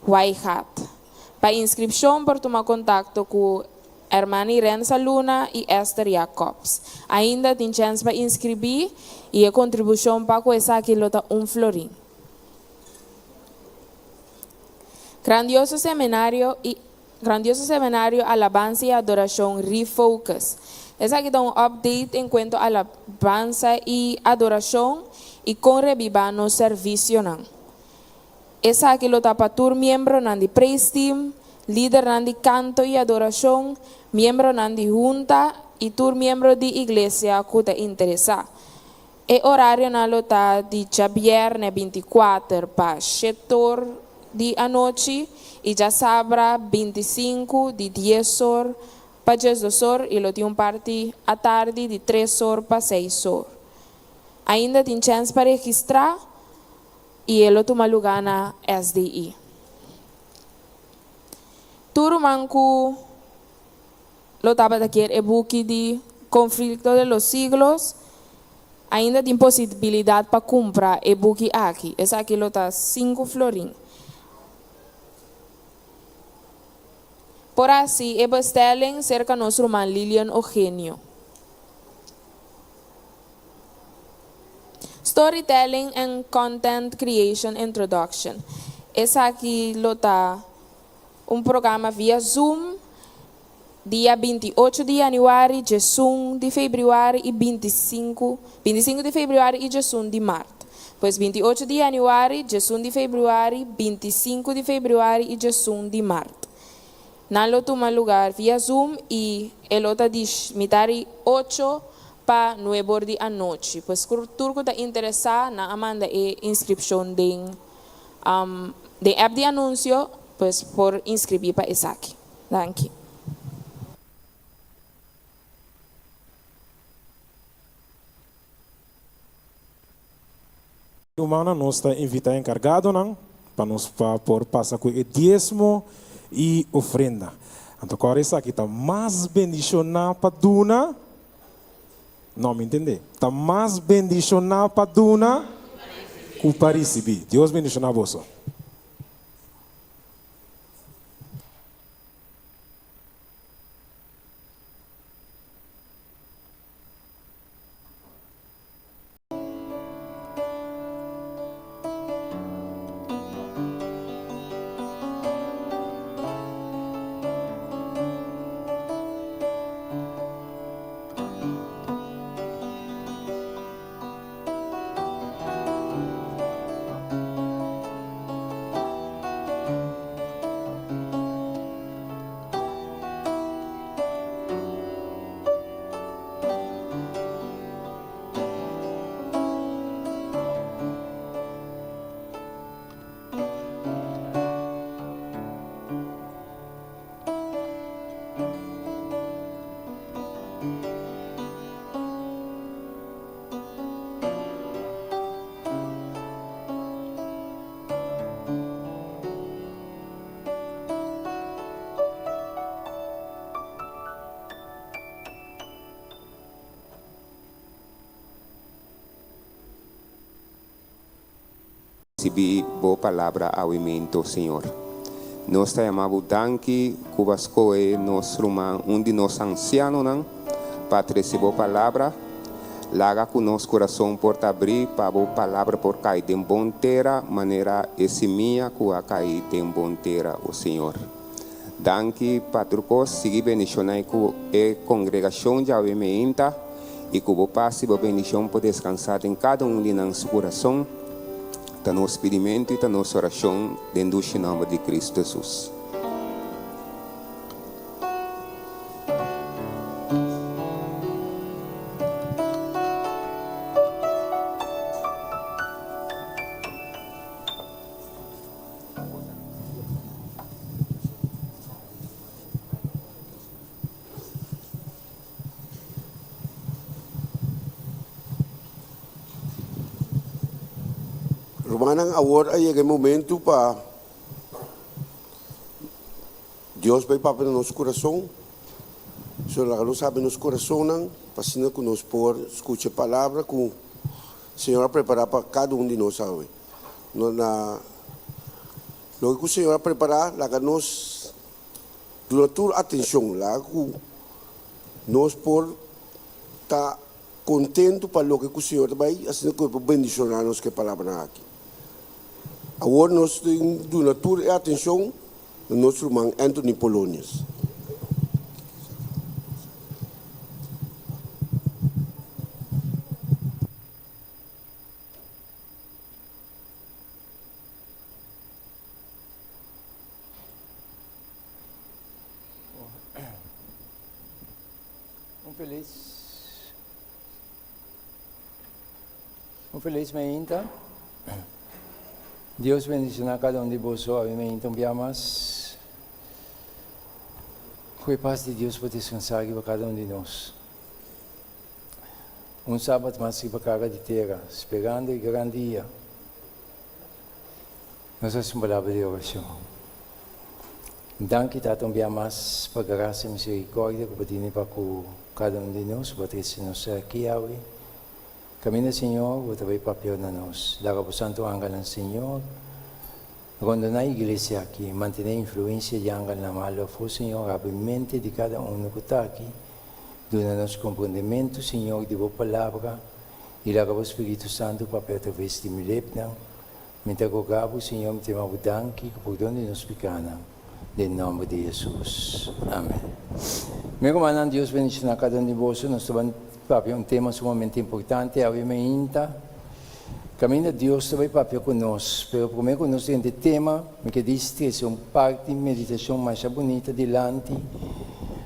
Waaigat. Pa inscripcion por tuma contacto cu Hermana Irensa Luna i Esther Jacobs. Ainda tin chèns pa inskribí i e kontribushon pa ku esaki lo ta un florin. Grandioso seminario i Grandioso seminario Alabansa i Adorashon Refocus. Esaki ta un update en kuento alabansa i adorashon i kon rebibá nos servisionan. Esaki lo ta pa tur miembronan di Praise Team, lidernan di kanto i adorashon, miembronan di hunta i tur miembro di iglesia ku ta interesá. E orarionan lo ta di djabièrnè 24 pa shet'or di anochi i djasabra 25 di dies'or pa diesdos'or i lo tin un parti atardi di tres'or pa seis'or. Ainda tin chèns pa registrá. I e lo tuma lugá na SDI. Tur ruman ku lo tabata kier e buki di Conflicto de los Siglos, ainda tin posibilidat pa kumpra e buki aki. Esaki lo ta sinku florin. Por hasi e bestelling serka nos ruman Lilian Ogenio. Storytelling and Content Creation Introduction. Esaki lo ta un programa via Zoom dia 28 di januari, 11 di februari y 25, 25 di februari y 11 di maart. Pues 28 di januari, 11 di februari, 25 di februari y 11 di maart. Nan lo tuma lugar via Zoom y e lo ta di mitari ocho pa nuebor di anochi. Pues tur cu ta interesa nan a manda e inscripcion den den app di anuncio pues por inscribi pa esaki. Danki. Rumannan, nos ta invitá enkargadonan pa nos pa por pasa ku e diesmo i ofrenda. Anto kòrda esaki ta mas bendishoná pa duna, no mi ntendé, ta mas bendishoná pa duna ku pa risibí. Dios bendishoná boso. Ricibi Bo palabra awe mento, Señor. Nos ta yama Bo danki cu Bo a scohe nos ruman, un di nos ancianonan, pa trece Bo palabra. Laga cu nos curason por ta abri pa Bo palabra por cay den bon tera manera e simia cu a cay den bon tera, o Señor. Danki pa tur cos. Sigui bendiciona cu e congregacion djawe meinta y cu Bo pas y Bo bendicion por descansa den cada un di nan su curason. Ta nos pidimento y ta nos oracion den dushi nomber di Cristo Jesus. Rumannan, awor a yega e momento pa Dios bai papia na nos kurason. So laga nos habri nos kurasonnan pa asina ku nos por skucha e palabra ku Señor a prepará pa kada un di nos awe. No na loke ku Señor a prepará, laga nos duna tur atenshon, laga ku nos por ta kontentu pa loke ku Señor ta bai, asina ku E por bendishoná nos ku e palabranan aki. Awor nos tin duna tur e atenshon na nos ruman Anthony Polonius. Un felis Un felis meinta. Dios bendiciona cada un di boso awe meinta un bia mas. Cu e paz di Dios por descansa riba cada un di nos. Un sabat mas riba cara di tera, sperando e gran dia. Nos haci un palabra di oracion. Danki Tata un bia mas pa gracia y misericordia cu bo tene pa cu cada un di nos, bo a trece nos aki awe. Caminda Señor, bo ta bay papia na nos. Laga bo santo angelnan Señor rondona e iglesia aki, mantene influencia di angelnan malo afo Señor, habri mente di cada uno cu ta aki, duna nos comprendemento Señor di bo palabra y laga bo Spiritu Santo papia atraves di mi lepnan. Mi ta roga bo, Señor, mi ta yama bo danki ku pordon di nos pikanan, den nomber di Hesus. Amen. Mi rumannan, Dios bendiciona kada un di boso. Nos ta ban papia un tema sumamente importante awe mainta. Kaminda Dios ta bai papia ku nos. Pero prome ku nos drenta e tema, mi ke dis trese un parti meditacion masha bunita dilanti.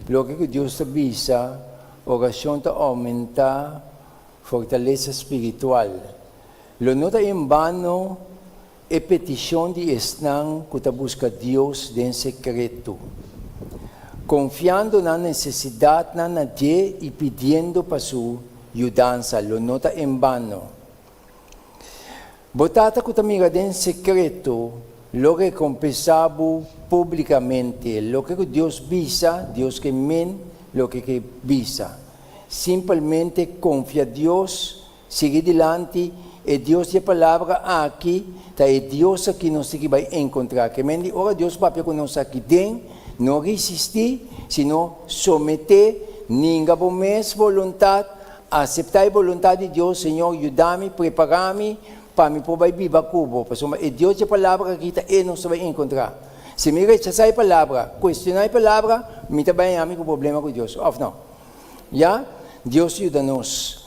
Loke ku Dios ta bisa, oracion ta aumenta fortalesa spiritual. Lo no ta en bano e petishon di esnan ku ta buska Dios den sekreto, konfiando nan nesesidatnan na dje i pidiendo pa su yudansa. Lo no ta en bano. Bo Tata ku ta mira den sekreto lo rekompensá bo públikamente. Loke ku Dios bisa, Dios ke men loke ke bisa. Simpelmente konfia Dios Sigui dilanti, e Dios di e Palabra aki ta e Dios aki nos tin ki bai enkontrá. Ke men di ora Dios papia ku nos aki den, no risistí, sino someté, ninga bo mes boluntat, aseptá e boluntat di Dios, Señor, yuda mi, prepará mi pa mi por bai biba ku bo. Pasobra e Dios di e Palabra aki ta e nos ta bai enkontrá. Si mi rechasá e Palabra, kuestioná e Palabra, mi ta bai haña mi ku problema ku Dios, òf no? Ya, Dios yuda nos.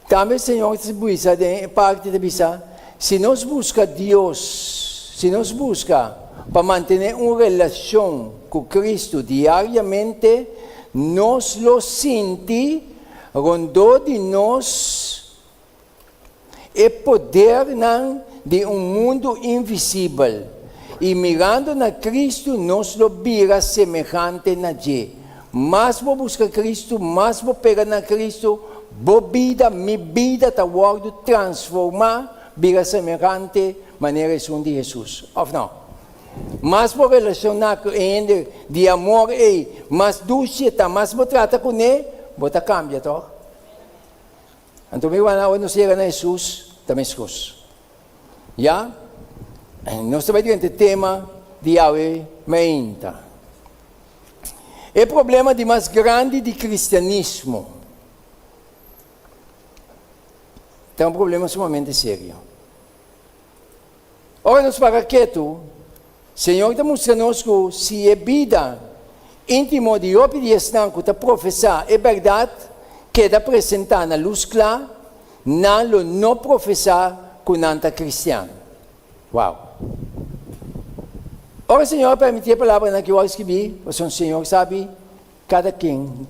Tambe Señor ta bisa den e parti ta bisa, si nos buska Dios, si nos buska pa mantené un relashon ku Cristo diariamente, nos lo sinti rondó di nos e podernan di un mundu invisibel, i mirando na Cristo nos lo bira semehante na dje. Mas bo buska Cristo, mas bo pega na Cristo, bo bida, mi bida ta wòrdu transformá bira semehante manera esun di Hesus. Òf no? Mas bo relashoná ku e hende di amor ei, mas dushi e ta, mas bo trata kuné, bo ta kambia, tòg? Anto mi wana awe nos yega na Hesus ta meskos. Ya? Nos ta bai drenta e tema di awe mainta. E problema di mas grandi di kristianismo ta un problema sumamente serio. Ora nos para ketu, Señor ta mustra nos ku si e bida íntimo di hopi di esnan ku ta profesá e bèrdat keda presentá na lus kla, nan lo no profesá ku nan ta kristian. Wow! Ora Señor a permití e palabranan ki wòrdu skibí, pasobra Señor sabi kada ken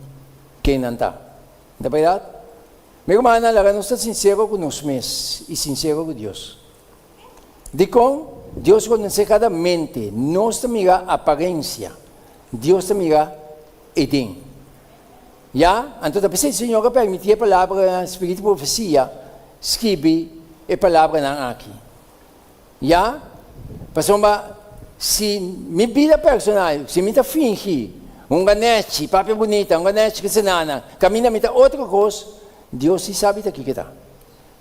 ken nan ta. No ta bèrdat? Mi rumannan, laga nos ta sinsero ku nos mes i sinsero ku Dios. Dikon? Dios konosé kada mente. Nos ta mira aparensia, Dios ta mira e den. Ya? Anto ta p'esei Señor a permití e palabranan, spiritu di profesia, skibi e palabranan aki. Ya? Pasobra si mi bida personal, si mi ta fingi un ganechi, papia bunita, un ganechi kesenana, kaminda mi ta otro kos, Dios si sabi ta kiko ta.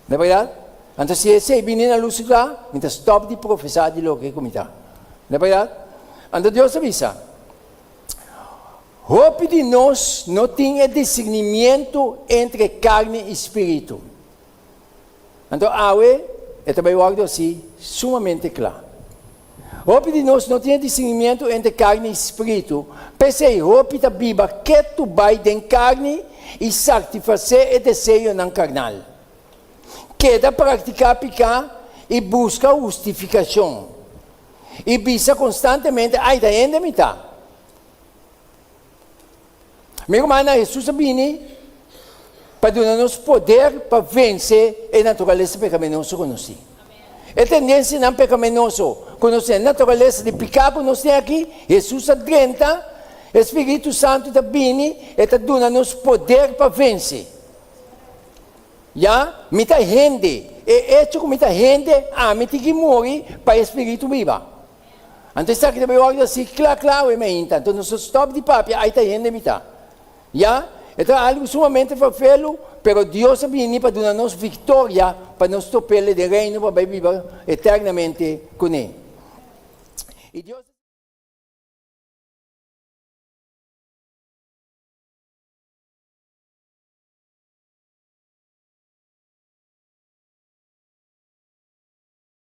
No berdad? Anto si esei bini na lus kla, mi ta stòp di profesá di loke ku mi ta. No berdad? Anto Dios a bisa, Hopi di nos no tin e disirnimientu entre karni i spiritu. Anto awe e ta bai wòrdu hasi sumamente kla. Hopi di nos no tin e disirnimientu entre karni i spiritu, p'esei hopi ta biba ketu bai den karni i satisfasé e deseonan karnal. Keda praktiká piká i buska hustifikashon, i bisa konstantemente, Ai, ta hende mi ta. Mi rumannan, Hesus a bini pa duna nos poder pa vense e naturalesa pekaminoso ku nos tin. E tendensianan pekaminoso ku nos tin, e naturalesa di piká ku nos tin aki, Hesus a drenta, e Spiritu Santu ta bini, e ta duna nos poder pa vense. Ya, mi ta hende. E echo ku mi ta hende, ami tin ki muri pa e Spiritu biba. Anto esaki ta bai wòrdu hasi kla kla awe mainta. Anto nos a stòp di papia, ai ta hende mi ta. Ya, e ta algu sumamente ferfelu, pero Dios a bini pa duna nos viktoria pa nos top'El den Reino pa bai biba eternamente kuné. I Dios.